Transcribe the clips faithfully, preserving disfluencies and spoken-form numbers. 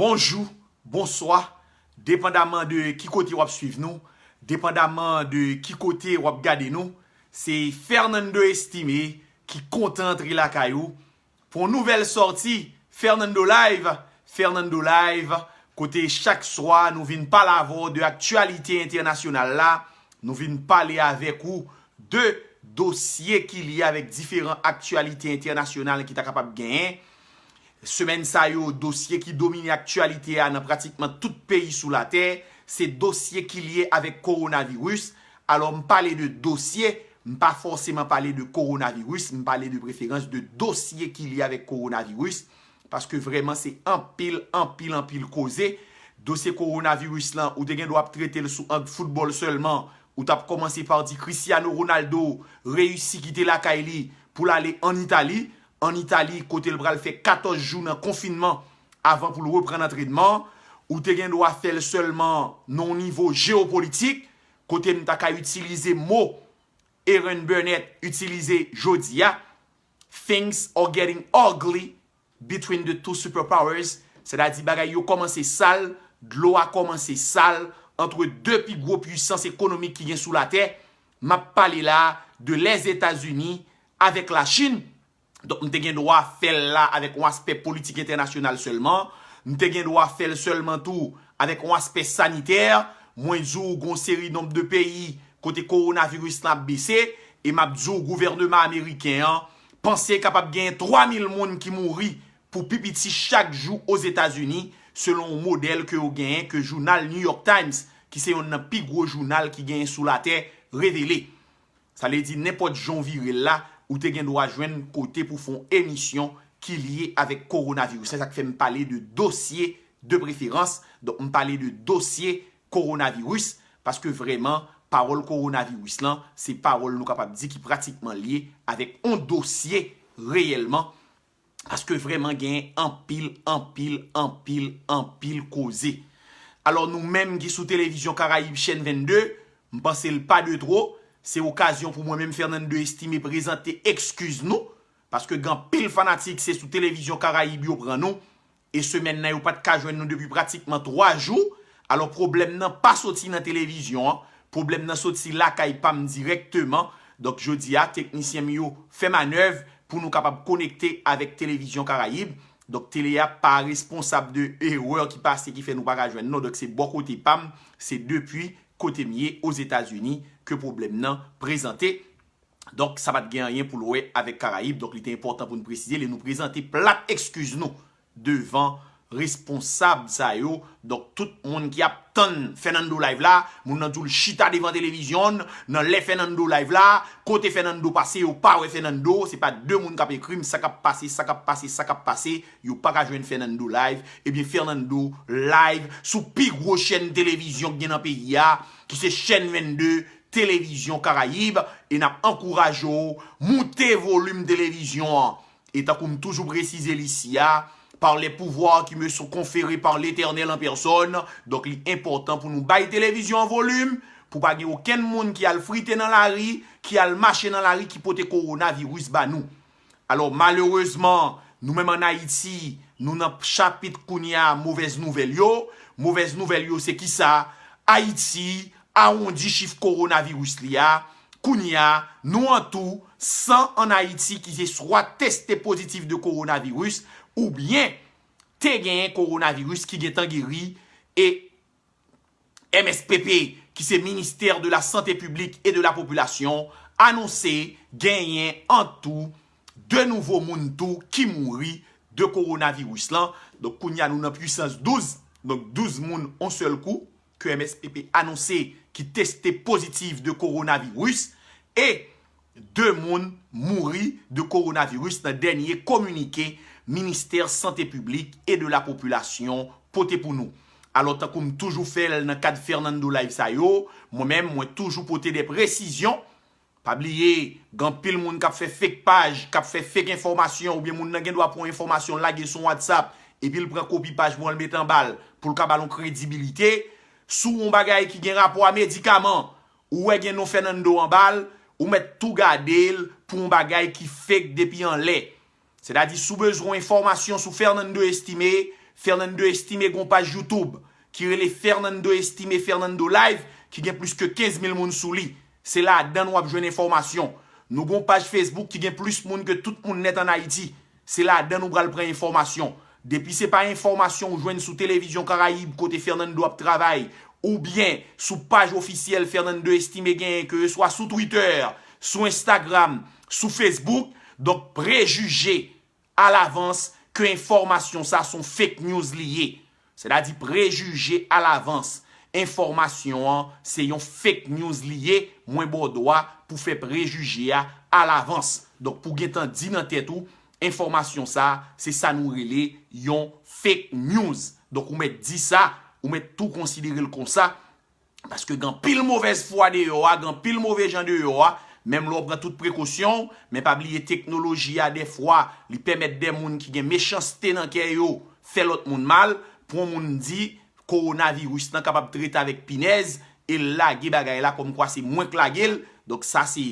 Bonjou, bonswa, depandaman de ki kote w ap swiv nou, depandaman de ki kote w ap gade nou, se Fernando Estimé ki kontan antre lakay ou pou yon nouvèl sòti Fernando Live. Fernando Live, kote chak swa nou vin pale avè w de aktyalite entènasyonal la, nou vin pale avèk ou de dosye ki lye avèk diferan aktyalite entènasyonal ki ta kapab genyen. Semèn sa yo, dosye ki domine aktyalite a nan pratikman tout peyi sou latè, se dosye ki lye avèk kowonaviris. Alò, m pale de dosye, m pa fòseman pale de kowonaviris, m pale de preferans de dosye ki lye avèk kowonaviris, paske vrèman se anpil, anpil, anpil koze. Dosye kowonaviris lan, ou te gen dwa ap trete l sou ang foutbòl sèlman, ou t ap kòmanse pa di Cristiano Ronaldo reyisi kite lakay li pou l ale ann Itali, ann Itali, kote l pral fè katòz jou nan konfinman avan pou l reprann antrènman. Ou te gen dwa fè l sèlman nan yon nivo jewopolitik, kote m ta ka itilize mo Erin Burnett itilize jodi a, "Things are getting ugly between the two superpowers," sètadi bagay yo kòmanse sal, dlo a kòmanse sal antre de pi gwo pwisans ekonomik ki gen sou latè. M ap pale la de Lèzetazini avèk Lachin. Donk, m te gen dwa fè l la avèk yon aspè politik entènasyonal sèlman. M te gen dwa fè l sèlman tou avèk yon aspè sanitè. Mwen di w, gon seri nonb de peyi kote kowonaviris lan ap bese, e m ap di w, gouvènman ameriken an panse kapab genyen twa mil moun ki mouri pou pi piti chak jou Ozetazini, selon yon modèl ke yo genyen, ke jounal New York Times, ki se yonn nan pi gwo jounal ki genyen sou latè, revele. Sa vle di, nenpòt jan w vire l la, ou te gen dwa jwenn kote pou fè yon emisyon ki lye avèk kowonaviris. Se sa k fè m pale de dosye de preferans. Donk, m pale de dosye kowonaviris, paske vrèman, pawòl kowonaviris lan, se pawòl nou kapab di ki pratikman lye avèk yon dosye reyèlman, paske vrèman genyen anpil, anpil, anpil, anpil koze. Alò, nou menm ki sou Televizyon Karayib, chèn vennde, m panse l pa de two, se okazyon pou mwen menm, Fernando Estimé, prezante ekskiz nou, paske gen anpil fanatik, se sou Televizyon Karayib yo pran nou, e semèn nan, yo pa t ka jwenn nou depi pratikman twa jou. Alò, pwoblèm nan pa soti nan televizyon an, pwoblèm nan soti lakay pa m dirèkteman. Donk, jodi a, teknisyen m yo fè manèv pou nou kapab konekte avèk Televizyon Karayib. Donk, tele a pa responsab de erè ki pase ki fè nou pa ka jwenn non. Donk, se bò kote pa m, se depi kote m ye Ozetazini ke pwoblèm nan prezante. Donk, sa pa t gen anyen pou l wè avèk Karayib. Donk, li te enpòtan pou n presize l e nou prezante plat ekskiz nou devan responsab sa yo. Donk, tout moun ki ap tann Fernando Live la, moun nan di w l chita devan televizyon n, nan lè Fernando Live la, kote Fernando pase, yo pa wè Fernando, se pa de moun k ap ekri m, sa k ap pase, sa k ap pase, sa k ap pase, yo pa ka jwenn Fernando Live. Ebyen, Fernando Live sou pi gwo chèn televizyon k gen nan peyi a, ki se chèn vennde, Televizyon Karayib, e n ap ankouraje w moute volim televizyon an. E tankou m toujou presize l isi a, par les pouvoirs qui me sont conférés par l'Éternel en personne, donk li enpòtan pou nou bay televizyon an volim, pou pa gen okenn moun ki al frite nan lari, ki al mache nan lari, ki pote kowonaviris ba nou. Alò, malerezman, nou menm ann Ayiti, nou nan chapit kounye a movèz nouvèl yo. Movèz nouvèl yo, se kisa? Ayiti awondi chif kowonaviris li a. Kounye a, nou an tou, san ann Ayiti ki se swa teste pozitif de kowonaviris, oubyen te genyen kowonaviris ki gentan geri, e M S P P, ki se Ministère de la Santé Publique et de la Population, anonse genyen an tou de nouvo moun tou ki mouri de kowonaviris lan. Donk, kounye a, nou nan pwisans douz. Donk, douz moun yon sèl kou ke M S P P anonse ki teste pozitif de kowonaviris. E de moun mouri de kowonaviris nan dènye kominike Ministè Sante Piblik e de la Popilasyon pote pou nou. Alò, tankou m toujou fè l nan kad Fernando Live sa yo, mwen menm, mwen toujou pote de presizyon. Pa bliye, gen anpil moun k ap fè fake paj, k ap fè fake enfòmasyon, oubyen moun nan gen dwa pran yon enfòmasyon, lage sou WhatsApp, epi l pran kopi paj mwen, l mete anba l, pou l ka ba l yon kredibilite. Si w wè yon bagay ki gen rapò a medikaman, ou wè gen non Fernando anba l, ou mèt tou gade l pou yon bagay ki fake depi anlè. Sètadi, si w bezwen enfòmasyon sou Fernando Estimé, Fernando Estime gen yon paj YouTube ki rele Fernando Estime Fernando Live, ki gen plis ke kenz mil moun sou li. Se ladan n w ap jwenn enfòmasyon. Nou gen yon paj Facebook ki gen plis moun ke tout moun nèt ann Ayiti. Se ladan n ou pral pran enfòmasyon. Depi se pa enfòmasyon ou jwenn sou Televizyon Karayib kote Fernando ap travay, oubyen sou paj ofisyèl Fernando Estime genyen, ke swa sou Twitter, sou Instagram, sou Facebook, donk prejije alavans ke enfòmasyon sa se yon fake news li ye. Sètadi prejije alavans. Enfòmasyon an se yon fake news li ye, mwen ba w dwa pou fè prejije a alavans. Donk pou gentan di nan tèt ou, enfòmasyon sa, se sa nou rele yon fake news. Donk ou mèt di sa, ou mèt tou konsidere l konsa, paske gen anpil movèz fwa deyò a, gen anpil move jan deyò a, menm lè w pran tout prekosyon w, men pa bliye teknoloji a dèfwa, li pèmèt de moun ki gen mechanste nan kè yo fè lòt moun mal, pou yon moun di, kowonaviris lan kapab trete avèk pinèz, e l lage bagay la kòmkwa se mwen k lage l, donk sa se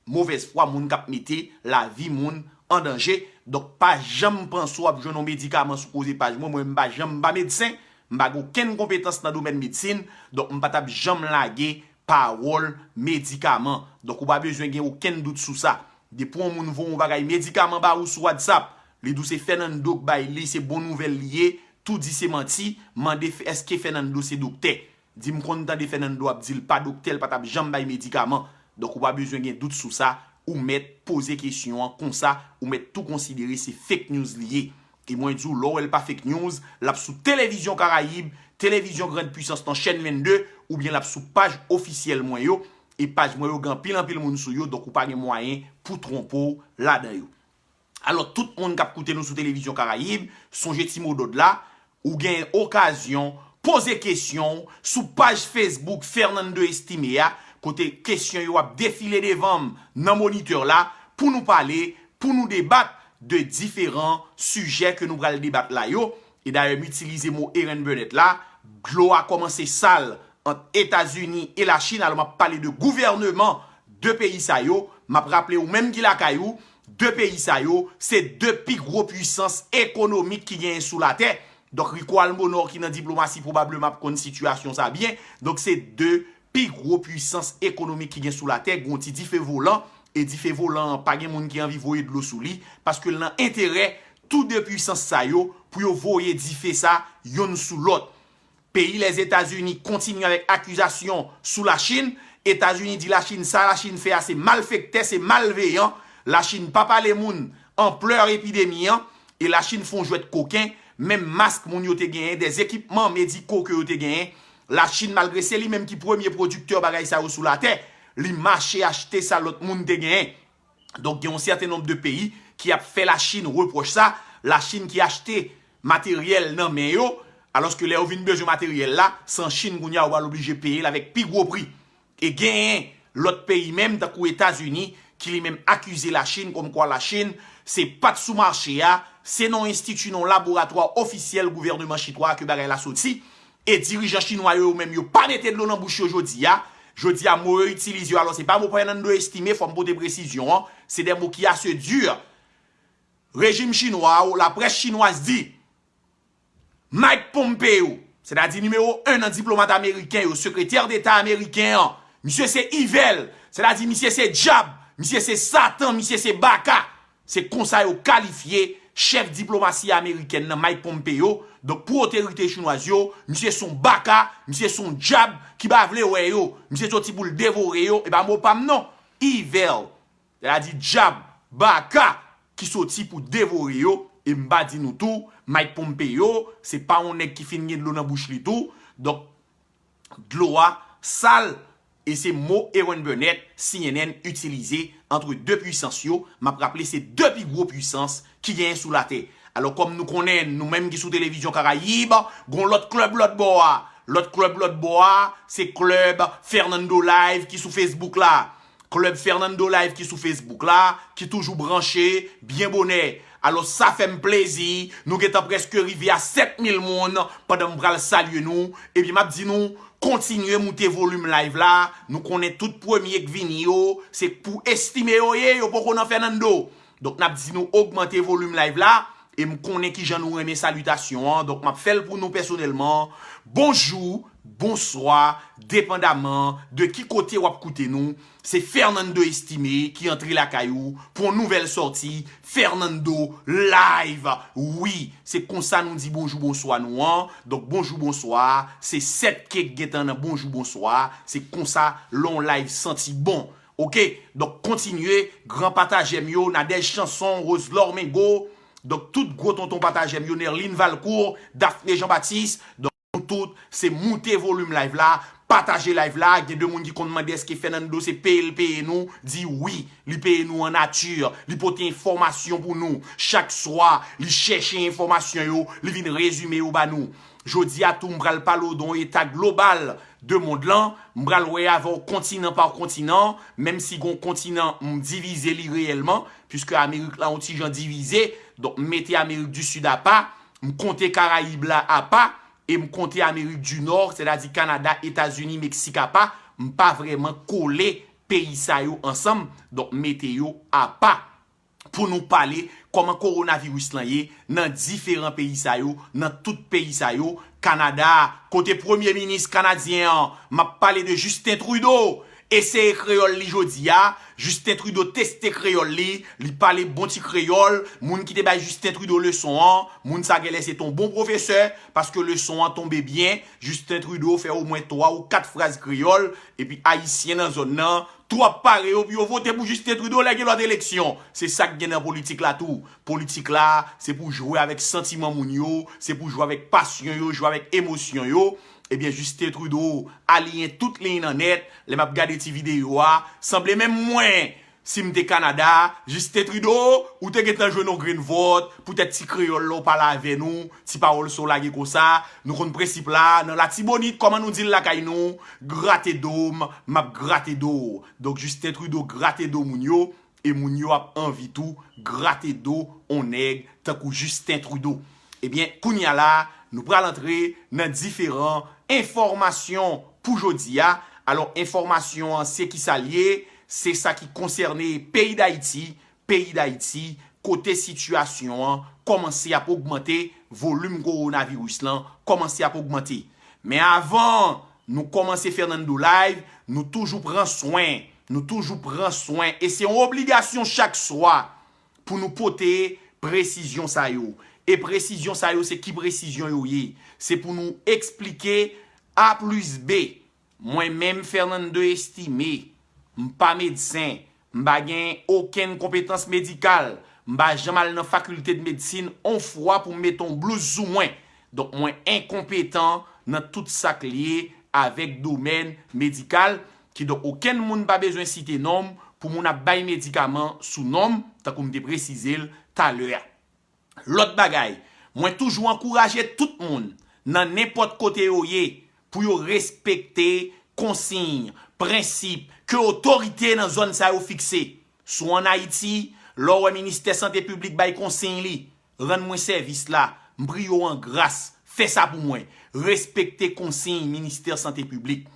movèz fwa moun k ap mete lavi moun an danje. Donk pa janm panse w ap jwenn yon medikaman sou koze paj mwen. Mwen m pa janm, m pa medsen, m pa gen okenn konpetans nan domèn medsin, donk m pa t ap janm lage pawòl medikaman. Donk ou pa bezwen gen okenn dout sou sa. Depi yon moun voye yon bagay medikaman ba ou sou WhatsApp, li di w se Fernando k bay li, se bon nouvèl li ye, tou di se manti, mande f- èske Fernando se doktè. Di m konn tande Fernando ap di l pa doktè, l pa t ap janm bay medikaman. Donk ou pa bezwen gen dout sou sa, ou mèt poze kesyon an konsa, ou mèt tou konsidere se fake news li ye. E mwen di w, lè w wè l pa fake news, l ap sou Televizyon Karayib, Televizyon Grand Puissance nan chèn vennde, oubyen l ap sou paj ofisyèl mwen yo, e paj mwen yo gen anpil anpil moun sou yo, donk ou pa gen mwayen pou twonpe w ladan yo. Alò, tout moun k ap koute nou sou Televizyon Karayib, sonje ti mo dòd la, ou gen okazyon poze kesyon w sou paj Facebook Fernando Estime a, kote kesyon yo ap defile devan m nan monitè la pou nou pale, pou nou debat de diferan sijè ke nou pral debat la yo. E dayè, m itilize mo Aaron Burnett la, dlo a kòmanse sal ant Etazini e Lachin. Alò, m ap pale de gouvèneman de peyi sa yo. M ap raple ou menm ki lakay ou, de peyi sa yo, se de pi gwo pwisans ekonomik ki genyen sou latè. Donk, Rico Almonor ki nan diplomasi pwobableman ap konn sitiyasyon sa byen. Donk, se de pi gwo pwisans ekonomik ki gen sou latè. Gen yon ti dife volan, e dife volan an, pa gen moun ki anvi voye dlo sou li, paske l nan enterè tou de pwisans sa yo pou yo voye dife sa yonn sou lòt. Peyi Lèzetazini kontinye avèk akizasyon sou Lachin. Etazini di Lachin, sa Lachin fè a se malfektè, se malveyan. Lachin pa pale moun anplè epidemi an. E Lachin fè yon jwèt koken. Menm mask moun yo te genyen, dèzekipman mediko ke yo te genyen, Lachin, malgre se li menm ki premye pwodiktè bagay sa yo sou latè, li mache achte sa lòt moun te genyen. Donk, gen yon sèten nonb de peyi ki ap fè Lachin repwòch sa, Lachin ki achte materyèl nan men yo, alòske lè yo vin bezwen materyèl la, se an Chin kounye a yo pral oblije peye l avèk pi gwo pri. E genyen lòt peyi menm, tankou Etazini, ki li menm akize Lachin, kòmkwa Lachin, se pa t sou mache a, se nan yon enstiti, nan yon laboratwa ofisyèl gouvèneman chitwa a ke bagay la soti. E dirijan chinwa yo, yo menm, yo pa mete dlo nan bouch yo jodi a. Jodi a, mo yo itilize yo, alò, se pa mo Fernando Estime, fò m pote presizyon an, se de mo ki ase di. Rejim chinwa a, laprès chinwaz di, Mike Pompeo, sètadi nimewo en nan diplomat ameriken yo, sekretè deta ameriken an, misye se evil, sètadi misye se dyab, misye se Satan, misye se baka. Se konsa yo kalifye chèf diplomasi amerikèn nan, Mike Pompeo. Donk, pou otorite chinwaz yo, misye se yon baka, misye se yon dyab ki pa vle wè yo, misye soti pou l devore yo, e pa mo pa m non, evil. Sètadi dyab, baka, ki soti pou devore yo. E m pa di nou tou, Mike Pompeo, se pa yon nèg ki fin gen dlo nan bouch li tou. Donk, dlo a sal, e se mo Aaron Burnett, C N N, itilize antre de pwisans yo. M ap raple, se de pi gwo pwisans ki genyen sou latè. Alò, kòm nou konnen, nou menm ki sou Televizyon Karayib, gon lòt klèb lòt bò a. Lòt klèb lòt bò a, se klèb Fernando Live ki sou Facebook la. Klèb Fernando Live ki sou Facebook la, ki toujou branche, byen bonè. Alò, sa fè m plezi, nou gentan prèske rive a sèt mil moun, pandan m pral salye nou. Ebyen, m ap di nou, kontinye moute volim live la. Nou konnen tout premye k vini yo, se pou Estime yo ye, yo poko nan Fernando. Donk, n ap di nou ogmante volim live la, e m konnen kijan nou renmen salitasyon an, donk m ap fè l pou nou pèsonèlman. Bonjou, bonswa, depandaman de ki kote w ap koute nou. Se Fernando Estimé ki antre lakay ou pou yon nouvèl sòti Fernando Live. Wi, se konsa nou di bonjou, bonswa nou an. Donk, bonjou, bonswa, se sèt ke k gentan nan bonjou, bonswa. Se konsa lè yon live santi bon. Oke? Donk, kontinye, gran patajè m yo, Nadège Chanson, Roselor Mengo. Donk, tout gwo tonton patajè m yo, Nerline Valcourt, Daphné Jean Baptiste. Donk, nou tout, se moute volim live la, pataje live la. Gen de moun ki konn mande èske Fernando se peye l peye nou. Di wi, li peye nou an nati. Li pote enfòmasyon pou nou. Chak swa, li chèche enfòmasyon yo, li vin rezime yo ba nou. Jodi a tou, m pral pale w de yon eta global de mond lan. M pral wè avè w kontinan pa kontinan, menm si gen yon kontinan m divize li reyèlman, piske Amerik la yon ti jan divize. Donk, m mete Amerik di Sid apa, m konte Karayib la apa, e m konte Amerik di Nò, sètadi Kanada, Etazini, Meksik apa. M pa vrèman kole peyi sa yo ansanm, donk m mete yo apa pou nou pale kòman kowonaviris lan ye nan diferan peyi sa yo, nan tout peyi sa yo. Kanada, kote premye minis kanadyen an, m ap pale de Justin Trudeau, eseye kreyòl li jodi a. Justin Trudeau teste kreyòl li, li pale bon ti kreyòl. Moun ki te bay Justin Trudeau leson an, moun sa genlè se t on bon pwofesè, paske leson an tonbe byen. Justin Trudeau fè omwen twa ou kat fraz kreyòl, epi Ayisyen nan zòn nan tou ap pare yo pou yo vote pou Justin Trudeau lè gen lòt eleksyon. Se sa k gen nan politik la tou. Politik la, se pou jwe avèk santiman moun yo, se pou jwe avèk pasyon yo, jwe avèk emosyon yo. Ebyen, Justin Trudeau aliyen tout liy nan nèt. Lè m ap gade ti videyo a, sanble menm mwen, si m te Kanada, Justin Trudeau, ou te gentan jwenn yon grenn vòt, poutèt ti kreyòl la w pale avè nou, ti pawòl sa w lage konsa, nou konn prensip la, nan Latibonit, kòman nou di l lakay nou, grate do m, m ap grate do w. Donk, Justin Trudeau grate do moun yo, e moun yo ap anvi tou grate do on nèg tankou Justin Trudeau. Ebyen, kounye a la, nou pral antre nan diferan enfòmasyon pou jodi a. Alò, enfòmasyon an, se ki sa l ye? Se sa ki konsène peyi Dayiti, peyi Dayiti, kote sitiyasyon an kòmanse ap ogmante, volim kowonaviris lan kòmanse ap ogmante. Men avan nou kòmanse Fernando Live, nou toujou pran swen, nou toujou pran swen, e se yon obligasyon chak swa pou nou pote presizyon sa yo. E presizyon sa yo, se ki presizyon yo ye? Se pou nou eksplike A plis B. Mwen menm, Fernando Estimé, m pa medsen, m pa gen okenn konpetans medikal, m pa janm al nan fakilte de medsin on fwa pou m mete on blouz sou mwen. Donk, mwen enkonpetan nan tout sa k lye avèk domèn medikal. Kidonk, okenn moun pa bezwen site non m pou moun ap bay medikaman sou non m, tankou m te presize l talè a. Lòt bagay, mwen toujou ankouraje tout moun, nan nenpòt kote yo ye, pou yo respekte konsiy, prensip ke otorite nan zòn sa yo fikse. Si w ann Ayiti, lè w wè Ministè Sante Piblik bay konsiy li, rann mwen sèvis la, m priye w an gras, fè sa pou mwen. Respekte konsiy Ministè Sante Piblik.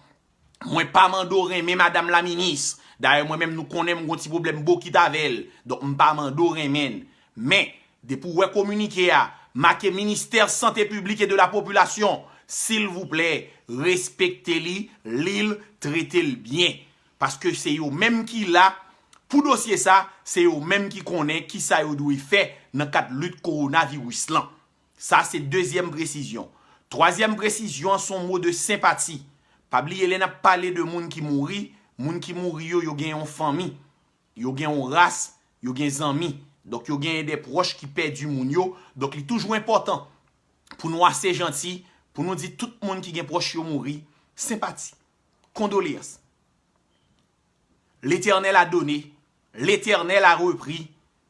Mwen pa mande w renmen madanm laminis. Dayè, mwen menm, nou konnen m gon ti pwoblèm bokit avè l. Donk, m pa mande w renmen l. Men, depi w wè kominike a make Ministère Santé Publique et de la Population, silvouplè, respekte li, li l, trete l byen. Paske se yo menm ki la pou dosye sa, se yo menm ki konnen kisa yo dwe fè nan kad lit kowonaviris lan. Sa se dezyèm presizyon. Twazyèm presizyon an se yon mo de senpati. Pa bliye, lè n ap pale de moun ki mouri, moun ki mouri yo, yo gen yon fanmi, yo gen yon ras, yo gen zanmi. Donk, yo genyen de pwòch ki pèdi moun yo. Donk, li toujou enpòtan pou nou ase janti, pou nou di tout moun ki gen pwòch yo mouri, senpati, kondoleyans. L'Éternel a donné, l'Éternel a repris,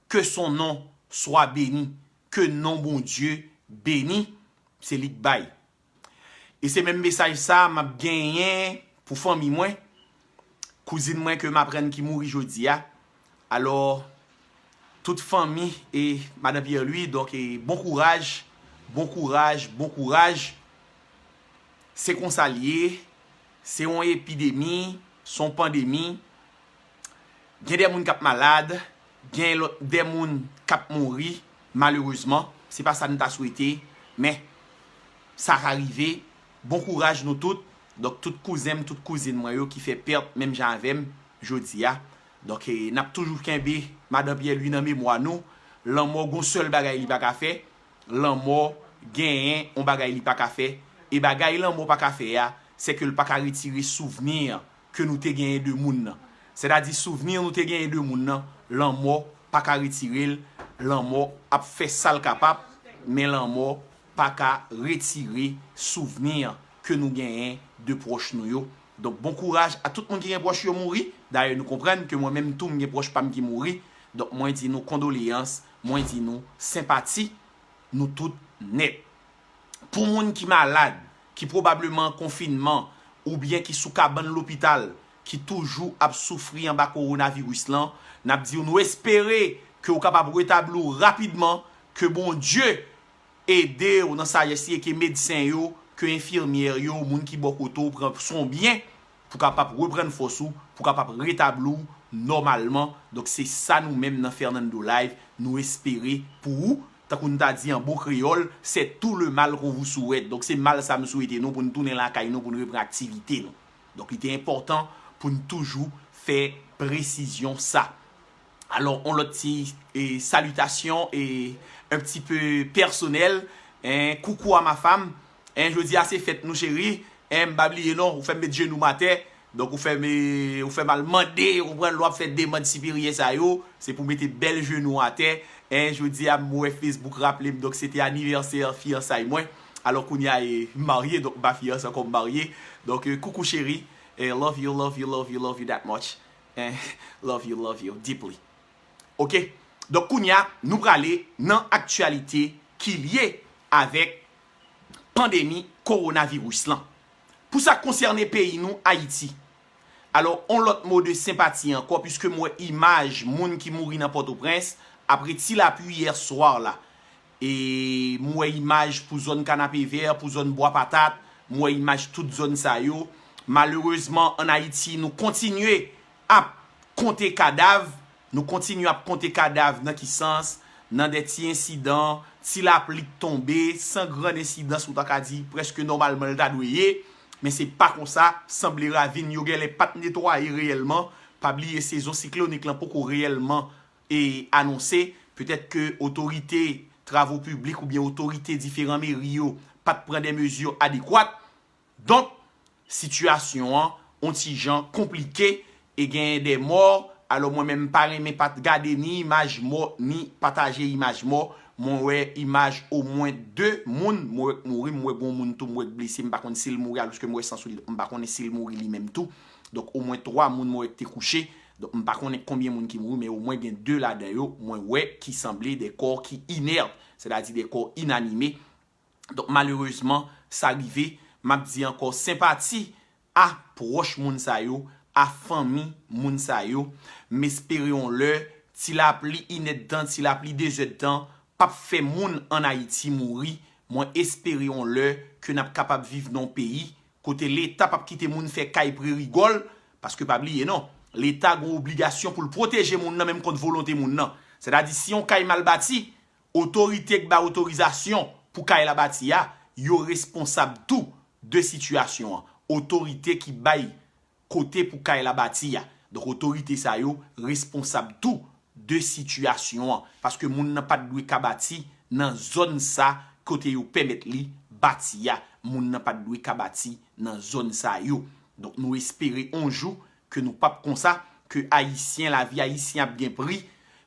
que son nom soit béni, que non Bondye beni, se li k bay. E se menm mesaj sa m ap genyen pou fanmi mwen, kouzin mwen ke m aprann ki mouri jodi a. Alò, tout fanmi e madan Pierre Louis, donk, e bon kouraj, bon kouraj, bon kouraj. Se konsa l ye, se yon epidemi, se yon pandemi. Gen de moun k ap malad, gen lòt, de moun k ap mouri, malerezman. Se pa sa n ta swete, men sa ka rive. Bon kouraj nou tout. Donk, tout kouzen m, tout kouzin mwen yo ki fè pèt menm jan avè m jodi a. Donk, e, n ap toujou kenbe Madan Pyè Lwi nan memwa nou. Lanmò gon sèl bagay li pa ka fè. Lanmò genyen on bagay li pa ka fè. E bagay lanmò pa ka fè a, se ke l pa ka retire souvni ke nou te genyen de moun nan. Sètadi souvni nou te genyen de moun nan, lanmò pa ka retire l, lanmò ap fè sa l kapab, men lanmò pa ka retire souvni ke nou genyen de pwòch nou yo. Donk, bon kouraj a tout moun ki gen pwòch yo mouri. Dayè, nou konprann ke mwen menm tou, m gen pwòch pa m ki mouri. Donk, mwen di nou kondoleyans, mwen di nou senpati, nou tout nèt. Pou moun ki malad, ki pwobableman an konfinman, oubyen ki sou kabann lopital, ki toujou ap soufri anba kowonaviris lan, n ap di w nou espere ke w kapab retabli w rapidman, ke Bondye ede w nan sajès li e ke medsen yo, ke enfimyè yo, moun ki bò kote w pran swen w byen, pou kapab reprann fòs ou, pou kapab retabli w nòmalman. Donk, se sa nou menm nan Fernando Live, nou espere pou ou. Tankou nou ta di an bon kreyòl, c'est tout le mal qu'on vous souhaite. Donk, se mal sa m swete nou pou n tounen lakay nou, pou n reprann aktivite nou. Donk, li te enpòtan pou n toujou fè presizyon sa. Alò, on lòt ti e, salitasyon e un petit peu personnel. En, coucou à ma femme. En, jodi a se fèt nou, cheri. En, m pa bliye non, ou fè m met jenou m atè. Donk, ou fè m, e, ou fè m al mande, ou konprann, lè w ap fè demann siperyè sa yo, se pou mete bèl jenou atè. En, jodi a, m wè Facebook raple m, donk, se te anivèsè fiyansay mwen. Alò, kounye a, e, m marye, donk, m pa fiyanse ankò, m marye. Donk, e, coucou, cheri. E, love you, love you, love you, love you that much. En, love you, love you deeply. Oke? Donk, kounye a, nou prale nan aktyalite ki lye avèk pandemi kowonaviris lan. Pou sa k konsène peyi nou, Ayiti. Alò, on lòt mo de senpati ankò, piske m wè imaj moun ki mouri nan Pòtoprens apre ti lapli yè swa la. E m wè imaj pou zòn Kanapevè, pou zòn Bwa Patat, m wè imaj tout zòn sa yo. Malerezman, ann Ayiti, nou kontinye ap konte kadav, nou kontinye ap konte kadav nan ki sans? Nan de ti ensidan, ti lapli k tonbe, san grann ensidans, ou ta ka di prèske nòmalman l ta dwe ye, men se pa konsa, sanble ravin yo genlè pa t netwaye reyèlman. Pa bliye sezon siklonik lan poko reyèlman e anonse, petèt ke otorite travo piblik oubyen otorite diferan meri yo pa t pran de mezi adekwat. Donk, sitiyasyon an on ti jan konplike e genyen de mò. Alò, mwen menm, m pa renmen pa t gade ni imaj mò, ni pataje imaj mò. Mwen wè imaj omwen de moun mwen wè k mouri, mwen wè gon moun tou mwen wè k blese, m pa konn si l mouri alòske mwen wè san sou li, m pa konnen si l mouri li menm tou. Donk, omwen twa moun mwen wè k te kouche. Donk, m pa konnen konbyen moun ki mouri, men omwen gen de ladan yo, mwen wè ki sanble de kò ki inèt, sètadi de kò inanime. Donk, malerezman, sa rive, m ap di ankò senpati a pwòch moun sa yo, a fanmi moun sa yo. M espere on lè, ti lapli inèdtan, ti lapli dezèdtan, p ap fè moun ann Ayiti mouri. Mwen espere on lè ke n ap kapab viv nan yon peyi kote Leta p ap kite moun fè kay pre rigòl, paske pa bliye non, Leta gen obligasyon pou l pwoteje moun nan menm kont volonte moun nan. Sètadi, si yon kay mal bati, otorite k bay otorizasyon pou kay la bati a, yo responsab tou de sitiyasyon an. Otorite ki bay kote pou kay la bati a. Donk, otorite sa yo responsab tou de sitiyasyon an. Paske moun nan pa t dwe ka bati nan zòn sa kote yo pèmèt li bati a. Moun nan pa t dwe ka bati nan zòn sa yo. Donk, nou espere on jou ke nou p ap konsa, ke Ayisyen, lavi Ayisyen ap gen pri.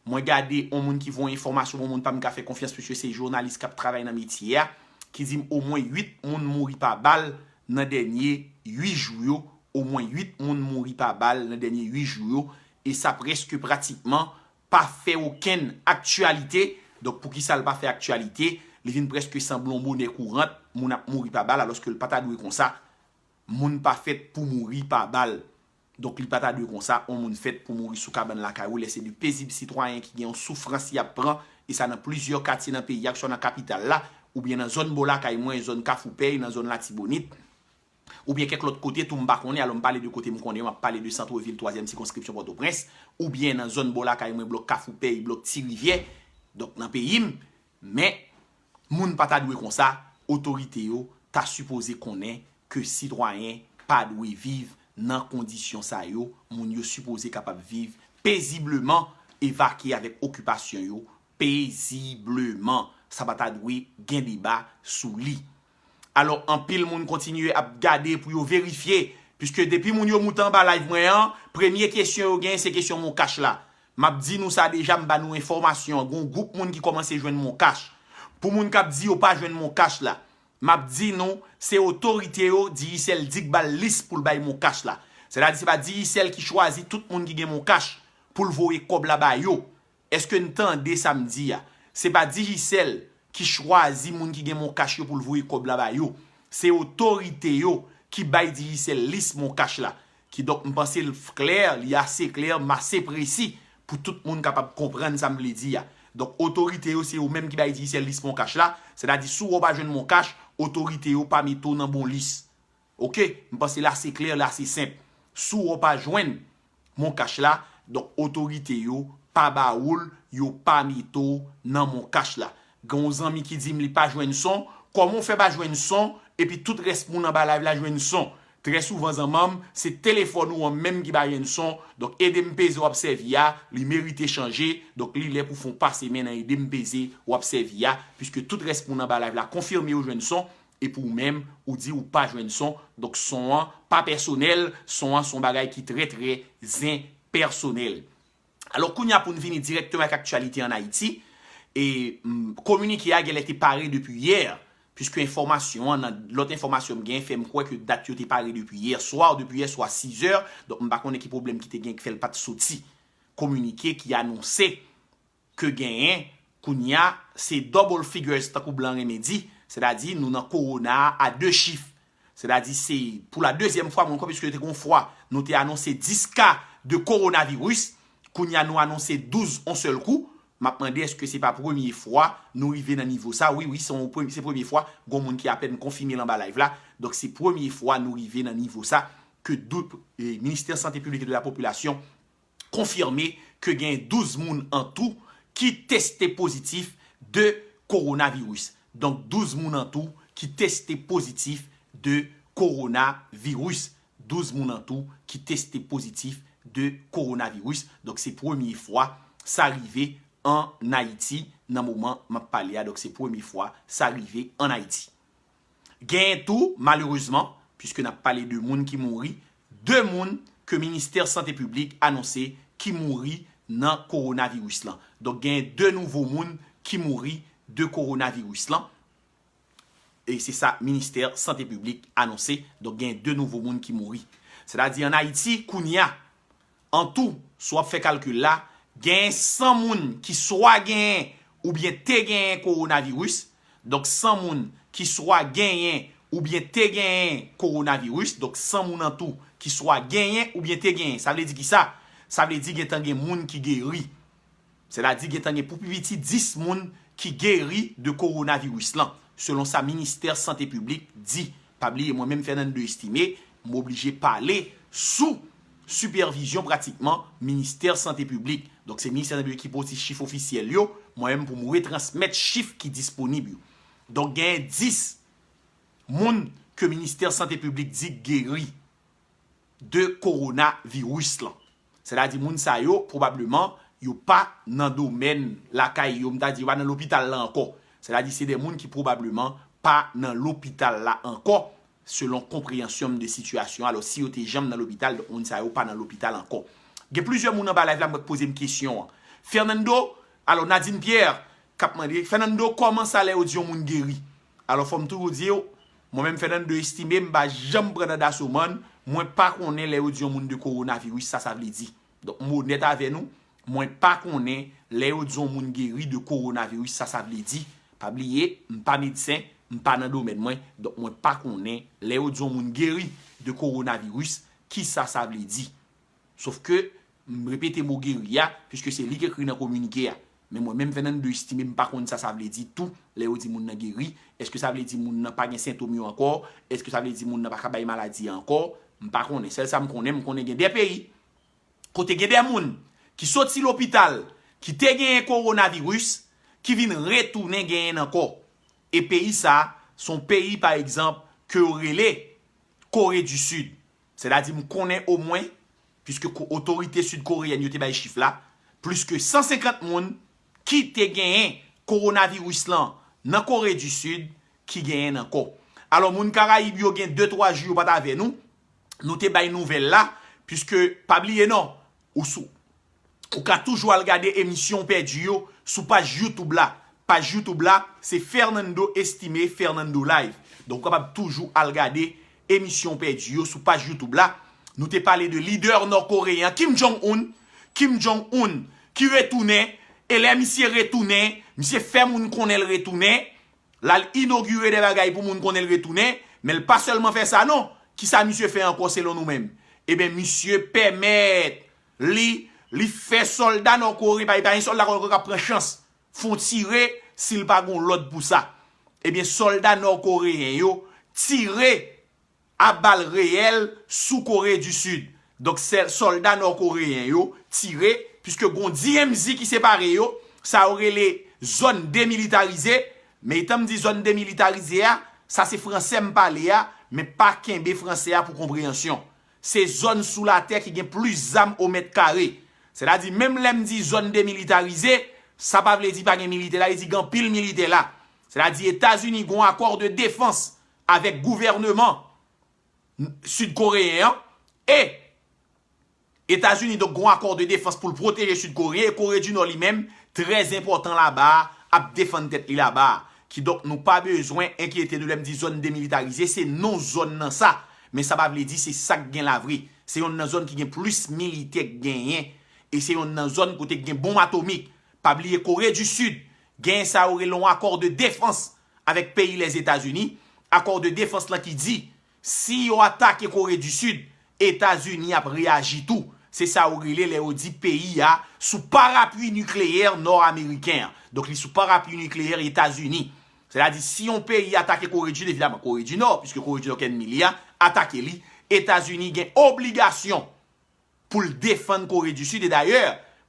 Mwen gade on moun ki voye enfòmasyon, on moun pa m ka fè konfyans, piske se jounalis k ap travay nan metye a, ki di m omwen uit moun mouri pa bal nan dènye uit jou yo. Omwen uit moun mouri pa bal nan dènye uit jou yo. E sa prèske pratikman pa fè okenn aktyalite. Donk, poukisa l pa fè aktyalite? Li vin prèske sanble yon bonè kourant, moun ap mouri pa bal, alòske l pa ta dwe konsa. Moun pa fèt pou mouri pa bal. Donk, li pa ta dwe konsa, yon moun fèt pou mouri sou kabann lakay ou, lè se de pezib sitwayen ki gen yon soufrans y ap pran, e sa nan plizyè katye nan peyi a, keswa nan kapital la, oubyen nan zòn bò lakay mwen, zòn Kafou Pèy, nan zòn Latibonit, oubyen kèk lòt kote tou, m pa konnen, alò m pale de kote m konnen, m ap pale de Santrevil, twazyèm sikonskripsyon Pòtoprens, oubyen nan zòn bò lakay mwen, blòk Kafou Pèy, blòk Ti Rivyè, donk nan peyi m, men Moun pa ta dwe konsa, otorite yo ta sipoze konnen ke sitwayen pa dwe viv nan kondisyon sa yo, moun yo sipoze kapab viv pezibleman, evakye avèk okipasyon yo pezibleman. Sa pa ta dwe gen deba sou li. Alò, anpil moun kontinye ap gade pou yo verifye, piske depi moun yo moute anba live mwen an, premye kesyon yo gen, se kesyon Mon Cash la. M ap di nou sa deja, m ba nou enfòmasyon an. Gon gwoup moun ki kòmanse jwenn Mon Cash. Pou moun k ap di yo pa jwenn Mon Cash la, m ap di nou, se otorite yo, Digicel di k ba l lis pou l bay Mon Cash la. Sètadi, se pa Digicel ki chwazi tout moun ki gen Mon Cash pou l voye kòb la ba yo. Èske n tande sa m di a? Se pa Digicel ki chwazi moun ki gen Mon Cash yo pou l voye kòb la ba yo. Se otorite yo ki bay Digicel lis Mon Cash la. Kidonk, m panse l f-, klè, li ase klè, m ase presi pou tout moun kapab konprann sa m vle di a. Donk, otorite yo, se yo menm ki bay Digicel lis Mon Cash la. Sètadi, si w pa jwenn Mon Cash, otorite yo pa mete w nan bon lis. Oke? M panse l ase klè, l ase senp. Si w pa jwenn Mon Cash la, donk, otorite yo pa ba ou l, yo pa mete w nan Mon Cash la. Gen yon zanmi ki di m li pa jwenn son. Kòman w fè pa jwenn son, epi tout rès moun anba live la jwenn son? Trè souvan, zanmanm, se telefòn ou an menm ki pa jwenn son. Donk, ede m peze w ap sèvi a, li merite chanje. Donk, li lè pou fè w pase men nan ede m peze w ap sèvi a, piske tout rès moun anba live la konfime yo jwenn son. Epi ou menm, ou di ou pa jwenn son. Donk, son an pa pèsonèl, son an se yon bagay ki trè, trè zen pèsonèl. Alò, kounye a pou n vini dirèkteman ak aktyalite ann Ayiti, e, mm, kominike a genlè te pare depi yè, piske enfòmasyon an, nan lòt enfòmasyon m gen, fè m kwè ke dat yo te pare depi yè swa, depi yè swa sizè, donk m pa konnen ki pwoblèm ki te gen ki fè l pa t soti. Kominike ki anonse ke genyen, kounye a, se double figures, tankou blan renmen di, sètadi nou nan kowona a a de chif. Sètadi se pou la dezyèm fwa, mwen kwè, piske te gon fwa, nou te anonse dis ka de kowonaviris, kounye a nou anonse douz on sèl kou. M ap mande, èske se pa premye fwa nou rive nan nivo sa? Wi, wi, se yon premye, se premye fwa, gon moun ki apèn konfime l anba live la. Donk, se premye fwa nou rive nan nivo sa, ke dou-, e, Ministè Sante Piblik e de la Popilasyon konfime ke gen douz moun an tou ki teste pozitif de kowonaviris. Donk, douz moun an tou ki teste pozitif de kowonaviris. Douz moun an tou ki teste pozitif de kowonaviris. Donk, se premye fwa sa rive ann Ayiti nan moman m ap pale a. Donk, se premye fwa sa rive ann Ayiti. Genyen tou, malerezman, piske n ap pale de moun ki mouri, de moun ke Ministè Sante Piblik anonse ki mouri nan kowonaviris lan. Donk, genyen de nouvo moun ki mouri de kowonaviris lan. E se sa Ministè Sante Piblik anonse. Donk, genyen de nouvo moun ki mouri. Sètadi, ann Ayiti, kounye a, an tou, si w ap fè kalkil la, genyen san moun ki swa genyen oubyen te genyen kowonaviris. Donk, san moun ki swa genyen oubyen te genyen kowonaviris. Donk, san moun an tou ki swa genyen oubyen te genyen. Sa vle di ki sa? Sa vle di gentan gen moun ki geri. Sètadi gentan gen pou pi piti dis moun ki geri de kowonaviris lan, selon sa Ministè Sante Piblik di. Pa bliye, mwen menm Fernando Estimé, m oblije pale sou sipèvizyon pratikman Ministè Sante Piblik. Donk, se Ministè Sante Piblik ki pote chif ofisyèl yo, mwen menm pou m retransmèt chif ki disponib yo. Donk, genyen dis moun ke Ministè Sante Piblik di geri de kowonaviris lan. Sètadi moun sa yo, pwobableman, yo pa nan domèn lakay yo, m ta di yo pa nan lopital la ankò. Sètadi se de moun ki pwobableman pa nan lopital la ankò, selon konpreyansyon m de sitiyasyon an. Alò, si yo te janm nan lopital, donk moun sa yo pa nan lopital ankò. Gen plizyè moun anba live la, mwen poze m kesyon an. Fernando, alò, Nadine Pierre, k ap mande, Fernando, kòman sa lè yo di yon moun geri? Alò, fò m toujou di w, mwen menm Fernando Estimé, m pa janm pran nan daso mòn, mwen pa konnen lè yo di yon moun de kowonaviris, sa sa vle di. Donk, m onèt avè nou, mwen pa konnen lè yo di yon moun geri de kowonaviris, sa sa vle di. Pa bliye, m pa medsen, m pa nan domèn mwen, donk mwen pa konnen lè yo di yon moun geri de kowonaviris, ki sa sa vle di. Sof ke, m repete mo geri a, piske se li k ekri nan kominike a. Men mwen menm, Fernando Estimé, m pa konn sa sa vle di tou, lè yo di moun nan geri. Èske sa vle di moun nan pa gen sentòm yo ankò? Èske sa vle di moun nan pa ka bay maladi a ankò? M pa konnen. Sèl sa m konnen, m konnen gen de peyi kote gen de moun ki soti lopital, ki te genyen kowonaviris, ki vin retounen genyen l ankò. E peyi sa, se yon peyi, pa egzanp, ke yo rele Kore di Sid. Sètadi, m konnen omwen, piske ko- otorite sid koreyèn yo te bay chif la, plis ke san senkant moun ki te genyen kowonaviris lan nan Kore di Sid ki genyen l ankò. Alò, moun Karayib yo gen de, twa jou yo pa t avè nou, nou te bay nouvèl la, piske, pa bliye non, ou sou, ou ka toujou al gade emisyon pèdi yo sou paj YouTube la. Paj YouTube la, se Fernando Estimé, Fernando Live. Donk, ou kapab toujou al gade emisyon pèdi yo sou paj YouTube la. Nou te pale de lidè nò-koreyen an, Kim Jong-un. Kim Jong-un, ki retounen, e lè misye retounen, misye fè moun konnen l retounen, l al inogire de bagay pou moun konnen l retounen, men l pa sèlman fè sa non. Kisa misye fè ankò selon nou menm? Ebyen, misye pèmèt li, li fè sòlda nò-koreyen, pa, pa gen sòlda nò-koreyen k ap pran chans fè yon tire si l pa gen yon lòd pou sa. Ebyen, sòlda nò-koreyen yo tire a bal reyèl sou Kore di Sid. Donk, sè- sòlda nò-koreyen yo tire, piske gon D M Z ki separe yo, sa yo rele zòn demilitarize. Men etan m di zòn demilitarize a, sa se fransè m pale a, men pa kenbe fransè a pou konpreyansyon. Se zòn sou latè ki gen plis zam o mèt kare. Sètadi, menm lè m di zòn demilitarize, sa pa vle di pa gen militè la, li di gen anpil militè la. Sètadi, Etazini gen yon akò de defans avèk gouvènman sid koreyen an, e Etazini, donk, gen yon akò de defans pou l pwoteje sid koreyen, e Kore di Nò li menm, trè enpòtan laba a, ap defann tèt li laba a. Kidonk, nou pa bezwen enkyete nou lè m di zòn demilitarize, se non zòn nan sa. Men sa pa vle di se sa k gen la vre. Se yonn nan zòn ki gen plis militè k genyen, e se yonn nan zòn kote k gen bonm atomik. Pa bliye Kore di Sid genyen sa yo rele yon akò de defans avèk peyi Lèzetazini. Akò de defans lan ki di, si yo atake Kore di Sid, Etazini ap reyaji tou. Se sa yo rele lè yo di peyi a sou parapli nikleyè nò ameriken an. Donk, li sou parapli nikleyè Etazini. Sètadi, si yon peyi atake Kore di Sid, evidaman, Kore di Nò, piske Kore di Nò k ènmi li a, atake li, Etazini gen obligasyon pou l defann Kore di Sid. E dayè,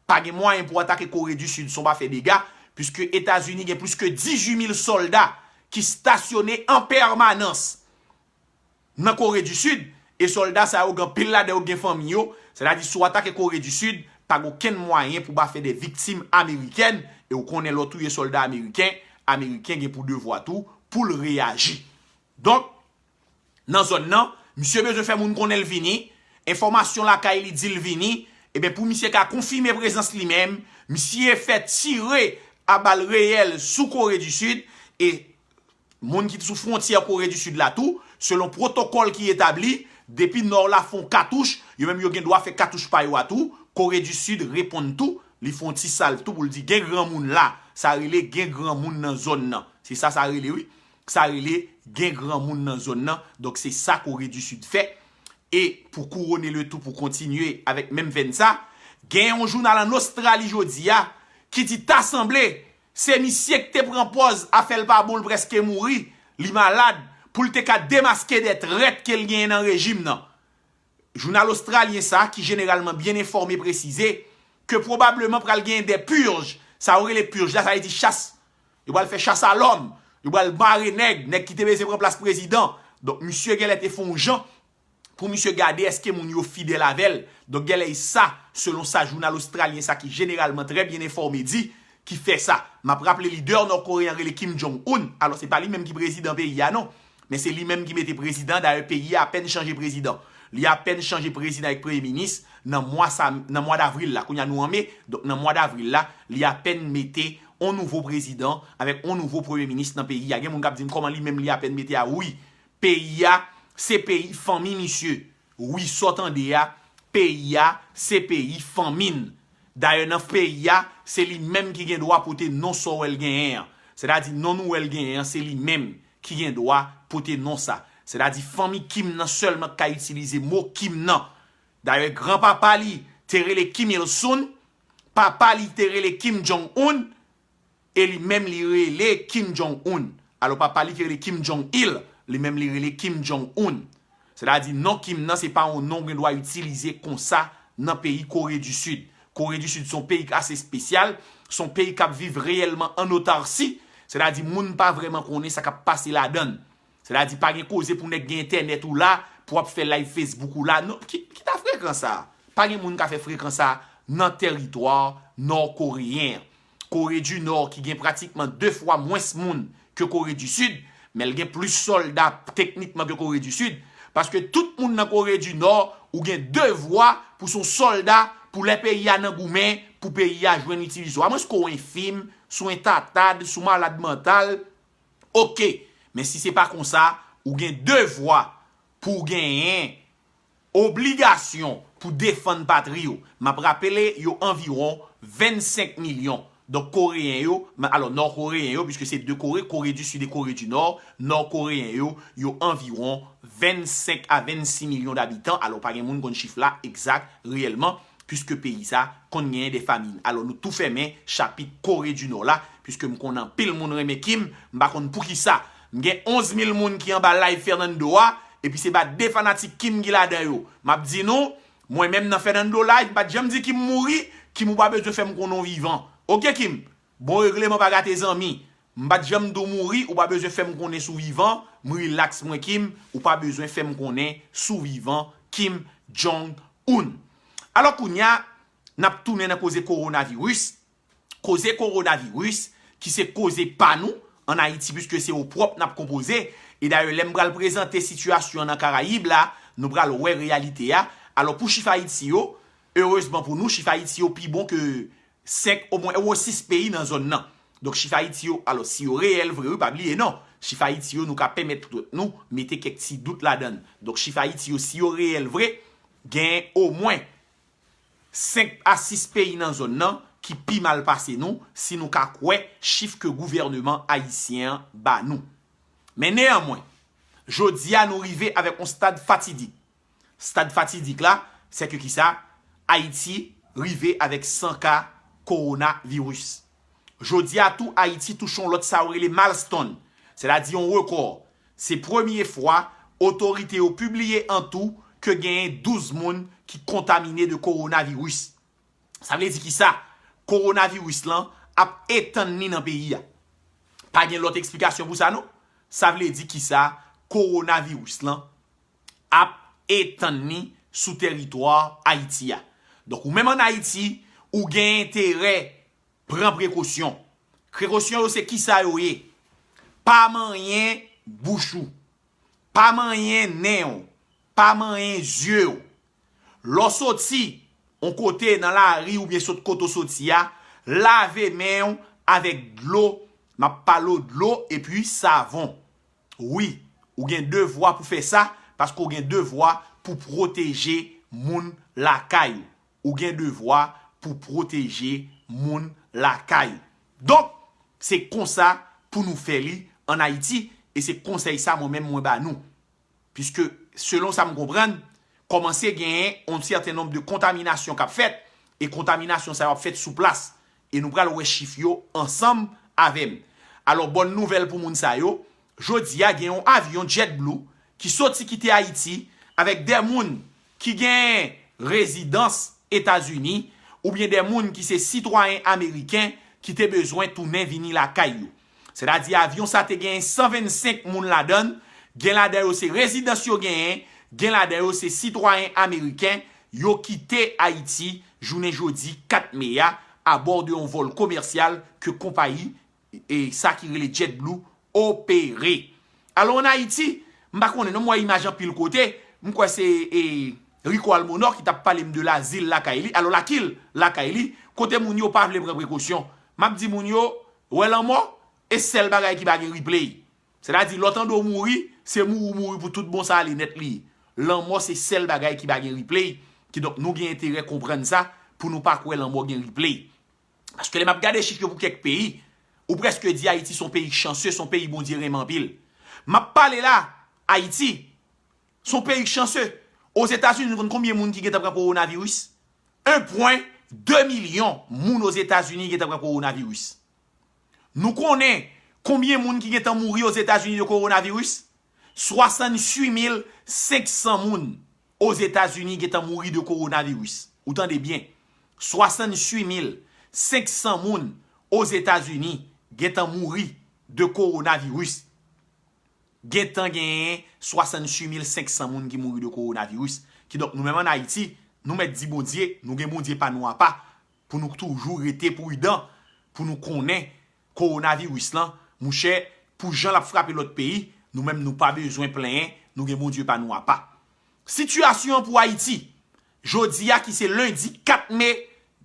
pa gen mwayen pou atake Kore di Sid san w pa fè dega, piske Etazini gen plis ke dizuit mil sòlda ki stasyone an pèmanans nan Kore di Sid, e sòlda sa yo gen anpil ladan yo gen fanmi yo, sètadi si w atake Kore di Sid, pa gen okenn mwayen pou pa fè de viktim amerikèn, e w konnen lè w touye sòlda ameriken, ameriken gen pou devwa tou pou l reyaji. Donk, nan zòn nan, misye bezwen fè moun konnen l vini, enfòmasyon lakay li di l vini, ebyen pou misye ka konfime prezans li menm, misye fè tire a bal reyèl sou Kore di Sid, e moun ki sou fwontyè Kore di Sid la tou, selon pwotokòl ki etabli, depi Nò la fè yon katouch, yo menm yo gen dwa fè katouch pa yo a tou, Kore di Sid reponn tou, li fè yon ti salv tou pou l di gen granmoun la, sa rele gen granmoun nan zòn nan. Se sa sa rele wi. Sa rele gen granmoun nan zòn nan. Donk se sa Kore di Sid fè. E pou kouwone le tou, pou kontinye avèk menm venn sa, gen yon jounal ann Ostrali jodi a ki di ta sanble se misye k te pran pòz afè l pa bon, l prèske mouri, li malad, pou l te ka demaske de trèt ke l genyen nan rejim nan. Jounal ostralyen sa, ki jeneralman byen enfòme, presize ke pwobableman pral genyen de purj. Sa yo rele purj la, sa vle di chas. Yo pral fè chas a lòm. Yo pral mare nèg, nèg ki te bezwen pran plas prezidan. Donk, misye genlè te fè yon jan pou misye gade èske moun yo fidèl avè l. Donk, genlè e sa, selon sa jounal ostralyen sa ki jeneralman trè byen enfòme di, ki fè sa. M ap raple lidè nò-koreyen an rele Kim Jong-un. Alò, se pa li menm ki prezidan peyi a non. Men se li menm ki mete prezidan, dayè peyi a apèn chanje prezidan. Li apèn chanje prezidan ak premye minis nan mwa sa, nan mwa davril la. Kounye a nou an me, donk nan mwa davril la, li apèn mete on nouvo prezidan avèk on nouvo premye minis nan peyi a. Gen moun k ap di m kòman li menm li apèn mete a, wi. Peyi a, se peyi fanmi misye. Wi, sa w tande a, peyi a, se peyi fanmi n. Dayè nan peyi a, se li menm ki gen dwa pote non sa w wè l genyen an. Sètadi non nou wè l genyen an, se li menm ki gen dwa pote non sa. Sètadi fanmi Kim nan sèlman k ka itilize mo Kim nan. Dayè granpapa li te rele Kim Il Sung, papa li te rele Kim Jong Un, e li menm li rele Kim Jong Un. Alò papa li ki rele Kim Jong Il, li menm li rele Kim Jong Un. Sètadi non Kim nan se pa yon non w gen dwa itilize konsa nan peyi Kore di Sid. Kore di Sid se yon peyi k ase espesyal, se yon peyi k ap viv reyèlman an otarsi, Sètadi, moun pa vrèman konnen sa k ap pase ladan l. Sètadi, pa gen koze pou nèg gen entènèt ou la, pou w ap fè live Facebook ou la. Non, ki, ki ta frekan sa? Pa gen moun ka fè frekan sa nan tèritwa nò koreyen an. Kore di Nò, ki gen pratikman de fwa mwens moun ke Kore di Sid, men l gen plis sòlda teknikman ke Kore di Sid, paske tout moun nan Kore di Nò, ou gen devwa pou se yon sòlda, pou lè peyi a nan goumen, pou peyi a jwenn itilizasyon. Amwenske w enfim, si w entatad, si w malad mantal, oke. Men si se pa konsa, ou gen devwa pou w genyen obligasyon pou defann patri w. M ap rapele, yo anviwon vennsenk milyon. Donk, Koreyen yo, alò, Nò Koreyen yo, piske se de Kore, Kore di Sid e Kore di Nò, Nò Koreyen yo, yo anviwon vennsenk a vennsis milyon dabitan. Alò, pa gen moun konn chif la egzak, reyèlman, piske peyi sa konn genyen de famin. Alò, nou tou fèmen chapit Kore di Nò la, piske m konn anpil moun renmen Kim, m pa konn poukisa. M gen onz mil moun ki anba live Fernando a, epi se pa de fanatik Kim ki ladan yo. M ap di nou, mwen menm nan Fernando live, m pa t janm di Kim mouri, Kim ou pa bezwen fè m konnen w vivan. Oke Kim, bon regleman pa gate zanmi. M pa t janm di w mouri, ou pa bezwen fè m konnen si w vivan, m rilaks mwen Kim, ou pa bezwen fè m konnen si w vivan Kim Jong Un. Alò kounye a, n ap tounen nan koze kowonaviris. Koze kowonaviris, ki se koze pa nou, ann Ayiti, piske se opwòp n ap konpoze. E dayè, lè m pral prezante sitiyasyon an nan Karayib la, nou pral wè reyalite a. Alò, pou chif Ayiti yo, erezman pou nou, chif Ayiti yo pi bon ke senk, omwen, ou sis peyi nan zòn nan. Donk, chif Ayiti yo, alò, si yo reyèl vre, wi, pa bliye, non. Chif Ayiti yo, nou ka pèmèt tèt nou mete kèk ti dout ladan l. Donk, chif Ayiti yo, si yo reyèl vre, gen omwen senk a sis peyi nan zòn nan ki pi mal pase nou, si nou ka kwè chif ke gouvèneman ayisyen an ba nou. Men neyanmwen, jodi a nou rive avèk yon stad fatidik. Stad fatidik la, se ke kisa? Ayiti rive avèk san ka kowonaviris. Jodi a tou, Ayiti touche yon lòt sa yo rele milestone, sètadi yon rekò. Se premye fwa otorite yo pibliye an tou ke genyen douz moun ki kontamine de kowonaviris. Sa vle di kisa? Kowonaviris lan ap etann li nan peyi a. Pa gen lòt eksplikasyon pou sa non. Sa vle di kisa? Kowonaviris lan ap etann li sou tèritwa Ayiti a. Donk, ou menm ann Ayiti, ou gen enterè pran prekosyon. Prekosyon yo se kisa yo ye? Pa manyen bouch ou. Pa manyen nen w. Pa manyen zye w. Lè w soti yon kote nan lari oubyen sot kote w soti a, lave men w avèk dlo, m ap pale w dlo epi savon. Wi, ou gen devwa pou fè sa, paske w gen devwa pou pwoteje moun lakay ou. Ou gen devwa pou pwoteje moun lakay ou. Donk, se konsa pou nou fè li ann Ayiti, e se konsèy sa mwen menm mwen ba nou. Piske, selon sa m konprann, kòmanse genyen yon sèten nonb de kontaminasyon k ap fèt, e kontaminasyon sa yo ap fèt sou plas. E nou pral wè chif yo ansanm avè m. Alò, bòn nouvèl pou moun sa yo, jodi a gen yon avyon JetBlue ki soti kite Ayiti avèk de moun ki gen rezidans Etazini oubyen de moun ki se sitwayen ameriken ki te bezwen tounen vini lakay yo. Sètadi avyon sa te genyen san vennsenk moun ladan l, gen ladan yo se rezidans yo genyen, gen ladan yo se sitwayen ameriken, yo kite Ayiti jounen jodi kat me a, abò de yon vòl komèsyal ke konpayi, e sa ki rele JetBlue, opere. Alò, ann Ayiti, m pa konnen non, m wè imaj anpil kote, m kwè se, e, Rico Almonor ki t ap pale m de lazil lakay li. Alò, lakil lakay li, kote moun yo pa vle pran prekosyon. M ap di moun yo, wè lanmò, e sèl bagay ki pa gen replay. Sètadi, lè w tande w mouri, se mouri w mouri pou tout bon sa ale nèt li ye. Lanmò se sèl bagay ki pa gen replay. Kidonk, nou gen enterè konprann sa pou nou pa kwè lanmò gen replay. Paske lè m ap gade chif yo pou kèk peyi, ou prèske di Ayiti se yon peyi k chanse, se yon peyi Bondye renmen anpil. M ap pale la, Ayiti, se yon peyi k chanse. Ozetazini, nou konn konbyen moun ki gentan pran kowonaviris? En pwen de milyon moun Ozetazini gentan pran kowonaviris. Nou konnen konbyen moun ki gentan mouri Ozetazini de kowonaviris? Swasannuit mil senk san moun Ozetazini gentan mouri de kowonaviris. Ou tande byen. Swasannuit mil senk san moun Ozetazini gentan mouri de kowonaviris. Gentan genyen swasanntuit mil senk san moun ki mouri de kowonaviris. Kidonk, nou menm ann Ayiti, nou mèt di Bondye, nou gen Bondye pa nou apa, pou nou toujou rete pridan, pou nou konnen kowonaviris lan, monchè, pou jan l ap frape lòt peyi, nou menm nou pa bezwen plenyen, nou gen Bondye pa nou apa. Sitiyasyon an pou Ayiti, jodi a ki se lendi kat me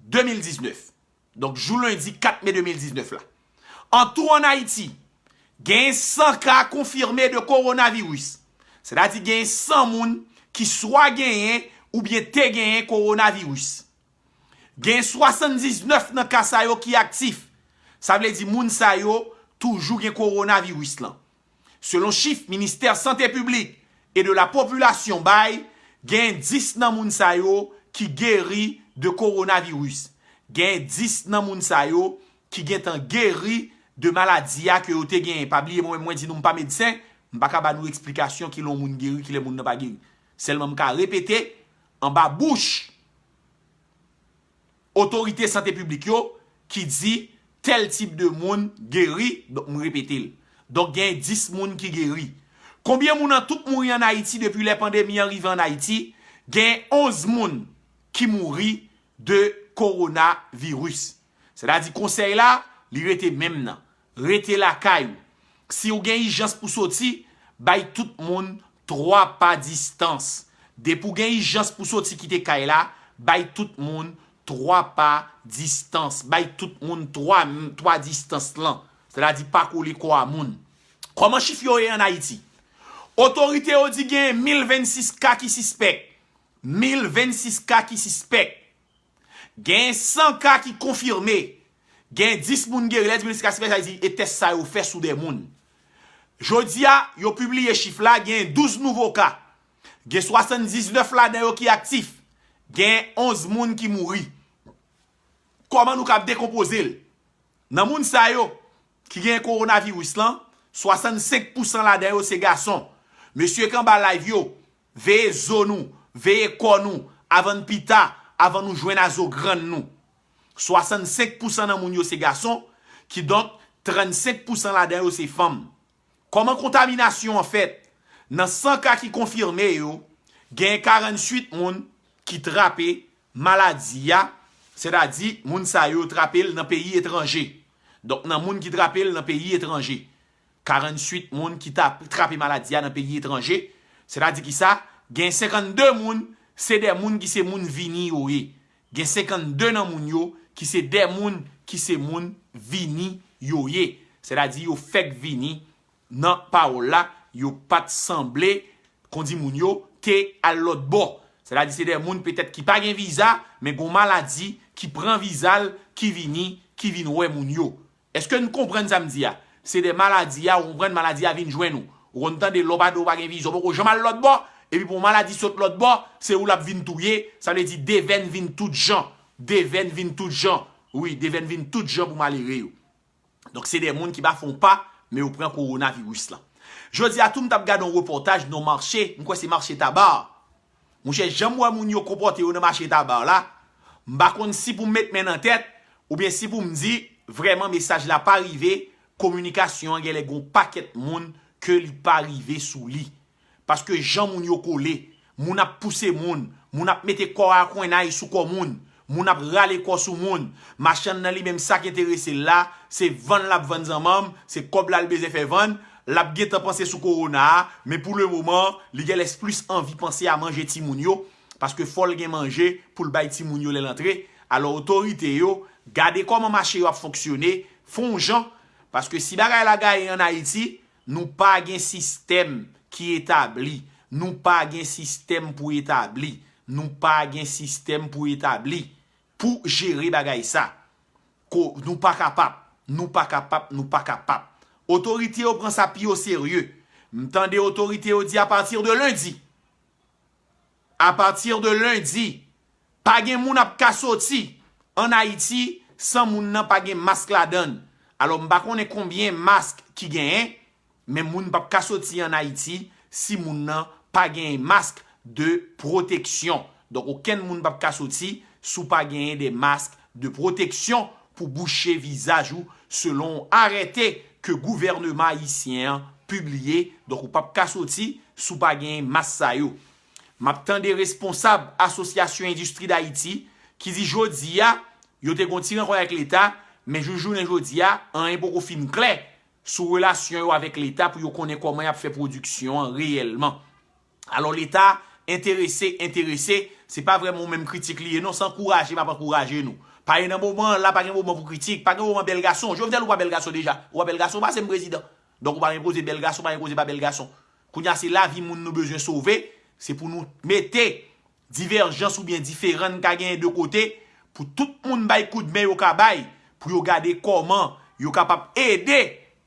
de mil diznèf. Donk, jou lendi kat me de mil diznèf la. An tou ann Ayiti, gen san ka konfime de kowonaviris. Sètadi gen san moun ki swa genyen oubyen te genyen kowonaviris. Gen swasanndiznèf nan ka sa yo ki aktif. Sa vle di moun sa yo toujou gen kowonaviris lan. Selon chif Ministè Sante Piblik e de la Popilasyon bay, gen dis nan moun sa yo ki geri de kowonaviris. Gen dis nan moun sa yo ki gentan geri de maladi a ke yo te genyen. Pa bliye mwen menm mwen di nou m pa medsen, m pa ka ba nou eksplikasyon kilè yon moun geri, kilè moun nan pa geri. Sèlman m ka repete anba bouch otorite sante piblik yo ki di tèl tip de moun geri, donk m repete l. Donk gen dis moun ki geri. Konbyen moun an tou k mouri ann Ayiti depi lè pandemi an rive ann Ayiti? Gen onz moun ki mouri de kowonaviris. Sètadi konsèy la, li rete menm nan. Rete lakay ou. Si w gen ijans pou soti, bay tout moun twa pa distans. Depi w gen ijans pou soti kite kay la, bay tout moun twa pa distans. Bay tout moun twa, twa distans lan. Sètadi pa kole kò a moun. Kòman chif yo ye ann Ayiti? Otorite yo di gen mil vennsis ka ki sispèk. Mil vennsis ka ki sispèk. Gen san ka ki konfime. Gen dis moun geri. Lè di mil ka sispèk, sa vle di e tès sa yo fè sou de moun. Jodi a, yo pibliye chif la, gen douz nouvo ka. Gen swasanndiznèf ladan yo ki aktif. Gen onz moun ki mouri. Kòman nou kab dekonpoze l? Nan moun sa yo ki gen kowonaviris lan, swasannsenk pousan ladan yo se gason. Mesye k anba live yo, veye zo nou, veye kò nou, avan n pita, avan nou jwenn a zo grann nou. Swasannsenk pousan nan moun yo se gason, kidonk trannsenk pousan ladan yo se fanm. Kòman kontaminasyon an fèt? Nan san ka ki konfime yo, gen karanntuit moun ki trape maladi a, sètadi moun sa yo trape l nan peyi etranje. Donk nan moun ki trape l nan peyi etranje, karanntuit moun ki ta-, trape maladi a nan peyi etranje, sètadi ki sa, gen senkannde moun, se de moun ki se moun vini yo ye. Gen senkannde nan moun yo ki se de moun ki se moun vini yo ye. Sètadi yo fèk vini nan pawòl la, yo pa t sanble, kon di moun yo, te al lòt bò. Sètadi se de moun petèt ki pa gen viza, men gen yon maladi ki pran viza l, ki vini, ki vin wè moun yo. Èske n konprann sa m di a? Se de maladi a, ou konprann maladi a vin jwenn ou. Ou konn tande lè w pa, w pa gen viza, w poko janm al lòt bò, epi pou yon maladi sot lòt bò, se ou l ap vin touye, sa vle di devèn vin tout jan. Devèn vin tout jan. Wi, devèn vin tout jan pou malere yo. Donk se de moun ki pa fè yon pa, men yo pran kowonaviris lan. Jodi a tou m t ap gade yon repòtaj nan yon mache, m kwè se mache Taba. Monchè, jan m wè moun yo konpòte yo nan mache Taba la, m pa konn si pou m met men nan tèt, oubyen si pou m di, vrèman mesaj la pa rive, kominikasyon an genlè gen yon pakèt moun ke li pa rive sou li. Paske jan moun yo kole, moun ap pouse moun, moun ap mete kò akwenay sou kò moun, moun ap rale kò sou moun. Machann nan li menm sa k enterese l la, se vann l ap vann zanmanm, se kòb la l bezwen fè vann, l ap gentan panse sou kowona a, men pou le moman, li genlè plis anvi panse a manje timoun yo, paske fò l gen manje pou l bay timoun yo lè l antre. Alò otorite yo, gade kòman mache yo ap fonksyone, fè yon jan, paske si bagay la gaye ann Ayiti, nou pa gen sistèm ki etabli. Nou pa gen sistèm pou etabli. Nou pa gen sistèm pou etabli. Pou jere bagay sa. Ko, nou pa kapab. Nou pa kapab. Nou pa kapab. Otorite yo pran sa pi o serye. M tande otorite yo di apati de lendi. Apati de lendi, pa gen moun ap ka soti ann Ayiti san moun nan pa gen mask ladan l. Alò, m pa konnen konbyen mask ki genyen, men moun p ap ka soti ann Ayiti si moun nan pa genyen mask de pwoteksyon. Donk, okenn moun p ap ka soti si w pa genyen de mask de pwoteksyon pou bouche vizaj ou, selon arète ke gouvènman ayisyen an pibliye, donk ou p ap ka soti si w pa gen mas sa yo. M ap tande responsab Asosyasyon Endistri Dayiti ki di jodi a, yo te gon ti rankont avèk Leta, men jis jounen jodi a, anyen poko fin klè sou relasyon yo avèk Leta pou yo konnen kòman y ap fè pwodiksyon an reyèlman. Alò Leta enterese, enterese, se pa vrèman yon menm kritik li ye non, se ankouraje m ap ankouraje nou. Paske nan moman an la, pa gen moman pou kritik, pa gen moman bèl gason. Jovenel ou pa bèl gason deja. Ou pa bèl gason pase m prezidan. Donk ou pa gen koze bèl gason, pa gen koze pa bèl gason. Kounye a se lavi moun nou bezwen sove, se pou nou mete divèjans oubyen diferan n ka genyen de kote, pou tout moun bay koudmen yo ka bay, pou yo gade kòman yo kapab ede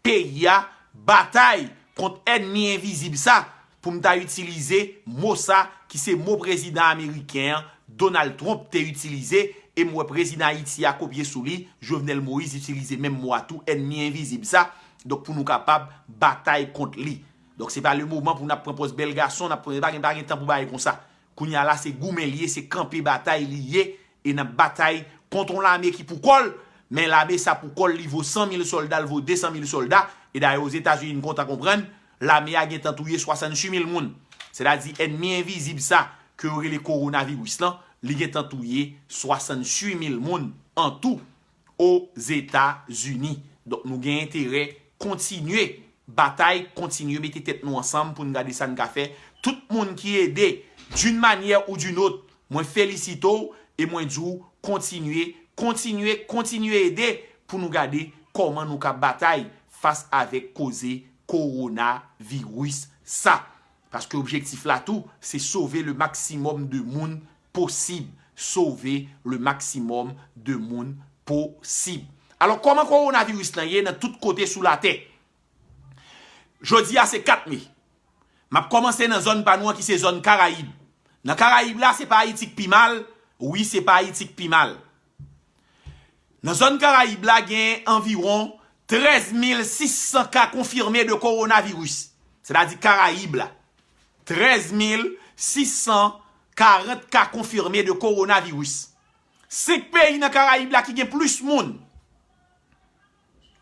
peyi a batay kont ènmi envizib sa, pou m ta itilize mo sa ki se mo prezidan ameriken an, Donald Trump te itilize, e m wè prezidan Ayiti a kopye sou li, Jovenel Moïse itilize menm mo a tou, ènmi envizib sa, donk pou nou kapab batay kont li. Donk se pa le moman pou n ap pran pòz bèl gason, n ap pran, pa gen, pa gen tan pou bagay konsa. Kounye a la se goumen li ye, se kanpe batay li ye, e n ap batay kont yon lame ki pou kò l, men lame sa pou kò l, li vo san mil sòlda, l vo de san mil sòlda, e dayè Ozetazini n kontan konprann, lame a gentan touye swasannuit mil moun. Sètadi ènmi envizib sa ke yo rele kowonaviris lan, li gentan touye swasannuit mil moun an tou Ozetazini. Donk nou gen enterè kontinye batay, kontinye mete tèt nou ansanm pou n gade sa n ka fè. Tout moun ki ede d'une manière ou d'une autre, mwen felisite w e mwen di w kontinye, kontinye, kontinye ede pou nou gade kòman nou ka batay fas avèk koze kowonaviris sa. Paske objektif la tou, se sove le maximum de moun posib. Sove le maximum de moun posib. Alò, kòman kowonaviris lan ye nan tout kote sou latè? Jodi a se kat me. M ap kòmanse nan zòn pa nou an ki se zòn Karayib. Nan Karayib la, se pa Ayiti k pi mal. Wi, se pa Ayiti k pi mal. Nan zòn Karayib la, gen anviwon trèz mil sis san ka konfime de kowonaviris. Sètadi Karayib la. Trèz mil sis san karant ka konfime de kowonaviris. Senk peyi nan Karayib la ki gen plis moun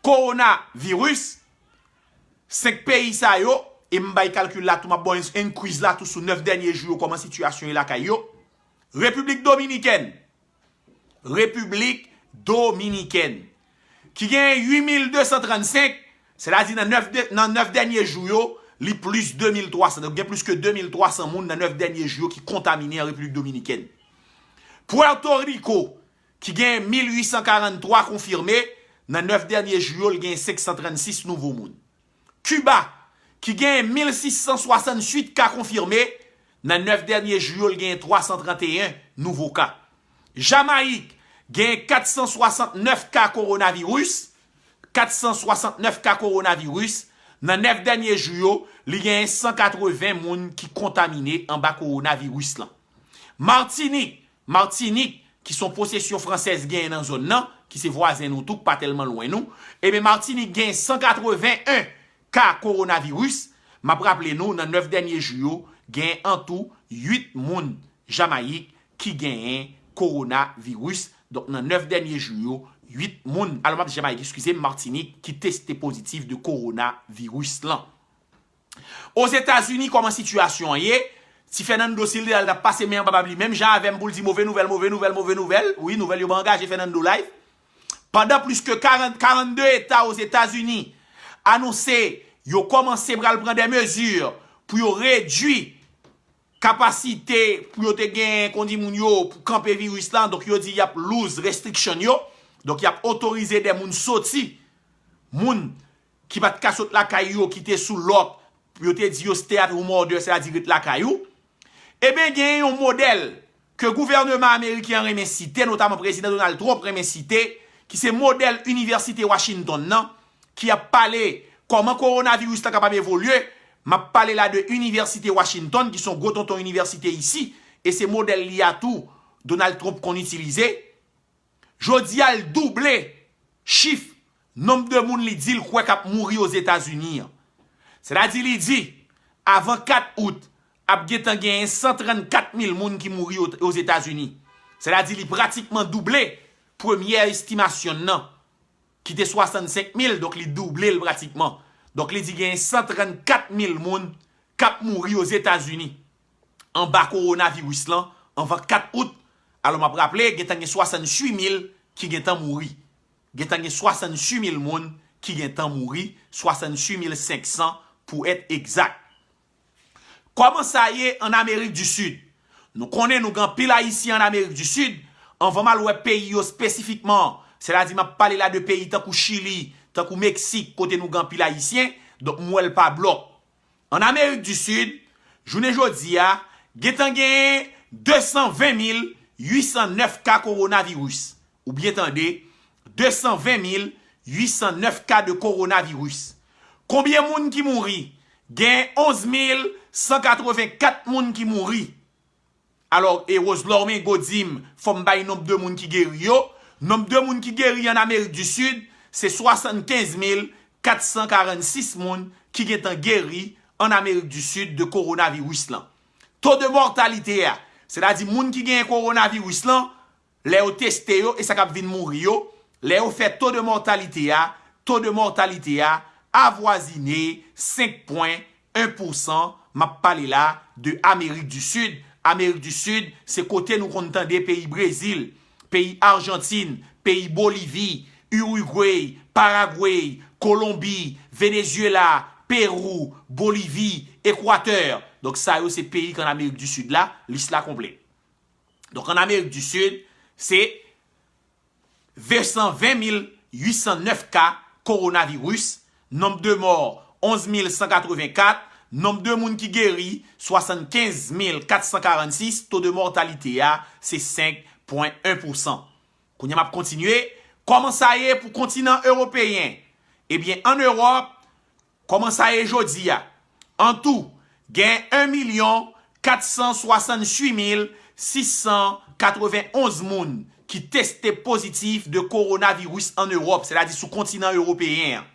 kowonaviris, senk peyi sa yo, e m bay kalkil la tou, m ap ba w en, en quiz la tou sou nèf dènye jou yo, kòman sitiyasyon ye lakay yo. Repiblik Dominikèn, Repiblik Dominikèn, ki gen uit mil de san trannsenk, sètadi nan nèf de, nan nèf dènye jou yo, li plis de mil twa san. Donk, gen plis ke de mil twa san moun nan nèf dènye jou yo ki kontamine an Repiblik Dominikèn. Pwèto Riko, ki gen mil uit san karanntwa konfime, nan nèf dènye jou yo, l gen senk san trannsis nouvo moun. Kiba, ki gen mil sis san swasannuit ka konfime, nan nèf dènye jou yo, l gen twa san tranteyen nouvo ka. Jamayik, gen kat san swasannnèf ka kowonaviris, kat san swasannnèf ka kowonaviris, nan nèf dènye jou yo, li gen san katreven moun ki kontamine anba kowonaviris lan. Matinik, Matinik, ki se yon posesyon fransèz genyen nan zòn nan, ki se vwazen nou tou, k pa tèlman lwen nou, ebyen Matinik gen san katreven en ka kowonaviris. M ap raple nou, nan nèf dènye jou yo, gen antou uit moun Jamayik ki genyen kowonaviris. Donk, nan nèf dènye jou yo, uit moun, alò m ap di Jamayik, eskize m, Matinik, ki teste pozitif de kowonaviris lan. Ozetazini, kòman sitiyasyon an ye? Ti Fernando, si l te la, l t ap pase men anba bab li, menm jan avè m, pou l di move nouvèl, move nouvèl, move nouvèl. Wi, nouvèl yo pa angaje Fernando Live. Pandan plis ke karant, karannde eta Ozetazini anonse yo kòmanse pral pran de mezi pou yo redui kapasite pou yo te gen kondi moun yo pou kanpe viris la, donk yo di y ap loose restriction yo, donk y ap otorize de moun soti, moun ki pa t ka sot lakay yo, ki te sou lòk, yo te di yo stay at home order, sètadi ret lakay ou. Ebyen, gen yon modèl ke gouvènman ameriken an renmen site, notaman prezidan Donald Trump renmen site, ki se modèl Inivèsite Washington nan, ki ap pale kòman kowonaviris la kapab evolye. M ap pale la de Inivèsite Washington, ki se yon gwo tonton inivèsite isi, e se modèl li a tou Donald Trump konn itilize. Jodi a, l double chif nonb de moun li di l kwè k ap mouri Ozetazini an. Sètadi li di, avan kat out, ap gentan genyen san trannkat mil moun ki mouri o-, Ozetazini. Sètadi li pratikman double premyè estimasyon n nan. ki te swasannsenk mil, donk li double l pratikman. Donk li di genyen san trannkat mil moun k ap mouri Ozetazini anba kowonaviris lan anvan kat out. Alò, m ap raple, gentan gen swasannwit mil ki gentan mouri. Gentan gen swasannwit mil moun ki gentan mouri, swasannwit mil senk san pou èt egzak. Kòman sa ye ann Amerik di Sid? Nou konnen nou gen anpil Ayisyen ann Amerik di Sid. Anvan m al wè peyi yo espesifikman, sètadi m ap pale la de peyi tankou Chili, tankou Meksik, kote nou gen anpil Ayisyen, donk m wè l pa blòk. Ann Amerik di Sid, jounen jodi a, gentan genyen de san ven mil uit san nèf ka kowonaviris. Ou byen tande, de san ven mil uit san nèf ka de kowonaviris. Konbyen moun ki mouri? Gen onz mil san katrevenkat moun ki mouri. Alò, e Roselorme Godin, fò m bay nonb de moun ki geri yo. Nonb de moun ki geri ann Amerik di Sid, se swasannkenz mil kat san karannsis moun ki gentan geri ann Amerik di Sid de kowonaviris lan. To de mòtalite a, sètadi moun ki genyen kowonaviris lan, lè yo teste yo, e sa k ap vin mouri yo, lè yo fè to de mòtalite a, to de mòtalite a avwazine senk pwen en pousan, m ap pale la de Amerik di Sid. Amerik di Sid, se kote nou konn tande peyi Brezil, peyi Ajantin, peyi Bolivi, Irigwe, Paragwe, Kolonbi, Venezyela, Perou, Bolivi, Ekwatè. Donk sa yo se peyi k ann Amerik di Sid la, lis la konplè. Donk ann Amerik di Sid, se de san ven mil uit san nèf ka kowonaviris, nonb de mò onz mil san katrevenkat, nonb de moun ki geri swasannkenz mil kat san karannsis, to de mòtalite a se senk pwen en pousan. Kounye a m ap kontinye, kòman sa ye pou kontinan ewopeyen? Ebyen, ann Ewòp, kòman sa ye jodi a? Antou, gen en milyon kat san swasannwit mil sis san katrevenonz moun ki teste pozitif de kowonaviris ann Ewòp, sètadi sou kontinan ewopeyen an.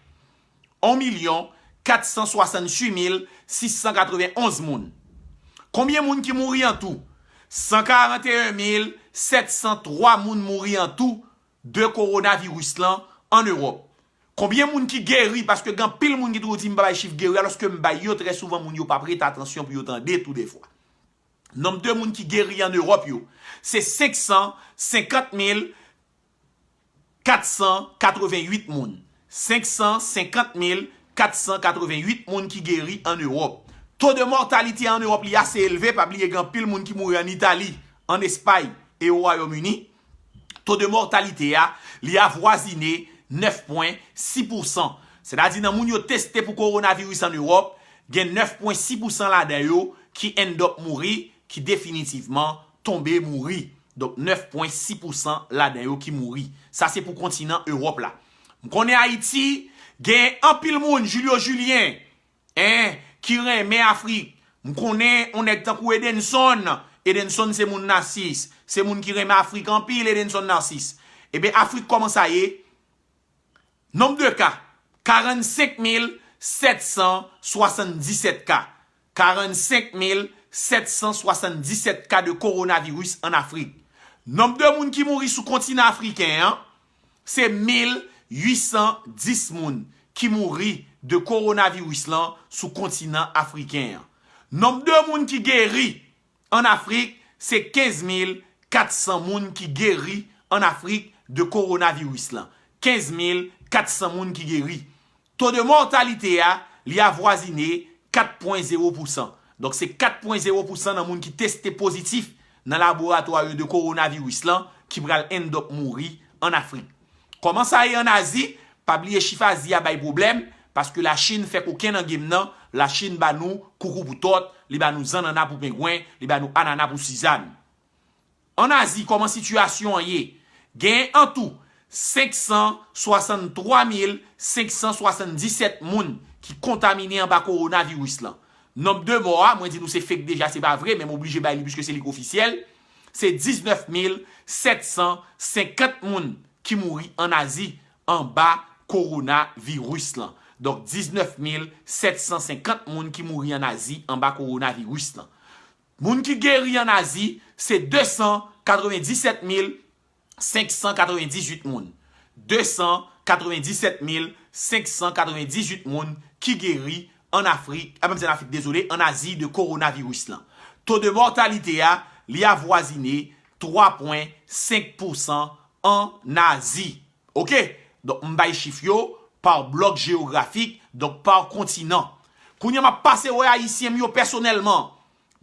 En milyon kat san swasannwit mil sis san katrevenonz moun. Konbyen moun ki mouri antou? San karanteyen mil sèt san twa moun mouri antou de kowonaviris lan ann Ewòp. Konbyen moun ki geri? Paske gen anpil moun ki toujou di m pa bay chif geri, alòske m bay yo, trè souvan moun yo p ap rete atansyon pou yo tande tou defwa. Nonb de moun ki geri ann Ewòp yo, se senk san senkant mil kat san katrevenwit moun. Senk san senkant mil kat san katrevenwit moun ki geri ann Ewòp. To de mòtalite ann Ewòp li ase elve, pa bliye gen anpil moun ki mouri ann Itali, ann Espay e o Wayòm Ini. To de mòtalite a, li avwazine nèf pwen sis pousan. Sètadi nan moun yo teste pou kowonaviris ann Ewòp, gen nèf pwen sis pousan ladan yo ki end up mouri, ki definitivman tonbe mouri. Donk nèf pwen sis pousan ladan yo ki mouri. Sa se pou kontinan Ewòp la. M konnen Ayiti, gen anpil moun, Julio Julien, en, ki renmen Afrik. M konnen yon nèg tankou Edenson. Edenson se moun Nasis. Se moun ki renmen Afrik anpil, Edenson Nasis. Ebyen, Afrik kòman sa ye? Nonb de ka, karannsenk mil sèt san swasanndisèt ka. Karannsenk mil sèt san swasanndisèt ka de kowonaviris ann Afrik. Nonb de moun ki mouri sou kontinan afriken an, se mil uit san dis moun ki mouri de kowonaviris lan sou kontinan afriken an. Nonb de moun ki geri ann Afrik, se kenz mil kat san moun ki geri ann Afrik de kowonaviris lan. Kenz mil kat san moun ki geri. To de mòtalite a, li avwazine kat pwen zewo pousan. Donk, se kat pwen zewo pousan nan moun ki teste pozitif nan laboratwa yo de kowonaviris lan ki pral end up mouri ann Afrik. Kòman sa ye ann Azi? Pa bliye chif Azi a bay pwoblèm, paske Lachin fè koken nan game nan, Lachin ba nou koukou pou tòt, li ba nou zannanna pou pengwen, li ba nou anana pou sizàn. Ann Azi, kòman sitiyasyon an ye? Genyen antou senk san swasanntwa mil senk san swasanndisèt moun ki kontamine anba kowonaviris lan. Nonb de mò a, mwen di nou se fake deja, se pa vre, men m oblije bay li piske se li k ofisyèl. Se diznèf mil sèt san senkant moun ki mouri ann Azi anba kowonaviris lan. Donk, diznèf mil sèt san senkant moun ki mouri ann Azi anba kowonaviris lan. Moun ki geri ann Azi, se de san katrevenndisèt mil senk san katrevenndizwit moun. De san katrevendisèt mil senk san katrevendizuit moun ki geri an Afrik, a, menm se an Afrik, dezole, an Azi de kowonaviris lan. To de mòtalite a, li avwazine twa pwen senk pousan an Azi. Oke? Donk, m bay chif yo pa blòk jeyografik, donk pa kontinan. Kounye a, m ap pase wè Ayisyen m yo pèsonèlman.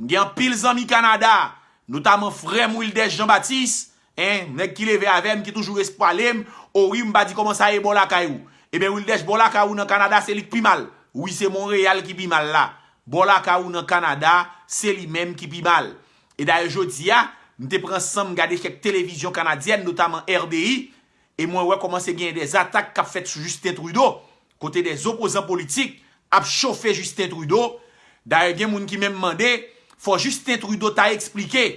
M gen anpil zanmi Kanada, notaman frè m Wildes Jean Baptiste, en, nèg ki leve avè m, ki toujou res pale m, o wi, m pa di kòman sa ye bò lakay ou. Ebyen, Wildes, bò lakay ou nan Kanada, se li k pi mal. Wi, se Monreyal ki pi mal la. Bò lakay ou nan Kanada, se li menm ki pi mal. E dayè, jodi a, m te pran san m gade kèk televizyon kanadyèn, notaman R B I, e mwen wè kòmanse genyen dè zatak k ap fèt sou Justin Trudeau, kote dè opozan politik ap chofe Justin Trudeau. Dayè, gen moun ki menm mande, fò Justin Trudeau ta eksplike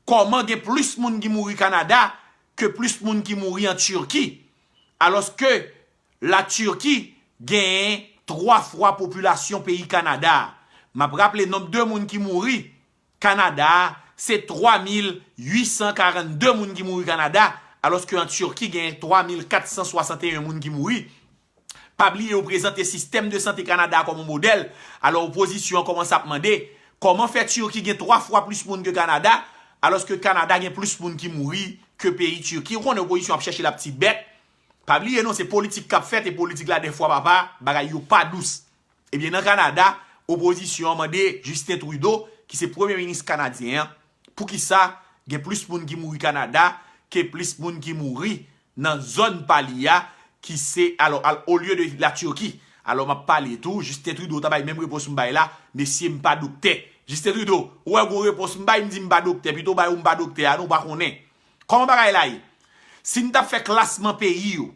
kòman gen plis moun ki mouri Kanada ke plis moun ki mouri an Tiki, alòske la Tiki genyen twa fwa popilasyon peyi Kanada a. M ap raple nonb de moun ki mouri Kanada a, se twa mil uit san karannde moun ki mouri Kanada, alòske an Tiki genyen twa mil kat san swasanteyen moun ki mouri. Pa bliye yo prezante sistèm de sante Kanada a kòm yon modèl. Alò, opozisyon an kòmanse ap mande, kòman fè Tiki gen twa fwa plis moun ke Kanada, alòske Kanada gen plis moun ki mouri ke peyi Tiki? Ou konnen opozisyon ap chèche la pti bèt. Pa bliye non, se politik k ap fèt, e politik la, dèfwa, papa, bagay yo pa dous. Ebyen, nan Kanada, opozisyon an mande Justin Trudeau, ki se premye minis kanadyen an, poukisa gen plis moun ki mouri Kanada ke plis moun ki mouri nan zòn pa li a, ki se, alò, al, olye de la Tiki. Alò, m ap pale tou, Justin Trudeau ta bay menm repons m bay la, mesye, m pa doktè. Justin Trudeau, ou wè gwo repons m bay, m di m pa doktè, pito bay ou m pa doktè a, non, ou pa konnen. Kòman bagay la ye? Si n t ap fè klasman peyi yo,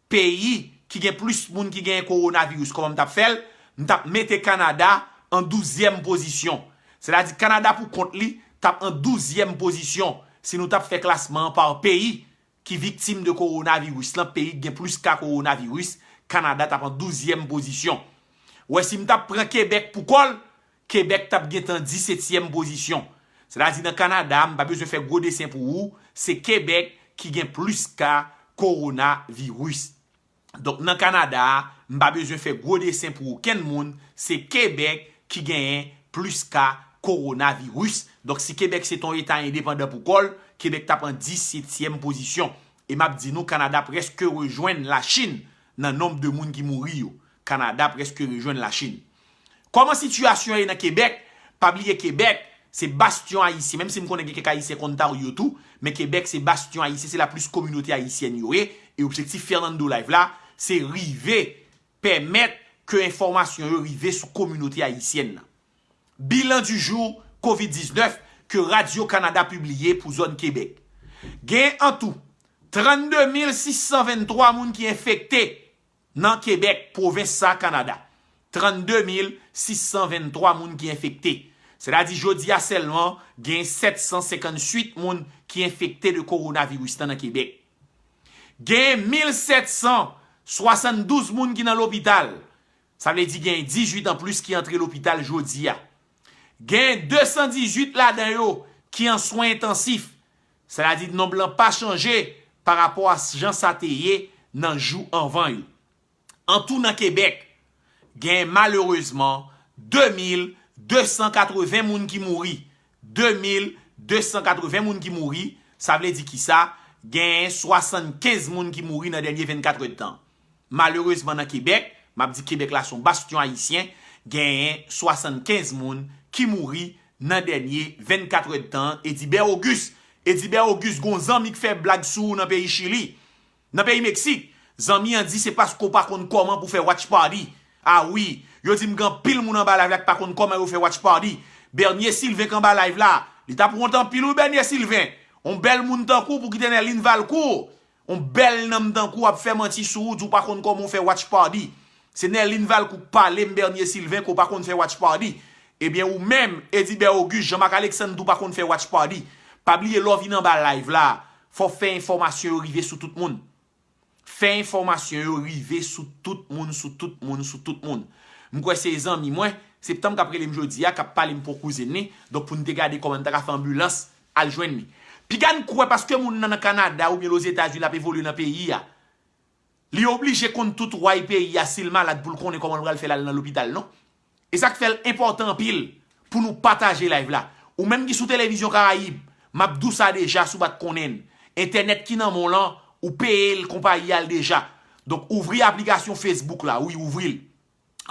peyi ki gen plis moun ki genyen kowonaviris, kòman m t ap fè l? M t ap mete Kanada an douzyèm pozisyon. Sètadi Kanada pou kont li t ap an douzyèm pozisyon. Si nou t ap fè klasman an pa peyi ki viktim de kowonaviris lan, peyi ki gen plis ka kowonaviris, Kanada t ap an douzyèm pozisyon. Ou wè, si m t ap pran Kebèk pou kò l, Kebèk t ap gentan disetyèm pozisyon. Sètadi nan Kanada, m pa bezwen fè gwo desen pou ou, se Kebèk ki gen plis ka kowonaviris. Donk, nan Kanada a, m pa bezwen fè gwo desen pou okenn moun, se Kebèk ki genyen plis ka kowonaviris. Donk, si Kebèk se t on eta endepandan pou kò l, Kebèk t ap an disetyèm pozisyon. E m ap di nou, Kanada prèske rejwenn Lachin nan nonb de moun ki mouri yo. Kanada prèske rejwenn Lachin. Kòman sitiyasyon ye nan Kebèk? Pa bliye Kebèk se bastyon ayisyen, menm si m konnen gen kèk Ayisyen k Ontario tou, men Kebèk se bastyon ayisyen, se la plis kominote ayisyèn yo ye, e objektif Fernando Live la, se rive pèmèt ke enfòmasyon yo rive sou kominote ayisyèn nan. Bilan du jour kovid diznèf ke Radio Canada pibliye pou zòn Kebèk. Gen an tou trannde mil sis san venntwa moun ki enfekte nan Kebèk, pwovens sa Kanada. Trannde mil sis san venntwa moun ki enfekte. Sètadi jodi a sèlman, gen sèt san senkantuit moun ki enfekte de kowonaviris lan nan Kebèk. Gen mil sèt san swasanndouz moun ki nan lopital. Sa vle di gen dizuit anplis ki antre lopital jodi a. Gen de san dizuit ladan yo ki an swen entansif. Sètadi nonb lan pa chanje pa rapò a jan sa te ye nan jou anvan yo. An tou nan Kebèk, gen malerezman de mil de san katreven moun ki mouri. De mil de san katreven moun ki mouri, sa vle di kisa? Gen swasannkenz moun ki mouri nan dènye vennkat èdtan. Malerezman nan Kebèk, m ap di Kebèk la se yon bastyon ayisyen, genyen swasannkenz moun ki mouri nan dènye vennkat èdtan. Edibè Ogis, Edibè Ogis, gon zanmi k fè blag sou ou nan peyi Chili. Nan peyi Meksik, zanmi an di se paske w pa konn kòman pou fè watch party. A wi, yo di m gen anpil moun anba live la ki pa konn kòman yo fè watch party. Bernier Sylvain k anba live la, li t ap wont anpil wi Bernier Sylvain. On bèl moun tankou w pou kite Nerline Valcourt, on bèl nanm tankou w ap fè manti sou ou, di w pa konn kòman w fè watch party. Se Nerline Valcourt k pale m Bernier Sylvain ke w pa konn fè watch party. Ebyen ou menm, Edibè Ogis, Jean Marc Alexandre tou pa konn fè watch party. Pa bliye lè w vin anba live la, fò w fè enfòmasyon yo rive sou tout moun. Fè enfòmasyon yo rive sou tout moun, sou tout moun, sou tout moun. M kwè se zanmi mwen, Septanm k ap rele m jodi a, k ap pale m pou kouzin li, donk pou n te gade kòman n ta ka fè anbilans al jwenn li. Piga n kwè paske moun nan nan Kanada oubyen Lozetazini l ap evolye nan peyi a. Li oblije konn tout way peyi a si l malad pou l konnen kòman l pral fè l al nan lopital, non? E sa k fè l enpòtan anpil pou nou pataje live la. Ou menm ki sou Televizyon Karayib, m ap di w sa deja si w pa t konnen l. Entènèt ki nan men w lan, ou peye l konpayi a l deja. Donk, ouvri aplikasyon Facebook la, wi, ouvri l.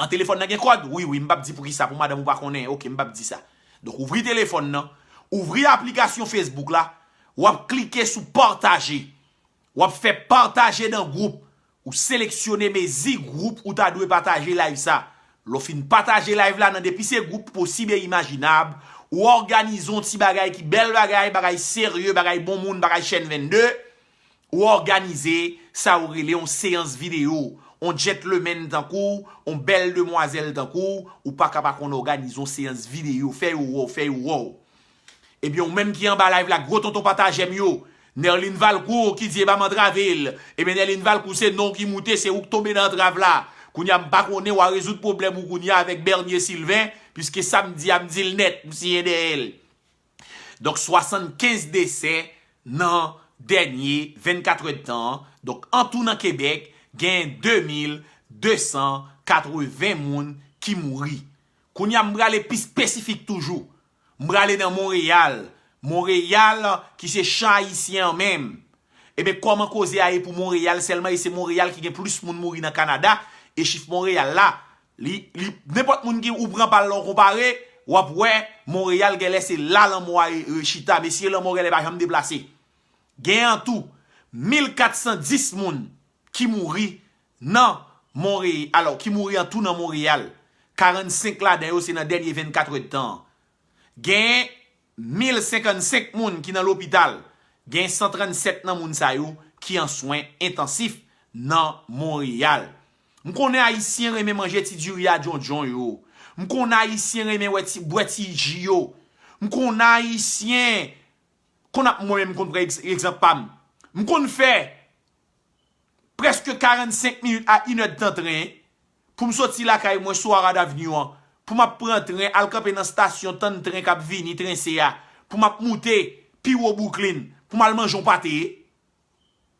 An telefòn nan gen kòd? Wi, wi, m p ap di poukisa, pou madanm ou pa konnen, oke, m p ap di sa. Donk, ouvri telefòn nan, ouvri aplikasyon Facebook la, w ap klike sou pataje. W ap fè pataje nan gwoup. Ou seleksyone mezi gwoup ou ta dwe pataje live sa. Lè w fin pataje live la nan depi se gwoup posib e imajinab, ou òganize yon ti bagay ki bèl bagay, bagay serye, bagay bon moun, bagay chèn vennde. Ou òganize sa ou rele yon seyans videyo. Yon gentleman tankou w, yon bèl demwazèl tankou w, ou pa ka pa konn òganize yon seyans videyo. Fè yo wè w, fè yo wè w. Ebyen, ou menm ki anba live la, gwo tonton pataje m yo. Nerline Valcourt ki di, e pa m antrave l. Ebyen, Nerline Valcourt, se non w ki moute, se ou k tonbe nan antrav la. Kounye a, m pa konnen, w a rezoud pwoblèm ou kounye a avèk Bernier Sylvain, piske sa m di a, m di l nèt, m siyen dèyè l. Donk, swasannkenz desè nan dènye vennkat èdtan an. Donk, antou nan Kebèk, gen de mil de san katreven moun ki mouri. Kounye a, m prale pi espesifik toujou. M prale nan Monreyal. Monreyal, ki se chan ayisyen an menm. Ebyen, kòman koze a ye pou Monreyal sèlman, e se Monreyal ki gen plis moun mouri nan Kanada, e chif Monreyal la, li, li, nenpòt moun ki ou pran pa l la w konpare, w ap wè, Monreyal genlè se la lanmò a e, e, chita. Mesye, lanmò genlè pa janm deplase. Gen antou mil kat san dis moun ki mouri nan Monreyal, alò, ki mouri antou nan Monreyal. Karannsenk ladan yo se nan dènye vennkat èdtan an. Gen mil senkannsenk moun ki nan lopital. Gen san trannsèt nan moun sa yo ki an swen entansif nan Monreyal. M konnen Ayisyen renmen manje ti diri a djondjon yo. M konnen Ayisyen renmen wè ti, bwè ti ji yo. M konnen Ayisyen, konn ap mwen menm konn pran egz-, egzanp pa m. M konn fè prèske karannsenk minit a inèdtan tren pou m soti lakay mwen sou Arad Avenue an, pou m ap pran tren, al kanpe nan stasyon, tann tren k ap vini, tren se a, pou m ap moute pi wo Brooklyn, pou m al manje yon pate.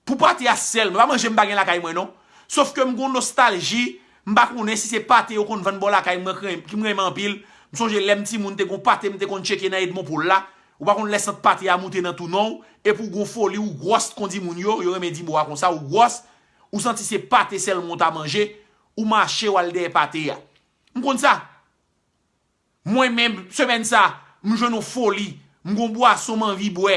Pou pate a sèlman, pa manje m pa gen lakay mwen non. Sòf ke m gon nostalji, m pa konnen si se pate yo konn vann bò lakay mwen ki m renmen anpil. M sonje lè m timoun te gon pate m te konn tcheke nan Edmond Paul la. Ou pa konn lè sant pate a moute nan tou non w, epi w gon foli, ou gwòs kon di moun yo, yo renmen di mo a konsa, ou gwòs, ou santi se pate sèlman w ta manje, ou mache w al dèyè pate a. M konn sa. Mwen menm, semèn sa, m jwenn yon foli, m gon bwason m anvi bwè.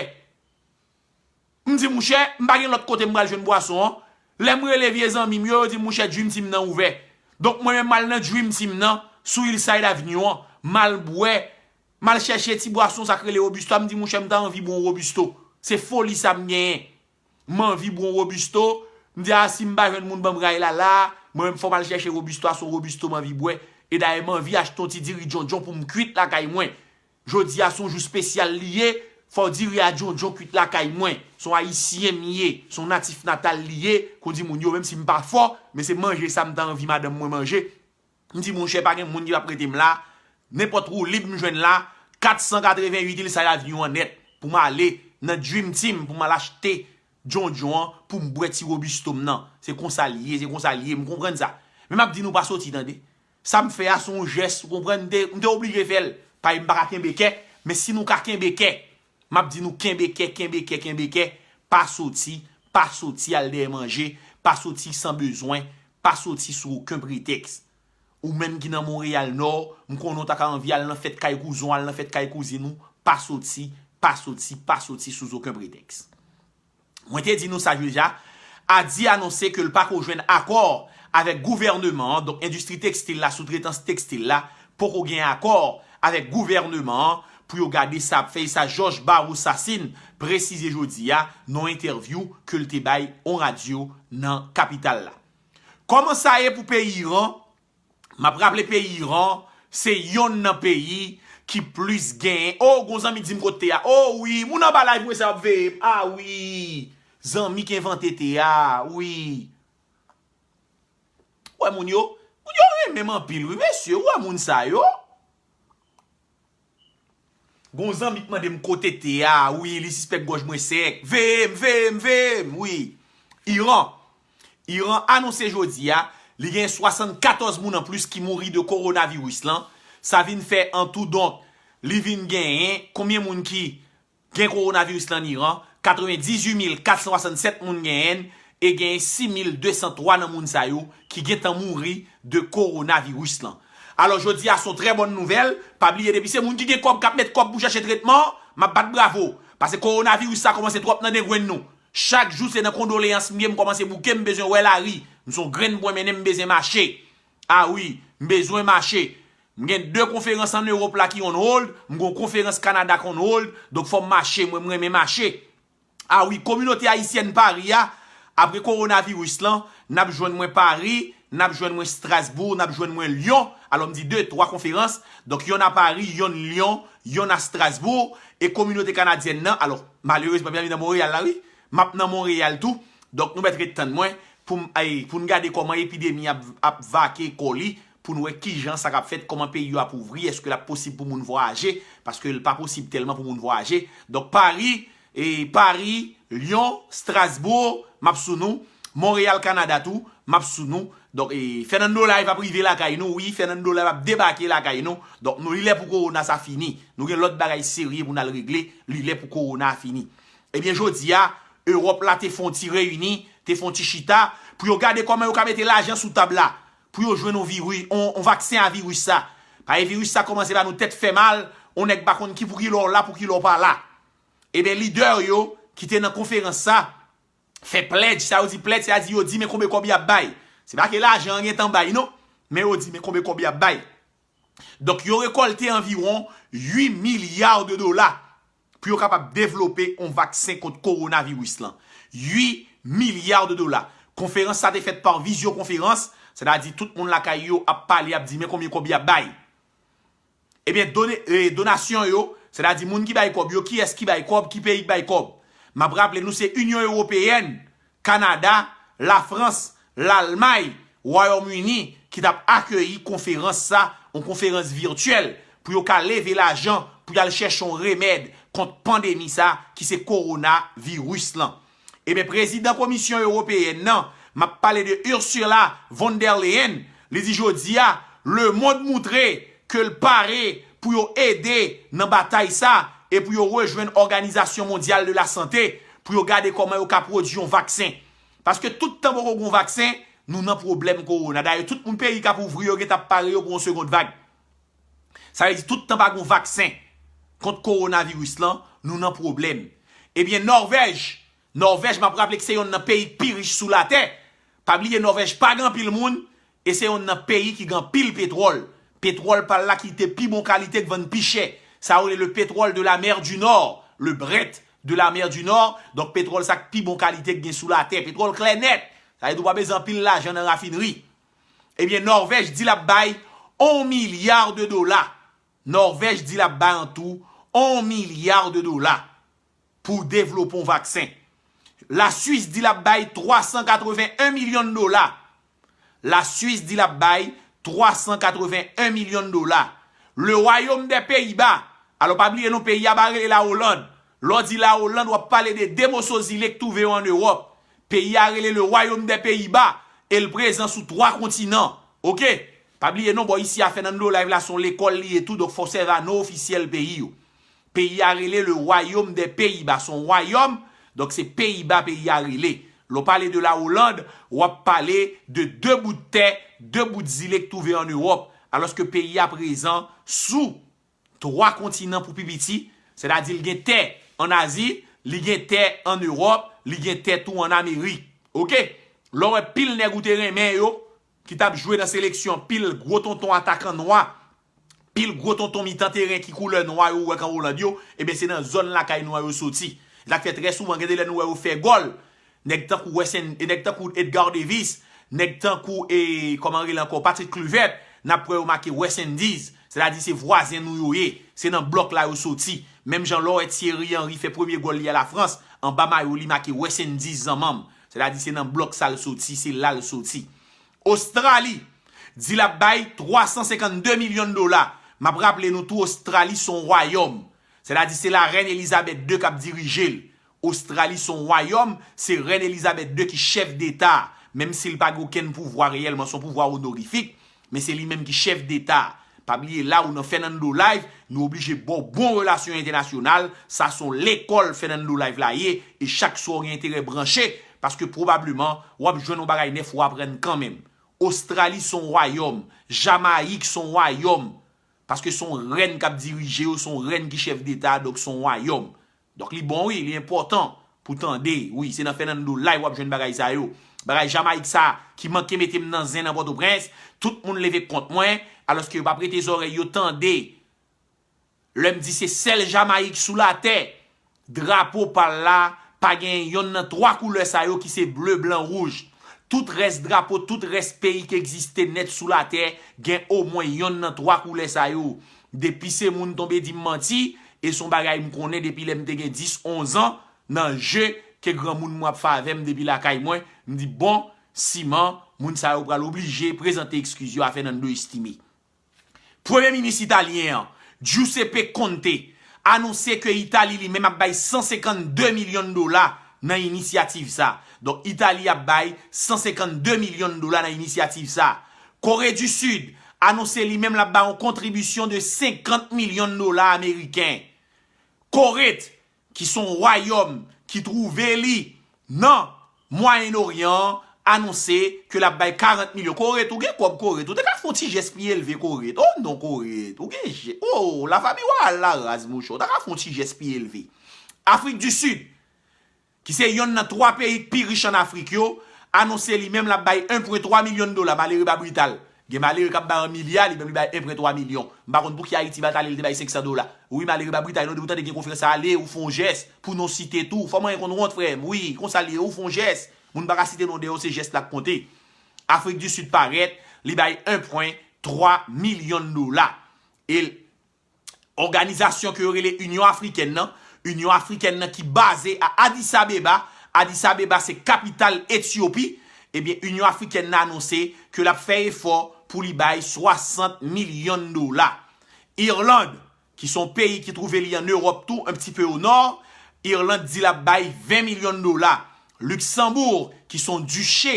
M di, mouchè, m pa gen lòt kote m pral jwenn bwason an. Lè m rele vye zanmi m yo, yo di m, mouchè, Dream Team nan ouvè. Donk, mwen menm, m al nan Dream Team nan, sou Hillside Avenue an, m al bwè, m al chèche ti bwason, sa k rele Robusto a, m di, mouchè, m ta anvi bwè yon Robusto. Se foli sa m genyen. M anvi bwè yon Robusto. M di, a, si m pa jwenn moun ban m ray la, la, mwen menm, fò m al chèche Robusto a, se yon Robusto m anvi bwè. E dayè, m anvi achte yon ti diri djondjon pou m kwit lakay mwen. Jodi a se yon jou espesyal li ye, fò diri a djondjon kwit lakay mwen. Se yon Ayisyen m ye, se yon natif natal li ye, kon di moun yo, menm si m pa fò, men se manje sa m ta anvi madanm mwen manje. M di, monchè, pa gen moun ki p ap rete m la, nenpòt woulib m jwenn la, kat san katreven uit Hillside Avenue an nèt, pou m ale nan Dream Team, pou m al achte djondjon an, pou m bwè ti Robusto m nan. Se konsa l ye, se konsa l ye, m konprann sa. Men m ap di nou pa soti, tande. Sa m fè a se yon jès, ou konprann, m te, m te oblije fè l. Paske m pa ka kenbe kè, men si nou ka kenbe kè, m ap di nou kenbe kè, kenbe kè, kenbe kè, pa soti, pa soti al dèyè manje, pa soti san bezwen, pa soti sou okenn pretèks. Ou menm ki nan Monreyal Nò, m konnen w ta ka anvi al nan fèt kay kouzen w, al nan fêt kay kouzin ou, pa soti, pa soti, pa soti sou okenn pretèks. Mwen te di nou sa deja, Adi anonse ke l pako jwenn akò avèk gouvènman an, donk endistri tekstil la, soutretans tekstil la, poko gen akò avèk gouvènman an pou yo gade sa ap fè, e sa Georges Barrou Sassine presize jodi a nan yon entèvyou ke l te bay yon radyo nan kapital la. Kòman sa ye pou peyi Iran? M ap raple peyi Iran, se yonn nan peyi ki plis genyen. O, gon zanmi di m kote te a. O wi, moun anba live mwen sa ap veye m. A wi, zanmi k envante te a, wi. Ou wè moun yo, moun yo renmen m anpil, wi, mesye, ou wè moun sa yo. Gon zanmi k mande m kote te a, wi, li sispèk gòj mwen sèk. Veye m, veye m, veye m, wi. Iran. Iran anonse jodi a, li gen swasannkatòz moun anplis ki mouri de kowonaviris lan. Sa vin fè an tou, donk, li vin genyen konbyen moun ki gen kowonaviris lan an Iran? Katrevendizuit mil katsan swasannsèt moun genyen l, e genyen sis mil desan twa nan moun sa yo ki gentan mouri de kowonaviris lan. Alò, jodi a se yon trè bòn nouvèl. Pa bliye, depi se moun ki gen kòb k ap met kòb pou chache tretman, m ap bat bravo. Paske kowonaviris sa kòmanse twòp nan dengwenn nou. Chak jou se nan kondoleyans m ye, m kòmanse bouke, m bezwen wè lari. M se yon grenn bwen mennen, m bezwen mache. A wi, m bezwen mache. M gen de konferans ann Ewòp la ki on hold, m gen yon konferans Kanada k on hold, donk fò m mache, mwen m renmen mache. A wi, kominote ayisyèn Pari a, apre kowonaviris lan, n ap jwenn mwen Pari, n ap jwenn mwen Strasbourg, n ap jwenn mwen Lyon. Alò m di de, twa konferans, donk yonn a Pari, yonn Lyon, yonn a Strasbourg, e kominote kanadyèn nan, alò, malerezman, m ap nan Monreyal la wi, m ap nan Monreyal tou, donk nou mèt ret tann mwen pou m, ay, pou n gade kòman epidemi ap, ap vake kò li, pou n wè kijan sa k ap fèt, kòman peyi yo ap ouvri, èske l ap posib pou moun vwayaje, paske l pa posib tèlman pou moun vwayaje. Donk Pari, e, Pari, Lyon, Strasbourg, m ap sou nou, Monreyal, Kanada tou, m ap sou nou. Donk, e, Fernando Live ap rive lakay nou, wi, Fernando Live ap debake lakay nou. Donk, nou, li lè pou kowona sa fini. Nou gen lòt bagay serye pou n al regle, li lè pou kowona a fini. Ebyen, jodi a, Ewòp la te fè yon ti reyini, te fè yon ti chita, pou yo gade kòman yo ka mete lajan sou tab la, pou yo jwenn yon viri, yon, yon vaksen a viris sa. Paske viris sa kòmanse ba nou tèt fè mal, yon nèg pa konn ki pou ki lè w la, pou ki lè w pa la. Ebyen, lidè yo ki te nan konferans sa, fè pledge, sa yo di pledge, se a di yo di men konbe kòb y ap bay. Se pa ke lajan an gentan bay, non, men yo di men konbe kòb y ap bay. Donk, yo rekòlte anviwon uit milya de dola pou yo kapab devlope yon vaksen kont kowonaviris lan. Uit milya de dola. Konferans sa te fèt pa vizyokonferans, sètadi tout moun lakay yo ap pale, ap di men konbyen kòb y ap bay. Ebyen, done, e, donasyon yo, sètadi moun ki bay kòb yo, kiyès ki bay kòb, ki peyi k bay kòb. M ap raple nou se Inyon Ewopeyèn, Kanada, Lafrans, Lalmay, Wayòm Ini ki t ap akeyi konferans sa, yon konferans vityèl, pou yo ka leve lajan pou y al chèche yon remèd kont pandemi sa ki se kowonaviris lan. Ebyen, prezidan Komisyon Ewopeyèn nan, m ap pale de Ursula von der Leyen, li di jodi a, lemonn moutre ke l pare pou yo ede nan batay sa e pou yo rejwenn Òganizasyon Mondyal de la Sante pou yo gade kòman yo ka pwodui yon vaksen. Paske tout tan poko gen yon vaksen, nou nan pwoblèm kowona. Dayè, tout moun peyi k ap ouvri yo gentan ap pare yo pou yon segond vag. Sa vle di tout tan pa gen yon vaksen kont kowonaviris lan, nou nan pwoblèm. Ebyen, Nòvèj, Nòvèj, m ap raple ke se yonn nan peyi k pi rich sou latè. Pa bliye, Nòvèj pa gen anpil moun, e se yonn nan peyi ki gen anpil petwòl. Petwòl pa l la ki te pi bon kalite k vann pi chè. Sa yo rele le pétrole de la mer du Nord, le Brent de la mer du Nord. Donk, petwòl sa k pi bon kalite k gen sou latè. Petwòl klè nèt. Sa vle di w pa bezwen anpil lajan nan rafinri. Ebyen, Nòvèj di l ap bay yon milya de dola. Nòvèj di l ap bay an tou yon milya de dola pou devlope yon vaksen. Laswis di l ap bay twa san katreven en milyon dola. Laswis di l ap bay twa san katreven en milyon dola. Le Royaume des Pays-Bas, alò pa bliye non, peyi a pa rele Lawoland. Lè w di Lawoland, w ap pale de de moso zile k twouve yo ann Ewòp. Peyi a rele le Royaume des Pays-Bas e l prezan sou twa kontinan. Oke? Pa bliye non, bò isi a Fernando Live la se yon lekòl li ye tou, donk fò w sèvi a non ofisyèl peyi yo. Peyi a rele le Royaume des Pays-Bas, se yon wayòm, donk se Peyiba peyi a rele. Lè w pale de Lawoland, w ap pale de de bout tè, de bout zile k twouve ann Ewòp, alòske peyi a prezan sou twa kontinan pou pi piti, sètadi l gen tè ann Azi, li gen tè ann Ewòp, li gen tè tou ann Amerik. Oke? Lè w wè pil nèg ou te renmen yo, ki t ap jwe nan seleksyon, pil gwo tonton atakan nwa, pil gwo tonton mitan teren ki koulè nwa yo ou wè k an Oland yo, ebyen se nan zòn lakay nwa yo soti. Sa k fè trè souvan, gen de lè nou wè yo fè gòl, nèg tankou Wes, nèg tankou Edgar Davis, nèg tankou, e, kòman rele ankò, Patrick Kluivert, n ap wè yo make West Indies. Sètadi se vwazen nou yo ye. Se nan blòk la yo soti. Menm jan lè w wè Thierry Henry fè premye gòl li a Lafrans, anba mayo li make West Indies zanmanm. Sètadi se nan blòk sa l soti, se la l soti. Ostrali di l ap bay twa san senkannde milyon dola. M ap raple nou tou, Ostrali se yon wayòm. Sètadi se la rèn Elizabeth de k ap dirije l. Ostrali se yon wayòm, se rèn Elizabeth de ki chèf deta. Menm si l pa gen okenn pouvwa reyèlman, se yon pouvwa onorifik, men se li menm ki chèf deta. Pa bliye la ou nan Fernando Live, nou oblije ba w bon relasyon entènasyonal, sa se yon lekòl Fernando Live la ye, e chak swa w gen enterè branche, paske pwobableman w ap jwenn yon bagay nèf ou aprann kanmenm. Ostrali se yon wayòm, Jamayik se yon wayòm, paske se yon rèn k ap dirije yo, se yon rèn ki chèf deta, donk se yon wayòm. Donk li bon wi, li enpòtan pou tande. Wi, se nan Fernando Live w ap jwenn bagay sa yo. Bagay Jamayik sa ki manke mete m nan zen nan Pòtoprens, tout moun leve kont mwen, alòske yo p ap rete zòrèy yo tande. Lè m di se sèl Jamayik sou latè, drapo pa l la pa gen yonn nan twa koulè sa yo ki se ble, blan, wouj. Tout rès drapo, tout rès peyi ki egziste nèt sou latè gen omwen yonn nan twa koulè sa yo. Depi se moun tonbe di m manti, e se yon bagay m konnen depi lè m te gen dis, onz an, nan je ke granmoun mwen ap fè avè m depi lakay mwen, m di bon, siman, moun sa yo pral oblije prezante ekskiz yo a Fernando Estimé. Premye minis italyen an, Giuseppe Conte, anonse ke Itali li menm ap bay san senkannde milyon dola nan inisyativ sa. Donk Itali ap bay san senkannde milyon dola nan inisyativ sa. Kore di Sid anonse li menm l ap bay yon kontribisyon de senkant milyon dola ameriken. Korent, ki se yon wayòm ki twouve li nan Mwayen Oryan an, anonse ke l ap bay karant milyon. Korent, ou gen kòb Korent, ou te ka fè yon ti jès pi elve Korent. Oh non Korent, ou gen jès. Oh, lafanmi wayal la raz mouche, ou ta ka fè yon ti jès pi elve. Afrik di Sid, ki se yonn nan twa peyi k pi rich ann Afrik yo, anonse li menm l ap bay en pwen twa milyon dola, malere pa brital. Gen malere k ap bay an milya, li menm li bay en pwen twa milyon. M pa konn pouki Ayiti pa t ale, li te bay senk san dola. Wi, malere pa brital, non, depi w tande gen konferans sa, ale, ou fè yon jès, pou non site tou. Fò mwen konn wont, frè m, wi, konsa l ye, ou fè yon jès. Moun pa ka site non dèyè w, se jès la k konte. Afrik di Sid parèt, li bay en pwen twa milyon dola. E òganizasyon ke yo rele Inyon Afrikèn nan. Inyon Afrikèn nan ki baze a Addis Abeba. Addis Abeba se kapital Etyopi. Ebyen, Inyon Afrikèn nan anonse ke l ap fè efò pou li bay swasant milyon dola. Irland, ki se yon peyi ki twouve li ann Ewòp tou, un petit peu au nord, Irland di l ap bay ven milyon dola. Liksanboug, ki se yon diche,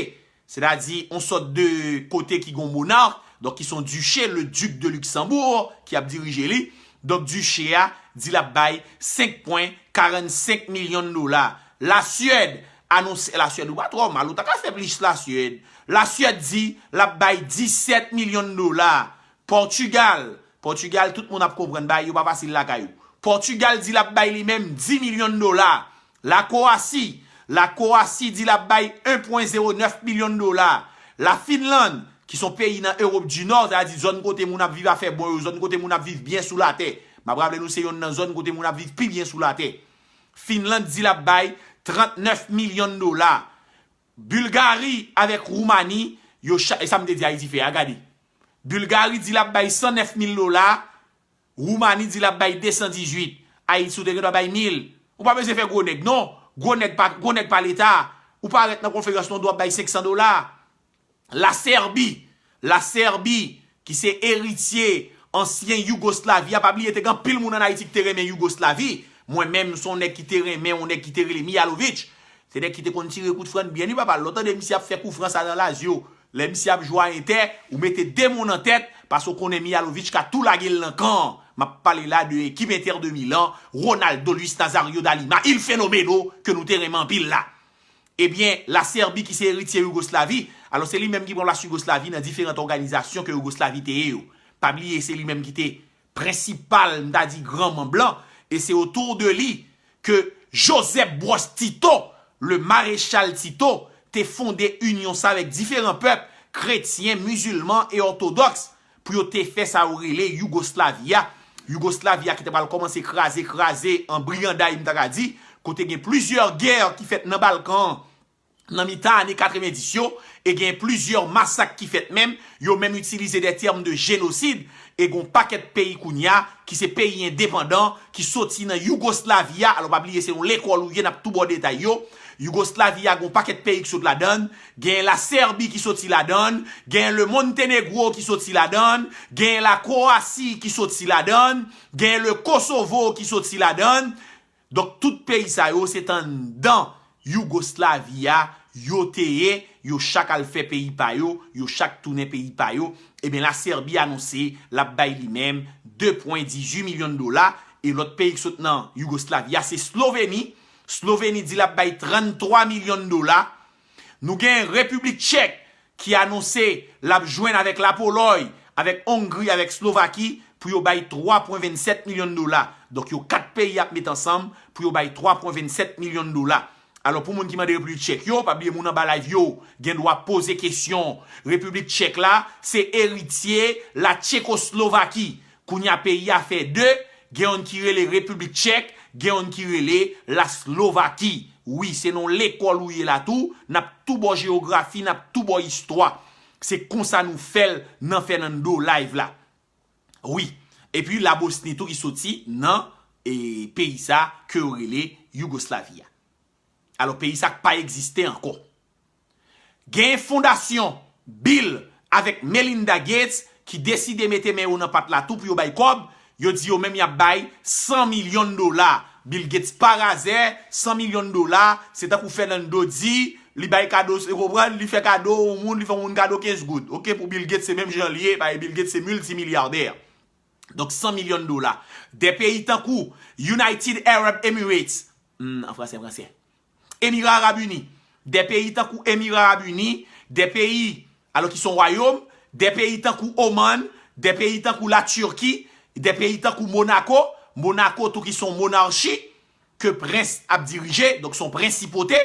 sètadi yon sòt de kote ki gen yon monark, donk ki se yon diche, le duc de Luxembourg, ki ap dirije li. Donk diche a di l ap bay senk pwen karannsenk milyon dola. Lasyèd anonse, Lasyèd ou pa twò mal, ou ta ka fè plis Lasyèd. Lasyèd di l ap bay disèt milyon dola. Pòtigal, Pòtigal, tout moun ap konprann bagay yo pa fasil lakay ou. Pòtigal di l ap bay li menm dis milyon dola. Lakowasi, Lakowasi di l ap bay en pwen zewo nèf milyon dola. Lafinlann, ki se yon peyi nan Ewòp di Nò, sètadi zòn kote moun ap viv afè bon yo, zòn kote moun ap viv byen sou latè. M ap raple nou se yonn nan zòn kote moun ap viv pi byen sou latè. Finlann di l ap bay trannèf milyon dola. Bilgari avèk Woumani, yo cha-, e sa m te di Ayiti fè a, gade. Bilgari di l ap bay san nèf mil dola, Woumani di l ap bay de san dizuit. Ayiti, ou te gen dwa bay mil. Ou pa bezwen fè gwo nèg, non. Gwo nèg pa, gwo nèg pa Leta. Ou parèt nan konferans, non, w ap bay senk san dola. Lasèbi, Lasèbi, ki se eritye ansyen Yougoslavi a, pa bliye te gen anpil moun ann Ayiti ki te renmen Yougoslavi. Mwen menm, m se yon nèg ki te renmen yon nèg ki te rele Mijalovic. Se nèg ki te konn tire kout fràn byen wi papa. Lè w tande misye ap fè kou fran sa nan Lazio, lè misye ap jwe a entè, ou mete de men w nan tèt, paske w konnen Mijalovic ka tou lage l nan kan an. M ap pale la de ekip Inter de Milan, Ronaldo, Luis Nazario da Lima, Il Fenomeno, ke nou te renmen anpil la. Ebyen, Lasèbi ki se eritye Yougoslavi, alò se li menm ki pran plas Yougoslavi nan diferan òganizasyon ke Yougoslavi te ye yo. Pa bliye, se li menm ki te prensipal, m ta di, granman blan, e se otou de li ke Joseph Broz Tito, le maréchal Tito, te fonde inyon sa avèk diferan pèp, kretyen, mizilman e òtodòks, pou yo te fè sa yo rele Yougoslavi a. Yougoslavi a ki te pral kòmanse kraze, kraze an briganday, m ta ka di, kote gen plizyè gè ki fèt nan Balkan an, nan mitan ane katrevenndis yo, e gen plizyè masak ki fèt menm, yo menm itilize de tèm de jenosid, e gon pakèt peyi kounye a, ki se peyi endepandan, ki soti nan Yougoslavi a, alò pa bliye se yon lekòl ou ye, n ap tou ba w detay yo, Yougoslavi a gon pakèt peyi ki sot ladann, gen Lasèbi ki soti ladann, gen le Montenegro ki soti ladann, gen Lakowasi ki soti ladann, gen le Kosovo ki soti ladann. Donk tout peyi sa yo se t anndan Yougoslavi a yo te ye, yo chak al fè peyi pa yo, yo chak tounen peyi pa yo. Ebyen, Lasèbi anonse l ap bay li menm de pwen dizuit milyon dola, e lòt peyi ki sot nan Yougoslavya se Sloveni. Sloveni di l ap bay tranntwa milyon dola. Nou gen Repiblik Tchèk ki anonse l ap jwenn avèk Lapolòy, avèk Ongri, avèk Slovaki, pou yo bay twa pwen vennsèt milyon dola. Donk, yo kat peyi ap met ansanm pou yo bay twa pwen vennsèt milyon dola. Alò, pou moun ki mande Repiblik Tchèk yo, pa bliye moun anba live yo gen dwa poze kesyon. Repiblik Tchèk la, se eritye la Tchekoslovaki. Kounye a peyi a fè de, gen youn ki rele Repiblik Tchèk, gen youn ki rele la Slovaki. Wi, se nan lekòl ou ye la tou, n ap tou bò jewografi, n ap tou bò istwa. Se konsa nou fè l nan Fernando Live la. Wi. Epi la Bosni tou ki soti nan e, peyi sa ke yo rele Yougoslavia. Alò, peyi sa k pa egziste ankò. Gen fondasyon Bill avèk Melinda Gates ki deside mete men yo nan pat la tou pou yo bay kòb. Yo di yo menm y ap bay san milyon dola. Bill Gates parazè, san milyon dola, se tankou Fernando di, li bay kado, se konprann, li fè kado yon moun, li fè yon moun kado kenz goud. Oke, pou Bill Gates, se menm jan l ye, paske Bill Gates se miltimilyadè. Donk, san milyon dola. De peyi tankou United Arab Emirates, hmm, an fransè, fransè. Emira Arab Ini. De peyi tankou Emira Arab Ini, de peyi, alò ki se yon wayòm, de peyi tankou Oman, de peyi tankou Latirki, de peyi tankou Monako, Monako tou ki se yon monachi, ke prens ap dirije, donk se yon prensipote,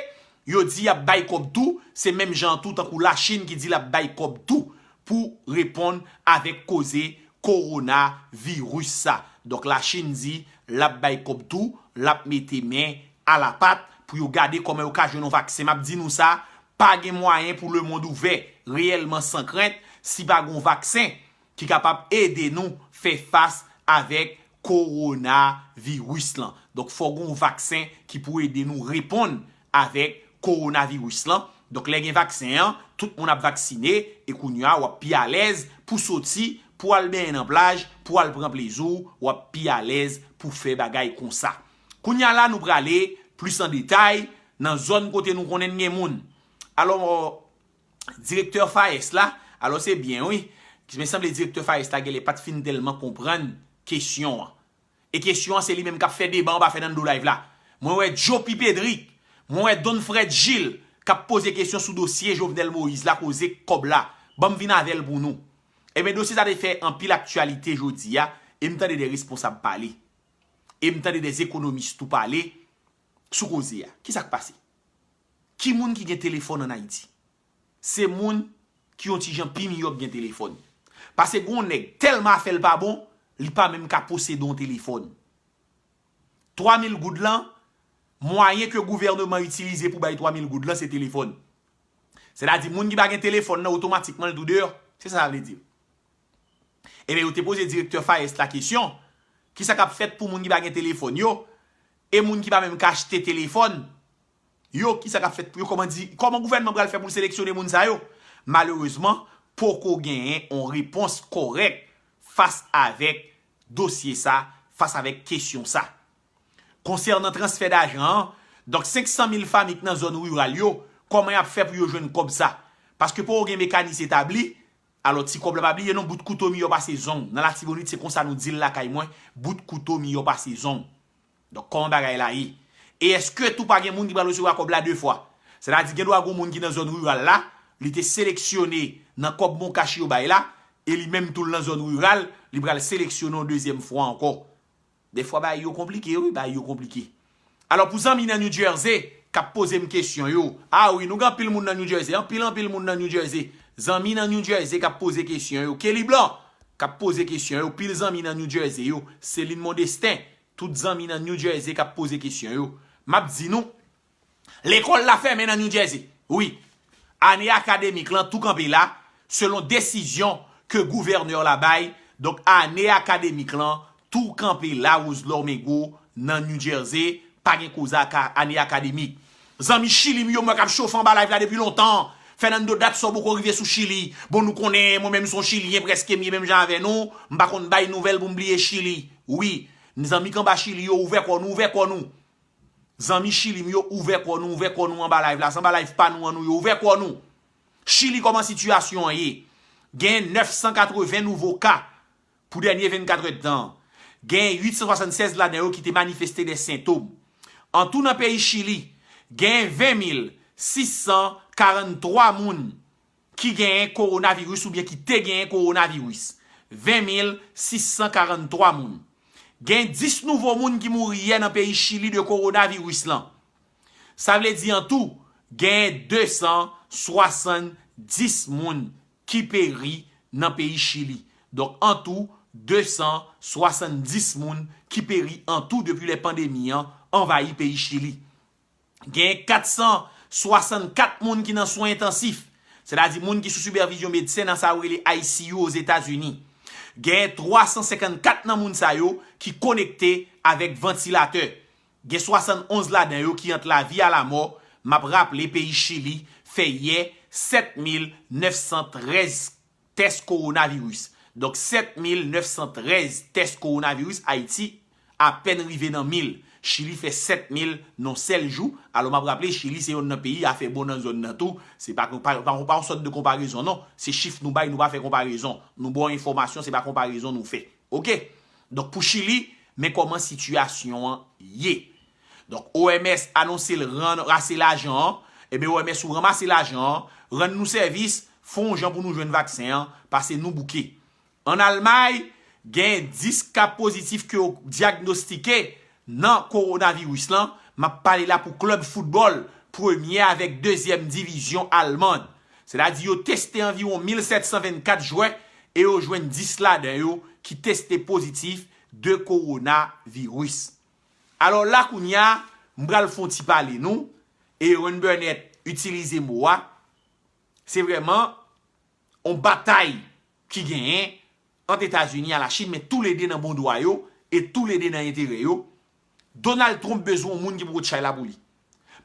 yo di y ap bay kòb tou, se menm jan tou tankou Lachin ki di l ap bay kòb tou pou reponn avèk koze kowonaviris sa. Donk Lachin di l ap bay kòb tou, l ap mete men a la pat pou yo gade kòman yo ka jwenn yon vaksen. M ap di nou sa, pa gen mwayen pou lemonn ouvè reyèlman san krent si pa gen yon vaksen ki kapab ede nou fè fas avèk kowonaviris lan. Donk, fò gen yon vaksen ki pou ede nou reponn avèk kowonaviris lan. Donk, lè gen vaksen an, tout moun ap vaksine, e kounye a, w ap pi alèz pou soti, pou al benyen nan plaj, pou al pran plezi w, w ap pi alèz pou fè bagay konsa. Kounye a la, nou prale plis an detay nan zòn kote nou konnen gen moun. Alò, direktè FAES la, alò se byen wi, men sanble direktè FAES la genlè pa t fin tèlman konprann kesyon an. E kesyon an se li menm k ap fè deba anba Fernando Live la. Mwen wè Joe P. Pedrick, mwen wè Don Fred Gilles k ap poze kesyon sou dosye Jovenel Moïse la, koze kòb la. Ban m vin avè l pou nou. Ebyen, dosye sa te fè anpil aktyalite jodi a, e m tande de responsab pale. E m tande de ekonomis tou pale sou koze a. Kisa k pase? Ki moun ki gen telefòn ann Ayiti? Se moun ki yon ti jan pi miyòp gen telefòn. Paske gen yon nèg tèlman afè l pa bon, li pa menm ka posede yon telefòn. Twa mil goud lan, mwayen ke gouvènman itilize pou bay twa mil goud lan, se telefòn. Sètadi, moun ki pa gen telefòn nan, otomatikman, l tou deyò. Se sa sa vle di. Ebyen, yo te poze direktè FAES la kesyon, kisa k ap fèt pou moun ki pa gen telefòn yo, e moun ki pa menm ka achte telefòn, yo, kisa k ap fèt pou yo, kòman di, kòman gouvènman pral fè pou l seleksyone moun sa yo? Malerezman, poko genyen yon repons kòrèk fas avèk dosye sa, fas avèk kesyon sa. Konsènan transfè dajan an, donk senk san mil fanmi k nan zòn riral yo, kòman y ap fè pou yo jwenn kòb sa? Paske poko gen mekanis etabli, alò ti kòb la pa bliye non, bout kouto miyò pase zong. Nan Latibonit se konsa nou di l lakay mwen, bout kouto miyò pase zong. Donk kòman bagay la ye? E èske tou pa gen moun ki pral resevwa kòb la de fwa? Sètadi gen dwa gen moun ki nan zòn riral la, li te seleksyone nan kòb Moncash yo bay la, e li menm tou l nan zòn riral, li pral seleksyone yon dezyèm fwa ankò. Dèfwa bagay yo konplike wi, bagay yo konplike. Alò pou zanmi nan New Jersey k ap poze m kesyon yo, a wi nou gen anpil moun nan New Jersey, anpil anpil moun nan New Jersey. Zanmi nan New Jersey k ap poze kesyon yo, Kelly Blanc k ap poze kesyon yo, pil zanmi nan New Jersey yo, Celine Mondestin, tout zanmi nan New Jersey k ap poze kesyon yo. M ap di nou, lekòl la fèmen nan New Jersey. Wi. Ane akademik lan tou kanpe la, selon desizyon ke gouvènè la bay. Donk, ane akademik lan tou kanpe la, Roselord Mengo, nan New Jersey, pa gen koze aka-, ane akademik. Zanmi Chili m yo, m wè k ap chofe anba live la depi lontan. Fernando, dat sa w poko rive sou Chili. Bon, nou konnen, mwen menm se yon Chilyen, prèske m ye menm jan avè nou. M pa konn bay nouvèl pou m bliye Chili. Wi. Zanmi k anba Chili yo, ouvè kò nou, ouvè kò nou. Zanmi Chili m yo, ouvè kò nou, ouvè kò nou anba live la. Se anba live pa nou an nou ye, ouvè kò nou. Chili, kòman sitiyasyon an ye? Gen nèf san katreven nouvo ka pou dènye vennkat èdtan an. Gen uit san swasannsèz ladan yo ki te manifeste de sentom. Antou nan peyi Chili, gen ven mil sis san karanntwa moun ki genyen kowonaviris oubyen ki te genyen kowonaviris. Ven mil sis san karanntwa moun. Gen dis nouvo moun ki mouri yè nan peyi Chili de kowonaviris lan. Sa vle di antou, gen de san swasanndis moun ki peri nan peyi Chili. Donk, antou, de san swasanndis moun ki peri antou depi lè pandemi an anvayi peyi Chili. Gen kat san swasannkat moun ki nan swen entansif, sètadi moun ki sou sipèvizyon medsen nan sa yo rele I C U Ozetazini. Gen twa san senkannkat nan moun sa yo ki konekte avèk vantilatè. Gen swasannonz ladan yo ki ant lavi a lamò. M ap raple, peyi Chili fè yè sèt mil nèf san trèz tès kowonaviris. Donk, sèt mil nèf san trèz tès kowonaviris, Ayiti apèn rive nan mil. Chili fè sèt mil nan sèl jou. Alò, m ap raple, Chili se yonn nan peyi a fè bon nan zòn nan tou. Se pa, pa, pa, pa yon sòt de konparezon, non. Se chif nou bay, nou pa fè konparezon. Nou ba w enfòmasyon, se pa konparezon nou fè. Oke? Donk, pou Chili, men kòman sitiyasyon an ye. Donk, O M S anonse l ran-, ranmase lajan an. Ebyen, O M S, ou ranmase lajan an, rann nou sèvis, fè yon jan pou nou jwenn vaksen an, pase nou bouke. Ann Almay, gen dis ka pozitif ke yo dyagnostike nan kowonaviris lan. M ap pale la pou klèb foutbòl premye avèk dezyèm divizyon alman. Sètadi yo teste anviwon mil sèt san vennkat jwè e yo jwenn dis ladan yo ki teste pozitif de kowonaviris. Alò la kounye a, m pral fè yon ti pale nou, e Aaron Burnett itilize mo a, se vrèman yon batay ki genyen ant Etazini a Lachin, men toulede nan bon dwa yo e toulede nan enterè yo. Donald Trump bezwen yon moun ki pou pot chay la pou li.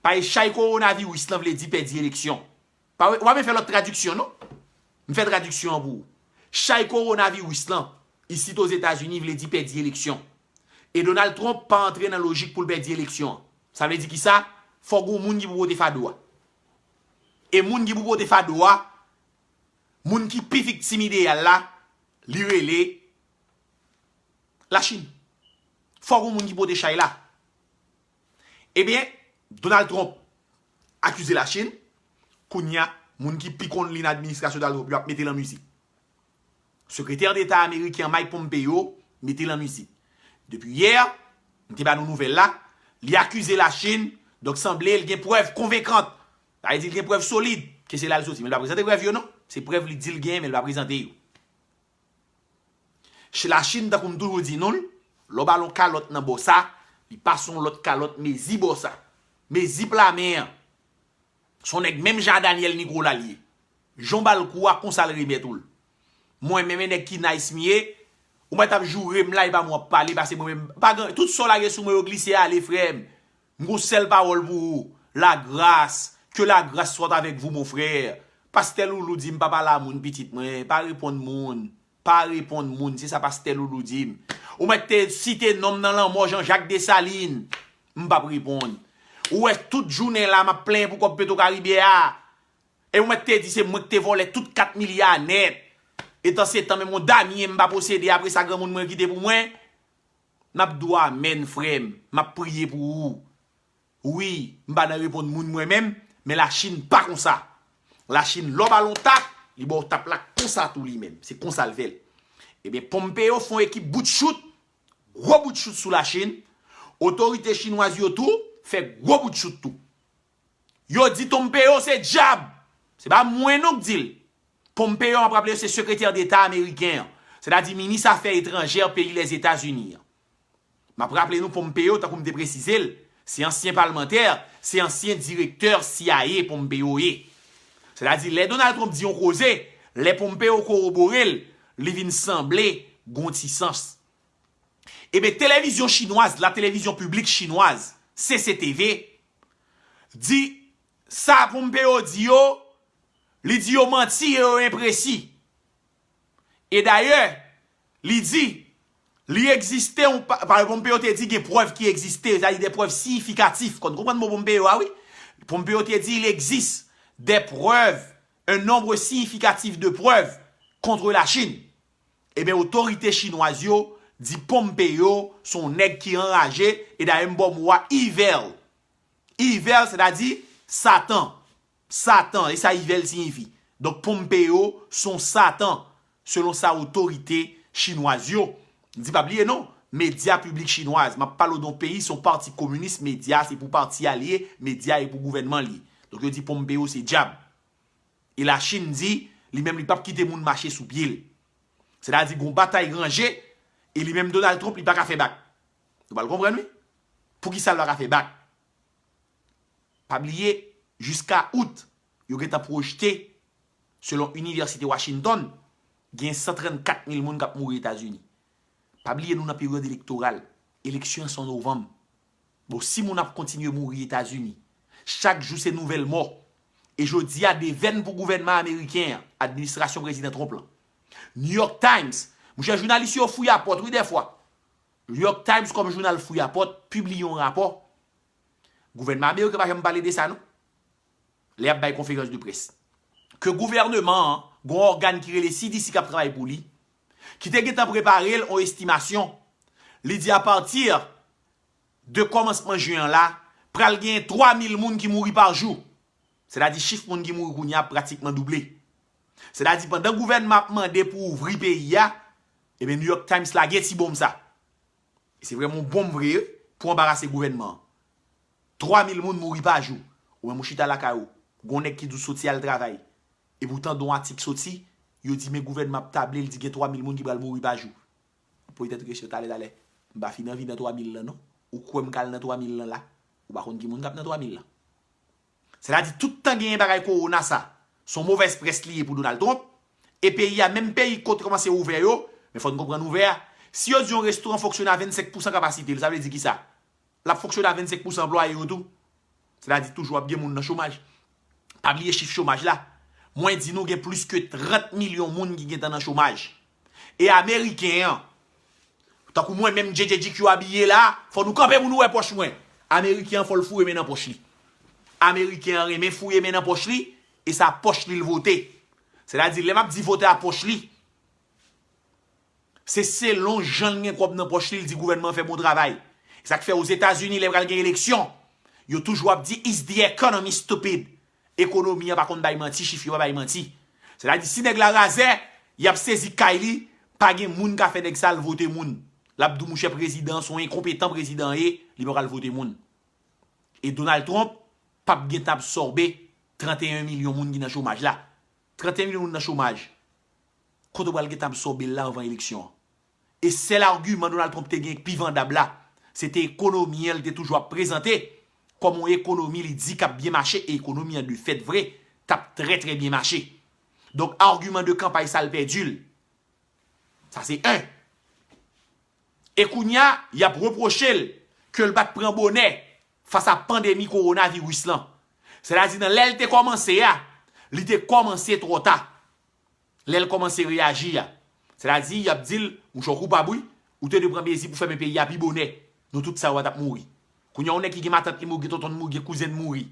Paske chay kowonaviris lan vle di pèdi eleksyon. Pa, w pa men fè lòt tradiksyon, non? M fè tradiksyon an pou ou. Chay kowonaviris lan, isit Ozetazini, vle di pèdi eleksyon. E Donald Trump pa antre nan lojik pou l pèdi eleksyon an. Sa vle di kisa? Fòk gon moun ki pou pote fado a. E moun ki pou pote fado a, moun ki pi viktim ideyal la, li rele Lachin. Fòk gon moun ki pote chay la. Ebyen, Donald Trump akize Lachin, kounye a, moun ki pi konn li nan administrasyon Donald Trump yo ap mete l an mizik. Sekretè Deta ameriken Mike Pompeo mete l an mizik. Depi yè, m te ba nou nouvèl la, li akize Lachin, donk sanble l gen prèv konvenkan. Sa vle di l gen prèv solid ke se la l soti. Men l pa prezante prèv yo non. Se prèv li di l genyen, men l pa prezante yo. Lachin, tankou m toujou di nou l, lè w ba l yon kalòt nan bò sa, li pase yon lòt kalòt mezi bò sa. Mezi pla men an. Se yon nèg menm jan a Daniel Nicolas l ye. Jan w ba l kou a, konsa l remèt ou l. Mwen menm, e nèg ki nice m ye, ou mèt ap joure m la, e pa mwen w ap pale, pase mwen menm, pa gen, tout sa w lage sou mwen yo glise ale, frè m. M gon sèl pawòl pou ou. Lagras, ke lagras soit avec vous, mon frère. Pastè Loulou di m pa pale a moun, pitit mwen, pa reponn moun. Pa reponn moun, se sa pastè Loulou di m. Ou mèt te site non m nan lanmò Jean-Jacques Dessalines, m p ap reponn. Ou wè tout jounen la m ap plenyen pou kòb Petwokaribe a. E ou mèt te di se mwen ki te vòlè tout kat milya a nèt. Etan se tan menm yon damyen m pa posede, apre sa granmoun mwen kite pou mwen. M ap di w amèn, frè m, m ap priye pou ou. Wi, m pa nan reponn moun mwen menm, men Lachin pa konsa. Lachin, lè w ba l yon tap, li ba w tap la konsa tou li menm. Se konsa l fè l. Ebyen, Pompeo fè yon ekip bout chout, gwo bout chout sou Lachin. Otorite chinwaz yo tou fè gwo bout chout tou. Yo di Pompeo se dyab. Se pa mwen non k di l. Pompeo, m ap raple, se sekretè deta ameriken an, sètadi minis afè etranjè peyi Lèzetazini an. M ap raple nou Pompeo, tankou m te presize l, se ansyen palmantè, se ansyen direktè C I A Pompeo ye. Sètadi, lè Donald Trump di yon koze, lè Pompeo kowobore l, li vin sanble gon ti sans. Ebyen, televizyon chinwaz, la télévision publique chinoise, C C T V, di sa Pompeo di yo, li di yo manti e yo enpresi. E dayè, li di, li egziste, yon pa, pa Pompeo te di gen prèv ki egziste, sa di de prèv siyifikatif. Konn konprann mo Pompeo a, wi. Pompeo te di, il existe des preuves un nombre significatif de preuves contre la Chine. Ebyen, otorite chinwaz yo di Pompeo se yon nèg ki anraje, e dayè m ba w mo a evil. Evil, sètadi Satan. Satan, e sa evil siyifi. Donk, Pompeo se yon Satan, selon sa otorite chinwaz yo di. Pa bliye non, medya piblik chinwaz, m ap pale w de yon peyi, se yon pati kominis, medya se pou pati a li ye, medya e pou gouvènman li ye. Donk, yo di Pompeo se dyab. E Lachin di, li menm li p ap kite moun mache sou pye l. Sètadi, gon batay ranje, e li menm Donald Trump, li pa ka fè bak. Nou pral konprann, wi. Poukisa l pa ka fè bak? Pa bliye, jiska out, yo gentan pwojte, selon Inivèsite Washington, gen san trannkat mil moun k ap mouri Etazini. Pa bliye, nou nan peryòd elektoral. Eleksyon an se an novanm. Bon, si moun ap kontinye mouri Etazini, chak jou se nouvèl mò. E jodi a, devèn pou gouvènman ameriken an, administrasyon prezidan Trump lan. New York Times, monchè, jounalis yo fouyapòt, wi, dèfwa. New York Times, kòm jounal fouyapòt, pibliye yon rapò. Gouvènman ameriken pa janm pale de sa, non. Lè y ap bay konferans de près. Ke gouvènman an, gon ògàn ki rele C D C k ap travay pou li, ki te gentan prepare l yon estimasyon. Li di apati de kòmansman jen an la, pral gen twa mil moun ki mouri pa jou. Sètadi chif moun ki mouri kounye a pratikman double. Sètadi pandan gouvènman ap mande pou ouvri peyi a, ebyen New York Times lage ti bonm sa. E se vrèman yon bonm vre, wi, pou anbarase gouvènman an. Twa mil moun mouri pa jou. Ou menm ou chita lakay ou, gon nèg ki di w soti al travay. Epi w tande yon atik soti, yo di men gouvènman ap table, l di gen twa mil moun ki pral mouri pa jou. Poze tèt ou kesyon talè, talè. M pa fin anvi nan twa mil lan, non. Ou kwè m ka al nan twa mil lan la? Ou pa konn ki moun k ap nan twa mil lan. Sètadi, tout tan genyen bagay kowona sa, se yon movèz près li ye pou Donald Trump. E peyi a, menm peyi kote kòmanse ouvè yo, men fò n konprann ouvè a. Si yo di yon restoran fonksyone a vennsenk pousan kapasite l, sa vle di kisa? L ap fonksyone a vennsenk pousan anplwaye yo tou. Sètadi, toujou ap gen moun nan chomaj. Pa bliye chif chomaj la. Mwen di nou gen plis ke trant milyon moun ki gentan nan chomaj. E ameriken an, tankou mwen menm, J J G Q abiye la, fò nou kanpe pou nou wè pòch mwen. Ameriken an, fò l foure men nan pòch li. Ameriken an renmen fouye men nan pòch li, e sa pòch li l vote. Sètadi, lè m ap di vote a pòch li, se selon jan l gen kòb nan pòch li, l di gouvènman an fè bon travay. E sa k fè Ozetazini, lè pral gen eleksyon, yo toujou ap di, "Is the economy stupid?" Ekonomi an pa konn bay manti, chif yo pa bay manti. Sètadi, si nèg la razè, y ap sezi kay li, pa gen moun ka fè nèg sa al vote moun. L ap di w, monchè, prezidan an se yon enkonpetan prezidan ye, li pa pral vote moun. E Donald Trump p ap gentan absòbe tranteyen milyon moun ki nan chomaj la. Tranteyen milyon moun nan chomaj. Kote w pral gentan absòbe l la anvan eleksyon an? E sèl agiman Donald Trump te gen k pi vandab la, se te ekonomi an, li te toujou ap prezante kòm yon ekonomi li di k ap byen mache, e ekonomi an de fèt vre, t ap trè, trè byen mache. Donk, agiman de kanpay sa, l pèdi l. Sa se en. E kounye a, y ap repwoche l ke l pa t pran bonè fas a pandemi kowonaviris lan. Sètadi nan lè l te kòmanse a, li te kòmanse twò ta. Lè l kòmanse reyaji a. Sètadi, y ap di l, "Monchè, w koupab wi, ou te dwe pran mezi pou fèmen peyi a pi bonè. Nou tout sa yo pa t ap mouri." Kounye a, yon nèg ki gen matant li mouri, gen tonton l mouri, gen kouzen l mouri.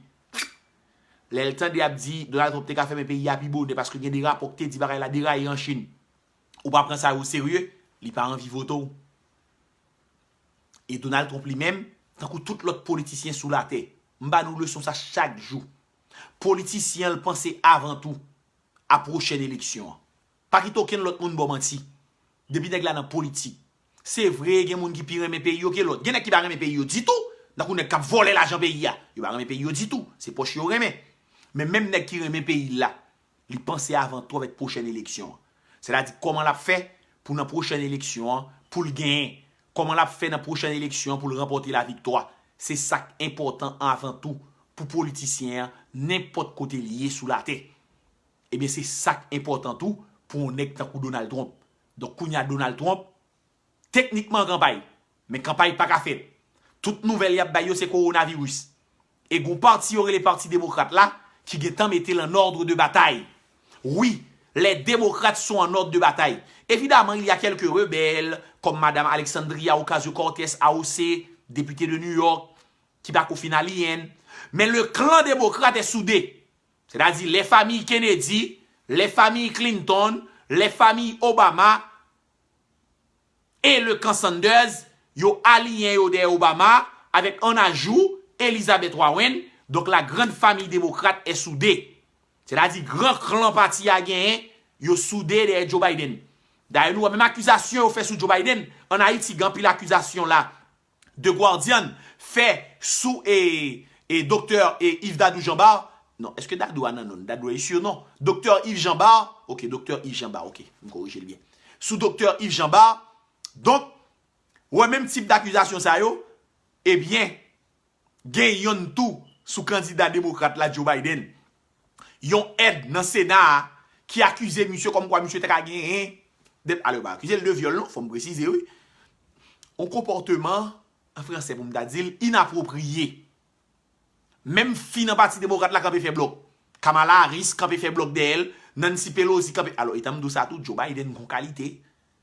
Lè l tande y ap di Donald Trump te ka fèmen peyi a pi bonè paske gen de rapò ki te di bagay la deraye an Chin. Ou pa pran sa yo serye, li pa anvi vote w. E Donald Trump li menm, tankou tout lòt politisyen sou latè, m ba nou leson sa chak jou. Politisyen an, l panse avan tou a pwochèn eleksyon an. Pa kite okenn lòt moun ba w manti. Depi nèg la nan politik, se vre, gen moun ki pi renmen peyi yo ke lòt. Gen nèg ki pa renmen peyi yo ditou, tankou nèg k ap vòlè lajan peyi a. Yo pa renmen peyi yo ditou, se pòch yo renmen. Men menm nèg ki renmen peyi l la, li panse avan tou avèk pwochèn eleksyon an. Sètadi kòman l ap fè pou nan pwochèn eleksyon an, pou l genyen. Kòman l ap fè nan pwochèn eleksyon an pou l ranpòte laviktwa. Se sa k enpòtan avan tou pou politisyen an, nenpòt kote l ye sou latè. Ebyen, se sa k enpòtan tou pou yon nèg tankou Donald Trump. Donk, kounye a Donald Trump, teknikman kanpay, men kanpay pa ka fèt. Tout nouvèl y ap bay yo se kowonaviris. E gon pati yo rele Pati Demokrat la, ki gentan mete l an òd de batay. Wi, les démocrates sont en ordre de bataille. Évidemment, il y a quelques rebelles, comme Madame Alexandria Ocasio-Cortez, A O C, depite de New York, ki pa ko fin aliyen. Men le clan démocrate est soudé. Sètadi lè fanmi Kennedy, lè fanmi Clinton, lè fanmi Obama e le kan Sanders, yo aliyen yo dèyè Obama avèk Anna Joux, Elizabeth Warren. Donk la grande famille démocrate est soudée. Sètadi gran klan pati a genyen, yo soude dèyè Joe Biden. Dayè nou wè menm akizasyon yo fè sou Joe Biden, ann Ayiti gen anpil akizasyon la The Guardian fè sou e, e doktè e Yves Dadou Jean Bart. Non, èske Dadou a nan non? Dadou a sure non. Doktè Yves Jean Bart, ok, doktè Yves Jean Bart, ok, m korije l byen. Sou doktè Yves Jean Bart, donk, wè menm tip dakizasyon sa yo, ebyen, gen yonn tou sou kandida demokrat la Joe Biden. Yon èd nan Sena a ki akize misye kòmkwa misye ta ka genyen de, alò, yo pa akize l de vyòl non, fò m presize wi. Yon konpòteman, an fransè pou m ta di l, inapwopriye. Menm fi nan pati demokrat la kanpe fè blòk. Kamala Harris kanpe fè blòk dèyè l, Nancy Pelosi kanpe, alò, etan m di w sa tou, Joe Biden gon kalite.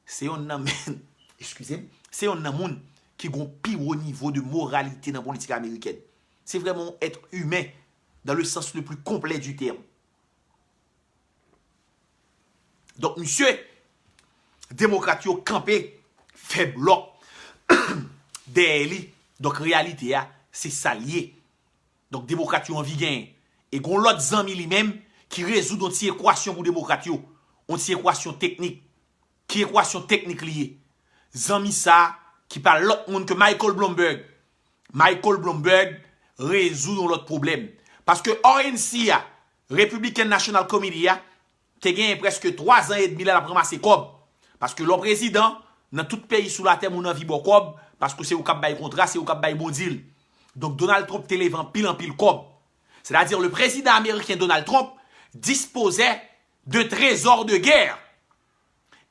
Se yonn nan men, eskize m, se yonn nan moun ki gon pi wo nivo de moralite nan politik amerikèn. Se vrèman yon èt imen dans le sens le plus complet du terme. Donk, misye, demokrat yo kanpe, fè blòk dèyè li. Donk, reyalite a, se sa l ye. Donk, demokrat yo anvi genyen. E gon lòt zanmi li menm ki rezoud yon ti ekwasyon pou demokrat yo. Yon ti ekwasyon teknik. Ki ekwasyon teknik li ye? Zanmi sa a, ki pa lòt moun ke Michael Bloomberg. Michael Bloomberg rezoud yon lòt pwoblèm. Paske R N C a, Republican National Committee a, te genyen prèske twa zan edmi la l ap ranmase kòb. Paske lè w prezidan, nan tout peyi sou latè, moun anvi ba w kòb, paske se ou k ap bay kontra, se ou k ap bay bon deal. Donk, Donald Trump te leve anpil, anpil kòb. C'est-à-dire, le président américain Donald Trump disposait de trésors de guerre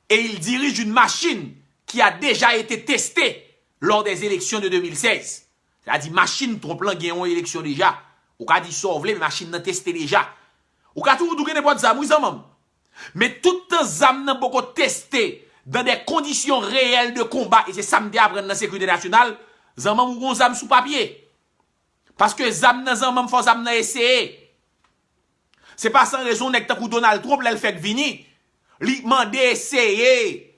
et il dirige une machine qui a déjà été testée lors des élections de deux mille seize. Sètadi machin Trump lan gen yon eleksyon deja. Ou ka di sa w vle, men machin nan teste deja. Ou ka toujou di w gen nenpòt zam, wi, zanmanm. Men tout tan zam nan poko teste dans des conditions réelles de combat, e se sa m te aprann nan sekirite nasyonal, zanmanm, ou gon zam sou papye. Paske zam nan, zanmanm, fò zam nan eseye. Se pa san rezon nèg tankou Donald Trump, lè l fèk vini, li mande eseye.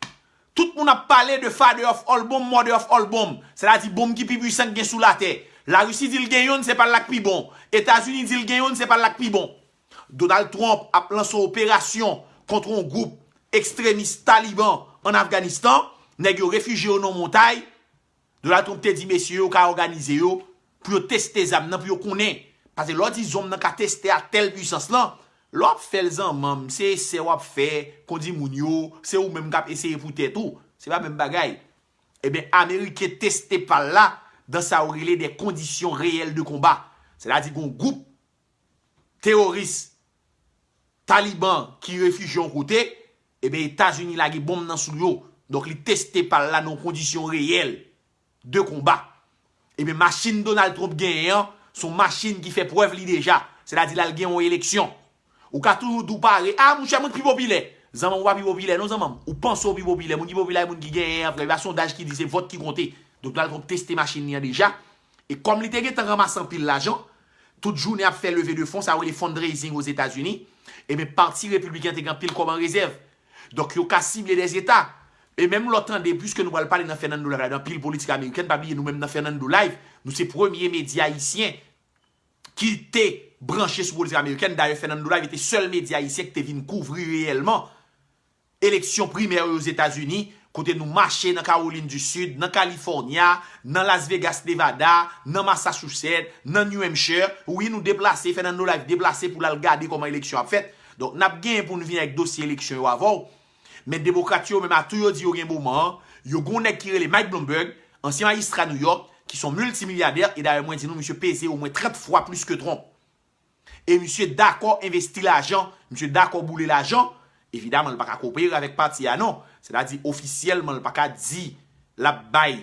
Tout moun ap pale de father of all bomb, mother of all bomb. Sètadi bonm ki pi pwisan k gen sou latè. Larisi di l gen youn, se pa l la k pi bon. Etazini di l gen youn, se pa l la k pi bon. Donald Trump ap lanse yon operasyon kont yon gwoup ekstremis taliban ann Afganistan. Nèg yo refijye yo nan yon montay. Donald Trump te di mesye yo ka òganize yo pou yo teste zam nan, pou yo konnen. Paske lè w di zam nan ka teste a tèl pwisans lan, lè w ap fè l zanmanm, se esè w ap fè, kondi moun yo, se ou menm k ap eseye pou tèt ou. Se pa menm bagay. Ebyen, Ameriken teste pa l la dans sa yo rele des conditions réelles de combat. Sètadi gen yon gwoup teworis taliban ki refijye yon kote, ebyen, Etazini lage bonm nan sou yo. Donk, li teste pa l la nan yon kondisyon reyèl de konba. Ebyen, machin Donald Trump genyen an, se yon machin ki fè prèv li deja. Sètadi, l al gen yon eleksyon. Ou ka toujou di w pare, a, monchè, mwen k pi popilè. Zanmanm, ou pa pi popilè, non, zanmanm. Ou panse w pi popilè. Moun ki popilè, e moun ki genyen an, frè. E pa sondaj ki di se vòt ki konte. Donk, Donald Trump teste machin li an deja. E kòm li te gentan ranmase anpil lajan, tout jounen ap fè leve de fon, sa yo rele fundraising Ozetazini, ebyen, pati repibliken an te gen anpil kòb an rezèv. Donk, yo ka sible dè zeta. E menm lè w tande, piske nou pral pale nan Fernando Live la, de anpil politik amerikèn, pa bliye nou menm nan Fernando Live, nou se premye medya ayisyen ki te branche sou politik amerikèn. Dayè, Fernando Live te sèl medya ayisyen ki te vin kouvri reyèlman eleksyon primè yo Ozetazini, kote nou mache nan Kawolin di Sid, nan Kalifònya, nan Las Vegas, Nevada, nan Massachusetts, nan New Hampshire. Wi, nou deplase, Fernando Live deplase pou l al gade kòman eleksyon ap fèt. Donk, n ap genyen pou n vin ak dosye eleksyon yo avè w. Men demokrat yo, menm atou yo di yo gen moman an, yo gen yon nèg ki rele Mike Bloomberg, ansyen majistra New York, ki se yon miltimilyadè, e dayè mwen di nou, misye peze omwen trant fwa plis ke Trump. E misye dakò envesti lajan, misye dakò boule lajan, evidaman, li pa ka kopere avèk pati a non. Sètadi, ofisyèlman, li pa ka di l ap bay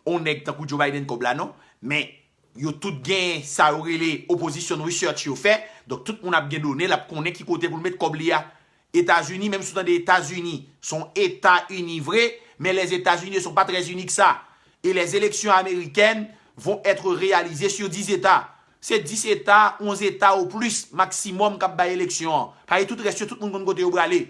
yon nèg tankou Joe Biden kòb la non. Men, yo tout gen sa yo rele opposition research yo fè. Donk, tout moun ap gen done, l ap konnen ki kote pou l met kòb li a. Etazini, menm si w tande Etazini, se yon eta ini vre, men les États-Unis ne sont pas très unis que ça. Et les élections américaines vont être réalisées sur dix États. Se dis eta, onz eta o plis maksimòm k ap bay eleksyon an. Paske tout rès yo, tout moun konn kote yo prale.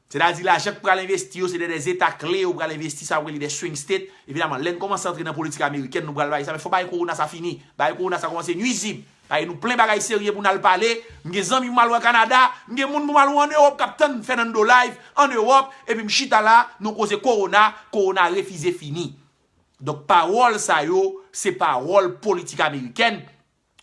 Sètadi lajan k pral envesti yo, se de, de eta kle yo pral envesti, sa yo rele de swing state. Evidaman, lè n kòmanse antre nan politik amerikèn, nou pral bay sa, men fò bagay kowona sa fini. Bagay kowona sa kòmanse nwizib. Paske nou plen bagay serye pou n al pale. M gen zanmi pou m al wè Kanada, m gen moun pou m al wè ann Ewòp k ap tann Fernando Live ann Ewòp, epi m chita la, nou koze kowona, kowona refize fini. Donk, pawòl sa yo, se pawòl politik amerikèn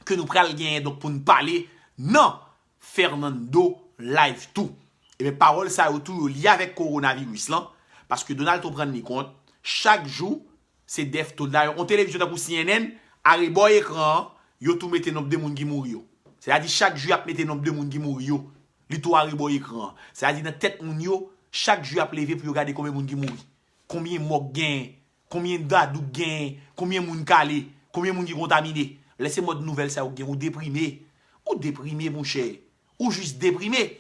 ke nou pral genyen donk pou n pale nan Fernando Live tou. Ebyen, pawòl sa yo tou, yo lye avèk kowonaviris lan, paske Donald Trump rann li kont, chak jou, se death toll. Dayè, yon televizyon tankou C N N, arebò ekran an, yo tou mete nonb de moun ki mouri yo. Sètadi, chak jou, y ap mete nonb de moun ki mouri yo. Li tou arebò ekran an. Sètadi, nan tèt moun yo, chak jou, y ap leve pou yo gade konbyen moun ki mouri. Konbyen mò k genyen, konbyen dadou k genyen, konbyen moun k ale, konbyen moun ki kontamine. Lè se mòd nouvèl sa yo k gen, ou deprime. Ou deprime, monchè. Ou jis deprime.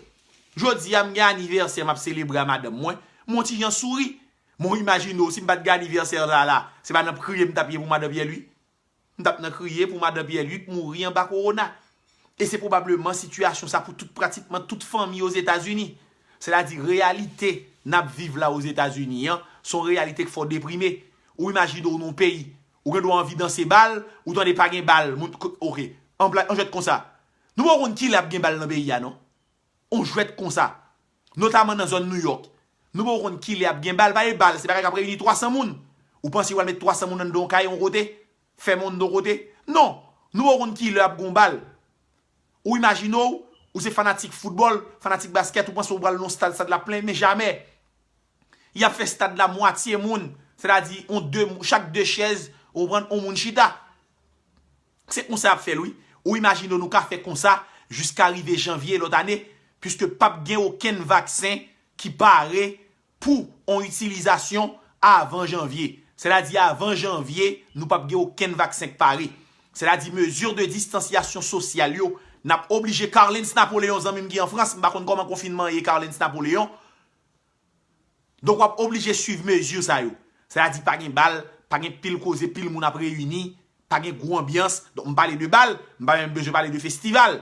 Jodi a, m gen anivèsè m ap selebre a madanm mwen. M on ti jan souri. Men w imajine w, si m pa t gen anivèsè sa la, se pa nan ap kriye m t ap ye pou madan Pierre Louis? M t ap nan kriye pou madan Pierre Louis k mouri anba kowona. E se pwobableman sitiyasyon sa pou tout, pratikman tout fanmi Ozetazini. Sètadi, reyalite n ap viv la Ozetazini an, se yon reyalite k fè w deprime. Ou imajine w nan yon peyi, ou gen dwa anvi danse bal, ou tande pa gen bal. Moun, k-, oke, an blag, an jwèt konsa. Nou poko konn kilè ap gen bal nan peyi a, non? On jwèt konsa, notaman nan zòn New York. Nou poko konn kilè ap gen bal, pa gen bal, se bagay k ap reyini twa san moun. Ou panse yo al met twa san moun anndan yon kay yon kote? Fèmen yon do kote? Non, nou poko konn kilè ap gen bal. Ou imajine w, ou se fanatik foutbòl, fanatik baskèt, ou panse ou pral nan yon stad, stad la plen, men jamè. Y ap fè stad la mwatye moun, sètadi on de, chak de chèz, ou konprann, on moun chita. Se konsa y ap fè l, wi. Ou imajine w nou ka fè konsa jiska rive janvye lòt ane, piske p ap gen okenn vaksen ki pare pou on itilizasyon avan janvye. Sètadi avan janvye, nou p ap gen okenn vaksen k pare. Sètadi mezi de distansyasyon sosyal yo, n ap oblije, Carlens Napoleon, zanmi m ki an Frans, m pa konn kòman konfinman an ye, Carlens Napoleon. Donk, w ap oblije swiv mezi sa yo. Sètadi pa gen bal, pa gen pil koze, pil moun ap reyini, pa gen gwo anbyans. Donk, m pale de bal, m pa menm bezwen pale de festival.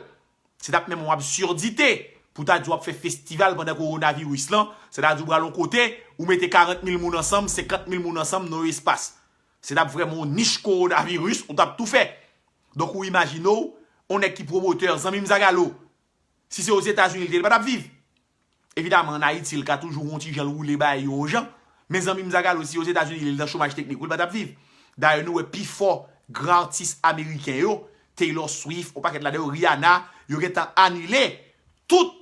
Se t ap menm yon absurdite pou ta di w ap fè festival pandan kowonaviris lan, sètadi w pral yon kote, ou mete karant mil moun ansanm, senkant mil moun ansanm nan yon espas. Se t ap vrèman yon nich kowonaviris ou t ap tou fè. Donk, ou imajine w, yon nèg ki pwomotè, zanmi m Zagalo, si se Ozetazini li te ye, li pa t ap viv. Evidaman, ann Ayiti, l ka toujou yon ti jan l woule bagay yo yon jan. Men zanmi m Zagalo, si Ozetazini li ye, li nan chomaj teknik, wi, li pa t ap viv. Dayè, nou wè pifò gran atis ameriken yo, Taylor Swift, yon pakèt ladan yo, Rihanna, yo gentan anile tout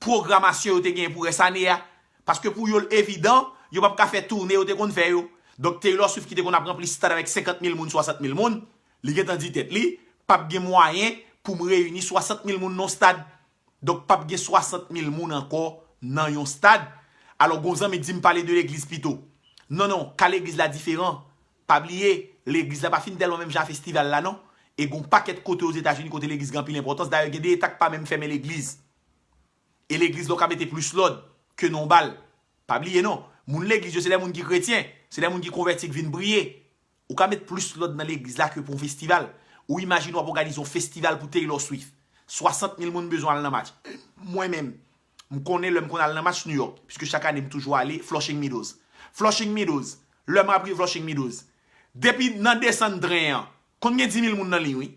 pwogramasyon yo te genyen pou rès ane a. Paske pou yo, l evidan, yo p ap ka fè toune yo te konn fè yo. Donk, Taylor Swift ki te konn ap ranpli stad avèk senkant mil moun, swasant mil moun, li gentan di tèt li, p ap gen mwayen pou m reyini swasant mil moun nan yon stad. Donk, p ap gen swasant mil moun ankò nan yon stad. Alò, gon zanmi di m pale de legliz pito. Non, non, ka legliz la diferan. Pa bliye, legliz la pa fin tèlman menm jan a festival la, non. E gon pakèt kote Ozetazini kote legliz gen anpil enpòtans. Dayè, gen de eta k pa menm fèmen legliz. E legliz la, ou ka mete plis lòd ke nan yon bal. Pa bliye, non. Moun legliz yo, se de moun ki kretyen. Se de moun ki konvèti, ki vin priye. Ou ka met plis lòd nan legliz la ke pou yon festival. Ou imajine w ap òganize yon festival pou Taylor Swift. Swasant mil moun bezwen al nan match. Mwen menm, m konnen lè m konn al nan match New York, piske chak ane m toujou ale Flushing Meadows. Flushing Meadows, lè m ap rive Flushing Meadows, depi nan desann tren an, konn gen dis mil moun nan liy, wi.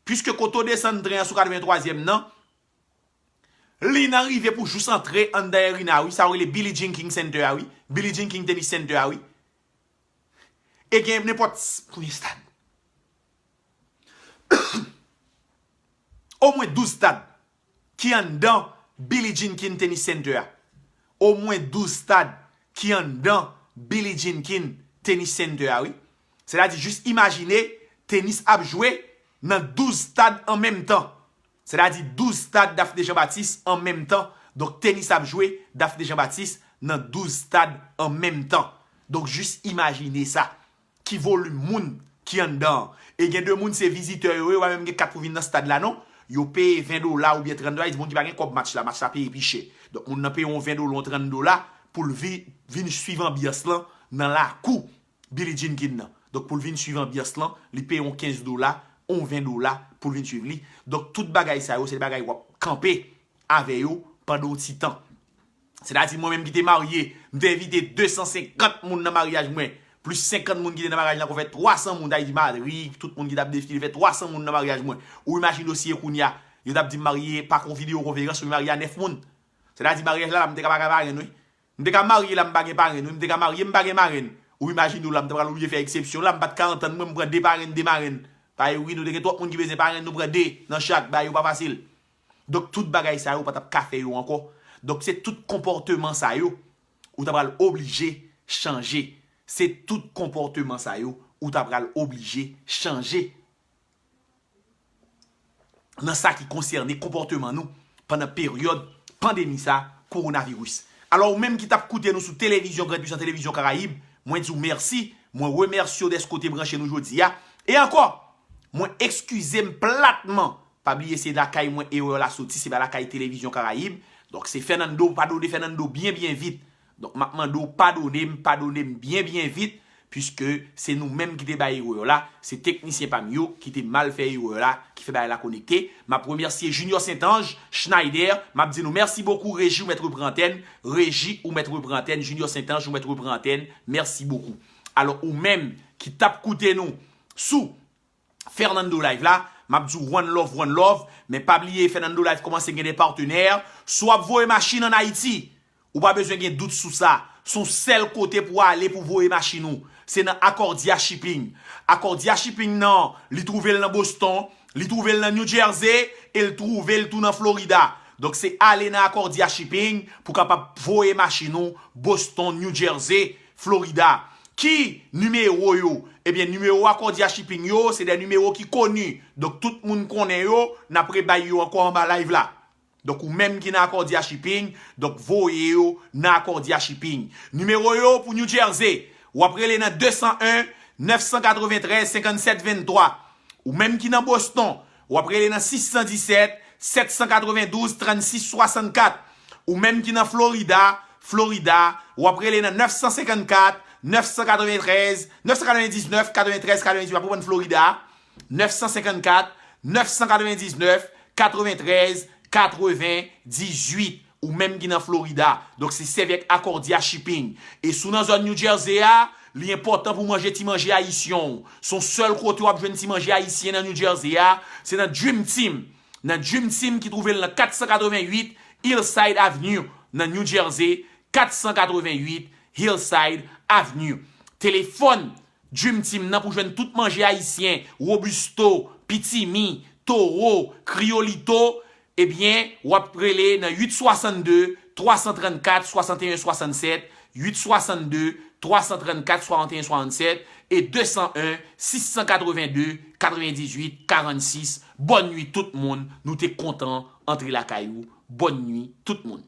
Piske kote w desann tren an sou katrevenntwazyèm nan, li nan rive pou jous antre anndan arena, wi, sa yo rele Billie Jean King Center a, wi. Billie Jean King Tennis Center a, wi. E gen nenpòt s-, konbyen stad? Omwen douz stad ki anndan Billie Jean King Tennis Center a. Omwen douz stad ki anndan Billie Jean King Tennis Center a, wi. Sètadi, jis imajine, tenis ap jwe nan douz stad an menm tan. Sètadi douz stad Daphné Jean Baptiste an menm tan. Donk, tenis ap jwe Daphné Jean Baptiste nan douz stad an menm tan. Donk, jis imajine sa. Ki volim moun ki anndan an. E gen de moun, se vizitè yo ye, yo pa menm gen kat pou vin nan stad la, non. Yo peye ven dola oubyen trant dola, yo di, "Bon, ki pa gen kòb match la, match la peye pi chè." Donk, moun nan peye yon ven dola, yon trant dola pou l vi-, vin swiv anbyans lan nan lakou Billie Jean King nan. Donk, pou l vin swiv anbyans lan, li peye yon kenz dola yon ven dola pou l vin swiv li. Donk, tout bagay sa yo, se bagay w ap kanpe avè yo pandan yon ti tan. Sètadi, mwen menm ki te marye, m te envite de san senkant moun nan maryaj mwen, plis senkant moun ki te nan maryaj la, ankò fè twa san moun, Ayiti, Madrid, tout moun ki t ap defile, fè twa san moun nan maryaj mwen. Ou imajine w si e kounye a, yo t ap di m marye pa kon videyo konferans, ou marye a nèf moun. Sètadi, maryaj la, la, m te ka pa gen parenn, wi. M te ka marye la, m pa gen parenn, wi. M te ka marye, m pa gen marenn. Ou imajine w la, m te pral oblije fè eksepsyon la, m pa t ka antann mwen, m pran de parenn, de marenn. Paske wi, nou te gen twòp moun ki bezwen parenn, nou pran de nan chak, bagay yo pa fasil. Donk, tout bagay sa yo, ou pa t ap ka fè yo ankò. Donk, se tout konpòteman sa yo, ou ta pral oblije chanje. Se tout konpòteman sa yo, ou ta pral oblije chanje nan sa ki konsène konpòteman nou pandan peryòd pandemi sa, kowonaviris. Alò, ou menm ki t ap koute nou sou televizyon Grand Puissant, Televizyon Karayib, mwen di w mèsi, mwen remèsye w dèske w te branche nou jodi a. E ankò, mwen ekskize m platman. Pa bliye se lakay mwen erè la soti, se pa lakay Televizyon Karayib. Donk, se Fernando, padone Fernando byen, byen vit. Donk, m ap mande w padone m, padone m byen, byen vit, piske se nou menm ki te bay erè la, se teknisyen pa m yo ki te mal fè erè la, ki fè bagay la konekte. M ap remèsye Junior Saint-Ange, Schneider, m ap di nou mèsi bokou, Reji, ou mèt repran antèn, Reji, ou mèt repran antèn, Junior Saint-Ange, ou mèt repran antèn, mèsi bokou. Alò, ou menm ki t ap koute nou sou Fernando Live la, m ap di w one love, one love, men pa bliye Fernando Live kòmanse gen de patnè. Si w ap voye machin ann Ayiti, ou pa bezwen gen dout sou sa. Se yon sèl kote pou w ale pou voye machin ou. Se nan Accordia Shipping. Accordia Shipping nan, li twouve l nan Boston, li twouve l nan New Jersey, e l twouve l tou nan Florida. Donk se ale nan Accordia Shipping pou kapab voye machin ou Boston, New Jersey, Florida. Ki nimewo yo? Ebyen, nimewo Accordia Shipping yo, se de nimewo ki koni. Donk, tout moun konnen yo, n ap rebay yo ankò anba live la. Donk, ou menm ki nan Accordia Shipping, donk, voye yo nan Accordia Shipping. Nimewo yo pou New Jersey, w ap rele nan de san en, nèf san katreventrèz, senkannsèt venntwa. Ou menm ki nan Boston, w ap rele nan sis san disèt, sèt san katrevendouz, trannsis swasannkat. Ou menm ki nan Florida, Florida, w ap rele nan nèf san senkannkat, nèf san katreventrèz, nèf san katrevendiznèf, katreventrèz, katrevendizuit. W ap konprann Florida, nèf san senkannkat, nèf san katrevendiznèf, katreventrèz, katrevendizuit. Ou menm ki nan Florida. Donk, se sèvi ak Accordia Shipping. E si w nan zòn New Jersey a, li enpòtan pou w manje ti manje ayisyen w. Se yon sèl kote w ap jwenn ti manje ayisyen nan New Jersey a, se nan Dream Team. Nan Dream Team ki twouve l nan kat san katreventuit Hillside Avenue, nan New Jersey, kat san katreventuit Hillside Avenue. Telefòn Dream Team nan pou jwenn tout manje ayisyen, Robusto, Pitimi, Toro, Criolito, ebyen, w ap rele nan uit swasannde, twa san trannkat, swasanteyen swasannsèt, uit swasannde, twa san trannkat, swasanteyen swasannsèt, e de san en, sis san katrevende, katrevendizuit, karannsis. Bòn nuit tout moun, nou te kontan antre lakay ou. Bòn nuit tout moun.